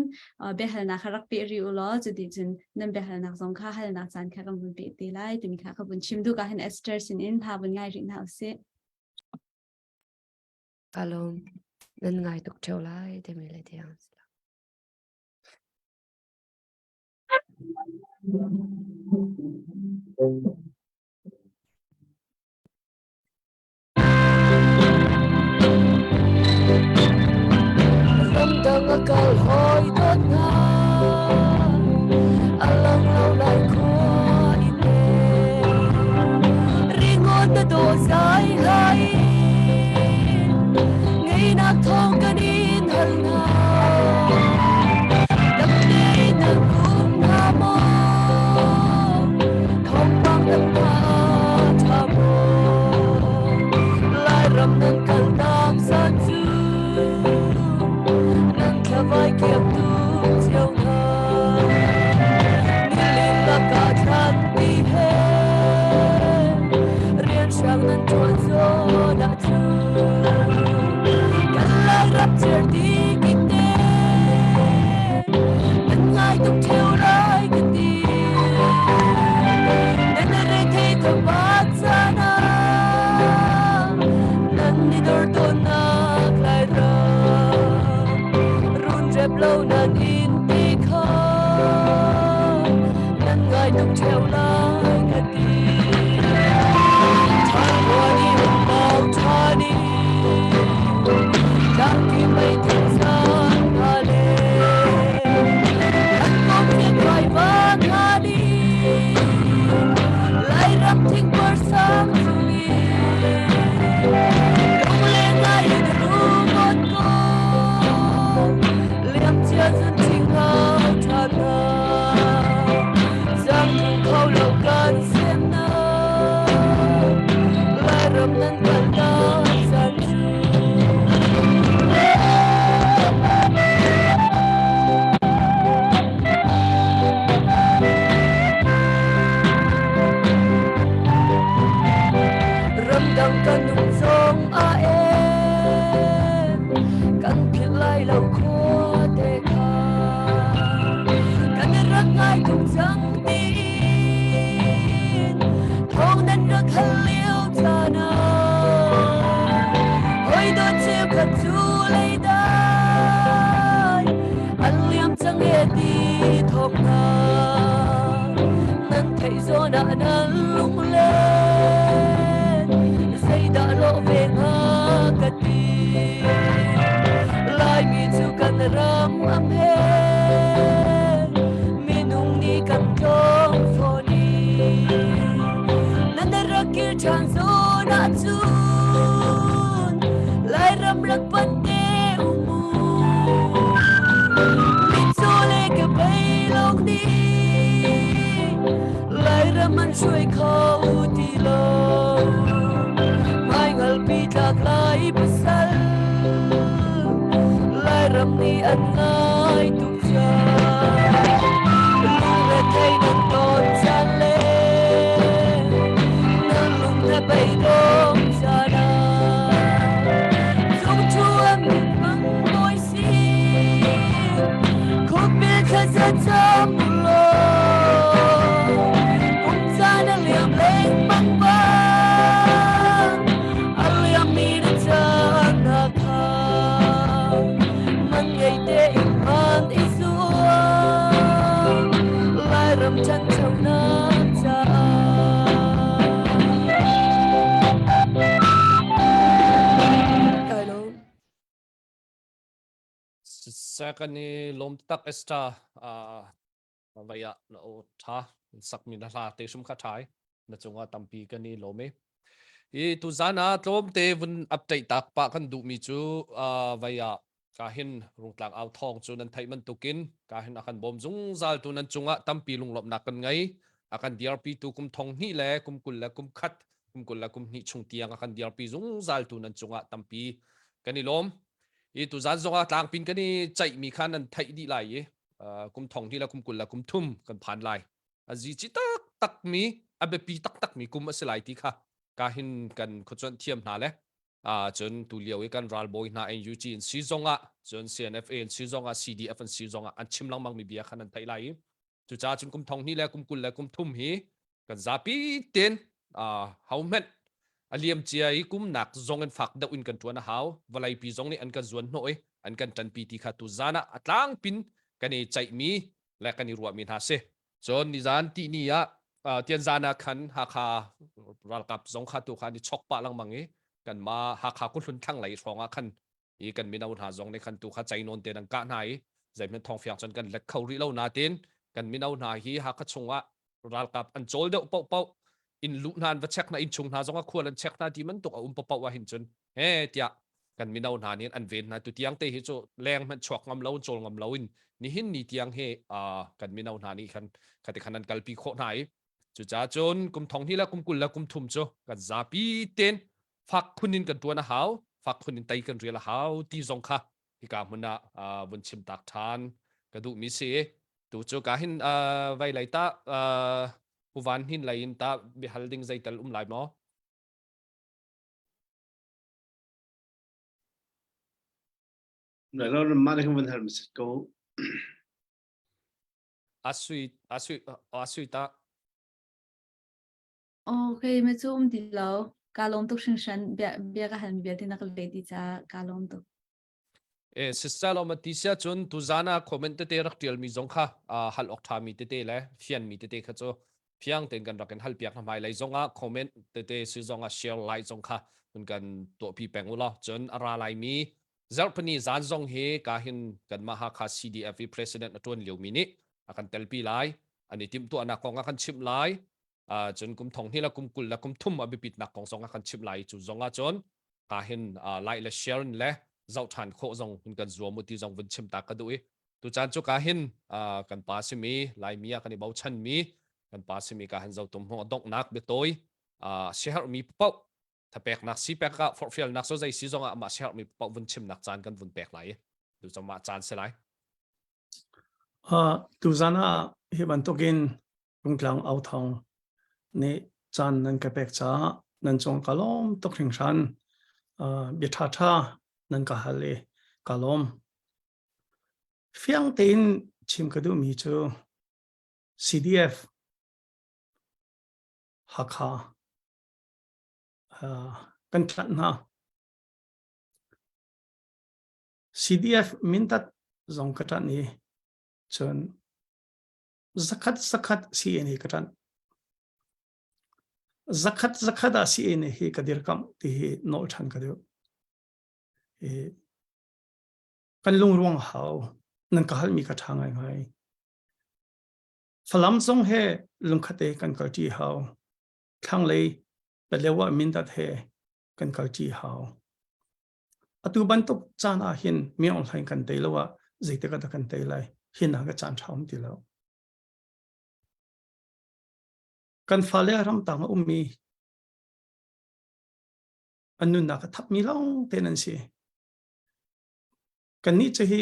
biahalnak kha rak pe rih u law cuti cun nan biahalnak zong kha halnak caan kha kan vun pe te lai timi kha ka vun chim duh ka hin Esther sin in hla vun ngai rih hna usih. Kalom nan ngai tuk theo lai timi le tiang. Ramdang a kal hawi dawt hna, a lang lo lai khua i te. Ringawn na dawh zai lai, ngeinak thawng kan in hal hna. Dam tein nan um hnga maw? Thawngpang dang hna ṭha maw? Lairam nan kaltak zan cu nan thlavai kiak tuk cio hna. Nilin lakah thlan ti he rian hrang nan ṭuan zawn ahcun kan Lairam certi kikte nan ngai tuk ṭheo lai ka ti. Nan rethei thabat caan ah nan i dor tawnnak Lairam runrep lo nan in ti kha nan ngai tuk ṭheo lai ka ti. Ṭhan um pau ṭhan i tlangki mei thing zan hna le kan kong thiang va hna ni Lairam thingpar sang cung i lungleng ngai in rungot ko liamcia zun thing hau ṭha hna zaangthung kho lo kan semnak Lairam nan kalnak caan cu. Ramdang kan um zong ah en kan philh lai lo khua te kha kan rak ngai tuk cang tiin thawng nan rak hal lio caan ah hoi dawt cheukhat cu leidai an liam cang e ti thawng hna nan theih zawn ah nan lunglen zeidah lawh ve hnga ka ti Laimi cu kan ram am he. kir ṭhan zawn ahcun Lairam rak panh te u mu. Mitcaw le kebei lawng nih Lairam an hruai kho ti lo. Hmaingalpi tlak lai pasal Lairam nih an ngai tuk cang. Lungrethei nan ton caan le nan lung na beidong caan ah Cungṭhu an bang bawi si Khuapil thlaza cam u law Kum caan a liam lengmang bang A liammi na caan hna kha Man ngei tein hman i zuam Lairam ṭhanchonak caah Kai lawm. Second i lawm tak Esther uh, vai ah na o tha sakmi na hla te sum kha thai na cungah tampi kan i lawm i i tu zan ah tlawm te vun update tak pa kan duh mi cu uh, vai ah ka hin rungtlang au thong cu nan theih bantukin ka hin akan bawm zungzal tu nan cungah tampi lunglawmhnak kan ngei akan dirpi tu kum thong hnih le kum 20 le kum khat kum 20 le kum hnih chung tiang akan dirpi zungzal tu nan cungah tampi kan i lawm i tu zan zongah tlangpin kan i ceih mi kha nan theih dih lai i kum thong hnih le kum 20 le kum thum kan phan lai a zi ci tak tak mi a biapi tak tak mi kum a si lai ti kha ka hin kan khuacuanh thiam hna le cun tu lio i kan ralbawi hna NUG in si zongah cun CNFA in si zongah CDF an si zongah an chim lengmang mi bia khan an theih lai i cucaah cun kum thong hnih le kum 20 le kum thum hi kan zapi ten ho hmenh a liam cia i kum nak zong in fak deuh in kan tuan a hau vawleipi zong nih an kan zuan hnawh i an kan ṭanpi ti kha tu zan ah a tlangpin kan i ceihmi le kan i ruahmi hna si cun nizan ti ni ah tianzan ah khan Hakha ralkap zong kha tu kha an i chok pah lengmang i kanmah Hakha kuhlun thlanglei hrawng ah khan i kan mino hna zong nih khan tu kha ceinawn te an kah hna i zeihmanh thawngfiang cun kan let kho rih lo nain kan mino hna hi Hakha chungah ralkap an cawl deuh paohpaoh inn luh hna an va check hna inn chung hna zong a khual an check hna ti bantuk a um paohpaoh ah hin cun he tiah kan mino hna nih an ven hna tu tiang te hi cu leng hmanh chuak ngam lo cawl ngam lo in nihin ni tiang hi kan mino hna nih khan khati khan an kalpi khawh hna i cucaah cun kum thong hnih le kum 20 le kum thum cu kan zapi ten fak khun in kan tuan a hau fak khun in tei kan rial a hau ti zong kha hika hmun ah vun chim tak than ka duh mi si tu cu ka hin vai lei ta puvan hin lei in ta bihal ding zeital um lai maw Lai lo mah le kan van hal mi ko. Asui asui asui ta Okay, me cu um ti lo. Ka lawm tuk hringhran. Bia, bia ka halmi vialte na ka leh dih caah ka lawm tuk. E sister lo ma ti sia cun tuzan ah comment tete rak tial mi zong kha hal awk tha mi tete le fian mi tete kha cu fiang ten kan rak in hal piak na hmai lei zong ah comment tete si zong ah share like zong kha hun kan tuah pi peng u law cun a ra lai mi zarhpini zan zong hi ka hin kan mah Hakha CDF i president a tuan lio mi nih a kan telpi lai an i timhtuahnak kong a kan chimh lai cun kum thong hnih le kum 20 le kum thum a biapitnak kong zong a kan chimh lai cu zong ah cun ka hin like le share le zoh ṭhan khawh zong hun kan zuam u ti zong vun chim ta ka duh i tu caan cu ka hin kan pa simi laimi ah kan i bochan mi kan pa simi ka han zotum hong donghnak biatawi siaherhmi paoh thapeknak si pek ah forhfialnak so zei si zong ah mah siaherhmi paoh vun chimnak caan kan vun pek lai i tu cu mah caan si lai Tuzan ah hi bantukin Rungtlang Authawng nih caan nan ka pek caah nan cung ka lawm tuk hringhran. Bia ṭhaṭha nan ka hal i ka lawm. Fiang tein chim ka duhmi cu CDF Hakha kan tlanh hna. CDF Mindat zong ka ṭanh i cun zakhat zakhat CNA ka ṭanh. Zakhat zakhat ah CNA hi ka dirkamh ti hi nawl ṭhan ka duh. I kan lungruang hau nan ka halmi ka ṭha ngaingai. Falam zong he lungkhat te kan kalṭi hau. Thlanglei. Palewa Mindat he kan kalṭi hau. Atu bantuk caan ah hin mi online kan tei lo ah zeitik ah dah kan tei lai? Hi na ka caan ṭha um ti lo. Kan fale ramtang a ummi an nunnak a thapmi lawng te nan si. Kannih cu hi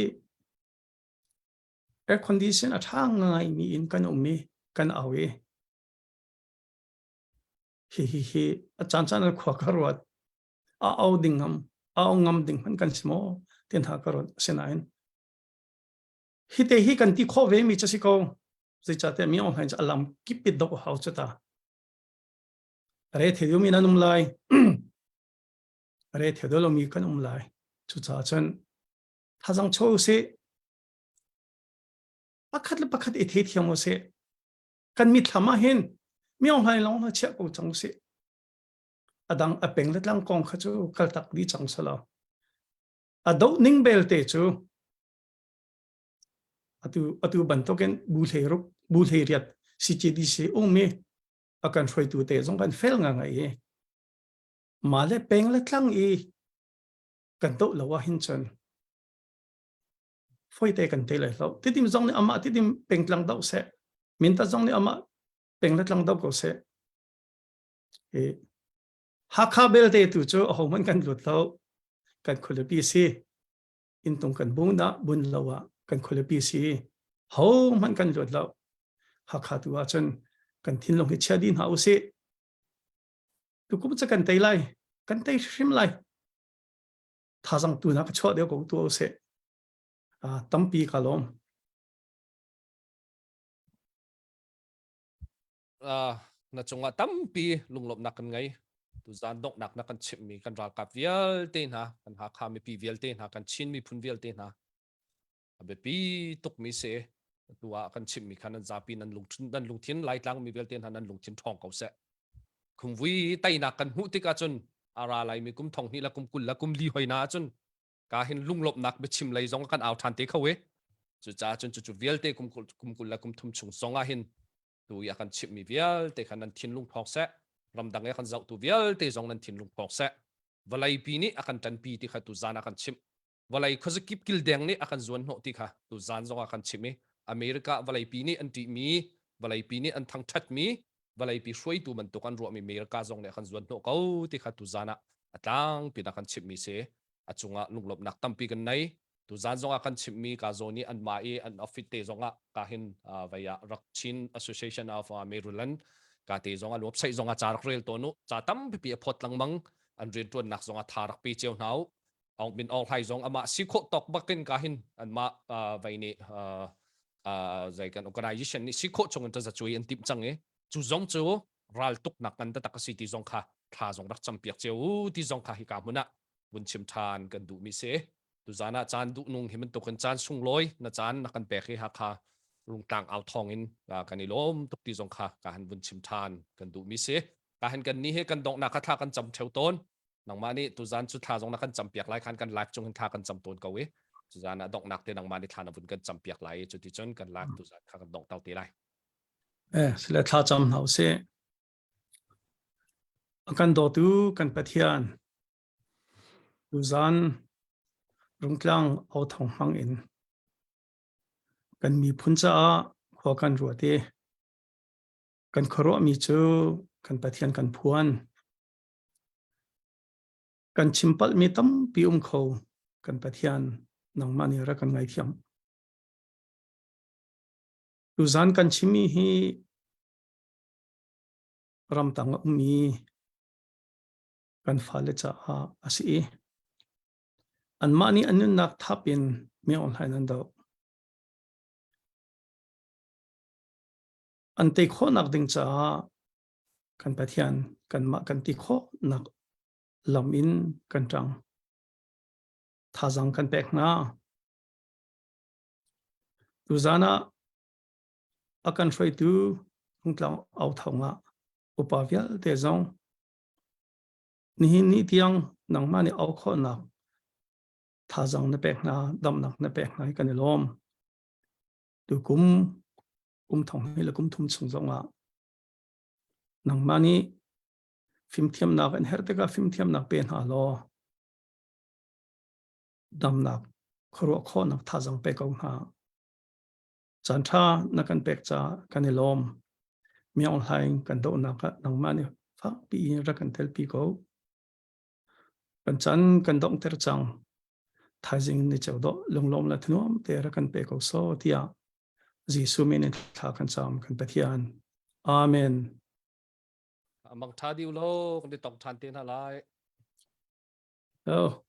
air condition a ṭha ngai mi in kan um i kan au i hi hi hi a caan caan ah khua ka ruat a au ding ngam a au ngam ding hmanh kan si maw ti hna ka ruat asinain hi te hi kan ti khawh ve mi cu si ko zeicahtiah mi online cu a lam kip it do hau cu ta re the mi nan um lai re the lo mi kan um lai cucaah cun thazang cho usih pakhat le pakhat i the thiam usih kan mithlam ah hin miong hlai long na chiah ko cang usih adang a peng le tlang kong kha cu kal tak di cang salo a do ning belte cu atu atu bantukin bu hlei ruk bu hlei riat CCDC ummi a kan hruaitu te zong kan fel nga ngai i ma le peng le tlang i kan do lo ah hin cun foite kan te lai lo tidim zong nih amah tidim pengtlang do seh minta zong nih amah peng le tlang do ko seh e Hakha belte tu cu ahohmanh kan lut lo kan khualipi si intung kan bun ah bun lo ah kan khualipi si hohmanh kan lut lo Hakha tu ah cun kan thinlung hi chia dih hna usih tukum cu kan tei lai kan tei hrim lai thazang tu na ka chuah deuh ko tu usih tampi ka lawm na cungah tampi lunglawmhnak kan ngei tuzan donghnak na kan chimhmi kan ralkap vialte hna kan Hakha mipi vialte hna kan Chin miphun vialte hna a biapi tukmi si tu ah kan chimhmi kha nan zapi nan lungthin nan lungthin laitlang mi vialte hna nan lungthin ṭhawng ko seh khumvui teinak kan hmuh tik ahcun a ra laimi kum thong hnih le kum 20 le kum li hoi na ahcun ka hin lunglawmhnak biachim lei zong kan au ṭhan te kho i cucaah cun cucu vialte kum kum 20 le kum thum chung zong ah hin tu i a kan chimhmi vialte kha nan thinlung phawk seh ramdang i a kan zohtu vialte zong nan thinlung phawk seh vawleipi nih a kan ṭanpi ti kha tu zan a kan chimh vawlei khuazakip kildeng nih a kan zuan hnawh ti kha tu zan zong a kan chimh i America vawleipi nih an ṭihmi vawleipi nih an thangṭhatmi vawleipi hruaitu bantuk an ruahmi America zong nih a kan zuan hnawh ko ti kha tu zan ah a tlangpi in a kan chimhmi si a cungah lunglawmhnak tampi kan nei tuzan zongah kan chimhmi ka zawn i anmah i an office te zongah ka hin vei ah rak Chin Association of Maryland ka te zongah website zongah ca rak rel tawn u ca tampi a phawt lengmang an riantuannak zongah tha rak pe cio hna u Aung Min Aung Hlai zong amah si khawh tawk bakin ka hin anmah vei nih zei kan organization nih si khawh chung in tazacuai an timh cang i cu zong cu raltuknak ngan taktak a si ti zong kha thla zong rak campiak cio u ti zong kha hika hmun ah vun chim ṭhan kan duhmi si. Tuzan ah caan duhnung hi bantukin caan sunglawi na caan na kan pek hi Hakha Rungtlang au thawng in kan i lawm tuk ti zong kha ka han vun chim ṭhan kan duhmi si. Ka han kan ni he kan donghnak kha thla kan cam ṭheo tawn. Nangmah nih tuzan cu thla zong na kan campiak lai khan kan live chung hin thla kan cam tawn ko i tuzan ah donghnak te nangmah nih thla na vun kan campiak lai i cuticun kan live tuzan kha kan dongh te lai. Eh, sile thla cam hna usih. A kan dawtu kan Pathian, tuzan Rungtlang authawng hmang in kan miphun caah khua kan ruat i kan khuaruahmi cu kan Pathian kan phuan. Kan chim palhmi tampi um kho kan Pathian nangmah nih rak kan ngaithiam. Tuzan kan chimmi hi ramtang a ummi kan fale caah a si i anmah nih an nunnak thap in mi online an doh. An tei khawhnak ding caah kan Pathian kanmah kan ti khawhnak lam in kan ṭang. Thazang kan pek hna. Tuzan ah a kan hruaitu Rungtlang authawng ah upa vialte zong nihin ni tiang nangmah nih au khawhnak thazang na pek hna damnak na pek hna hi kan i lawm tukum kum thong hi le kum thum chung zong ah nangmah nih Fimthiamnak an herh tikah fimthiamnak pe hna law damnak khuaruah khawhnak thazaang pe ko hna. Caan ṭha na kan pek caah kan i lawm. Myaung Hlaing kan dohnak ah nangmah nih fakpi in rak kan telpi ko. Kan chan kan donghter cang. Thaizing ni ceu dawh lunglawm le thanuam te rak kan pe ko so tiah Jesuh min in thla kan cam kan Pathian. Amen. Amang tha diu lo kan i tong than te hna lai. Oh.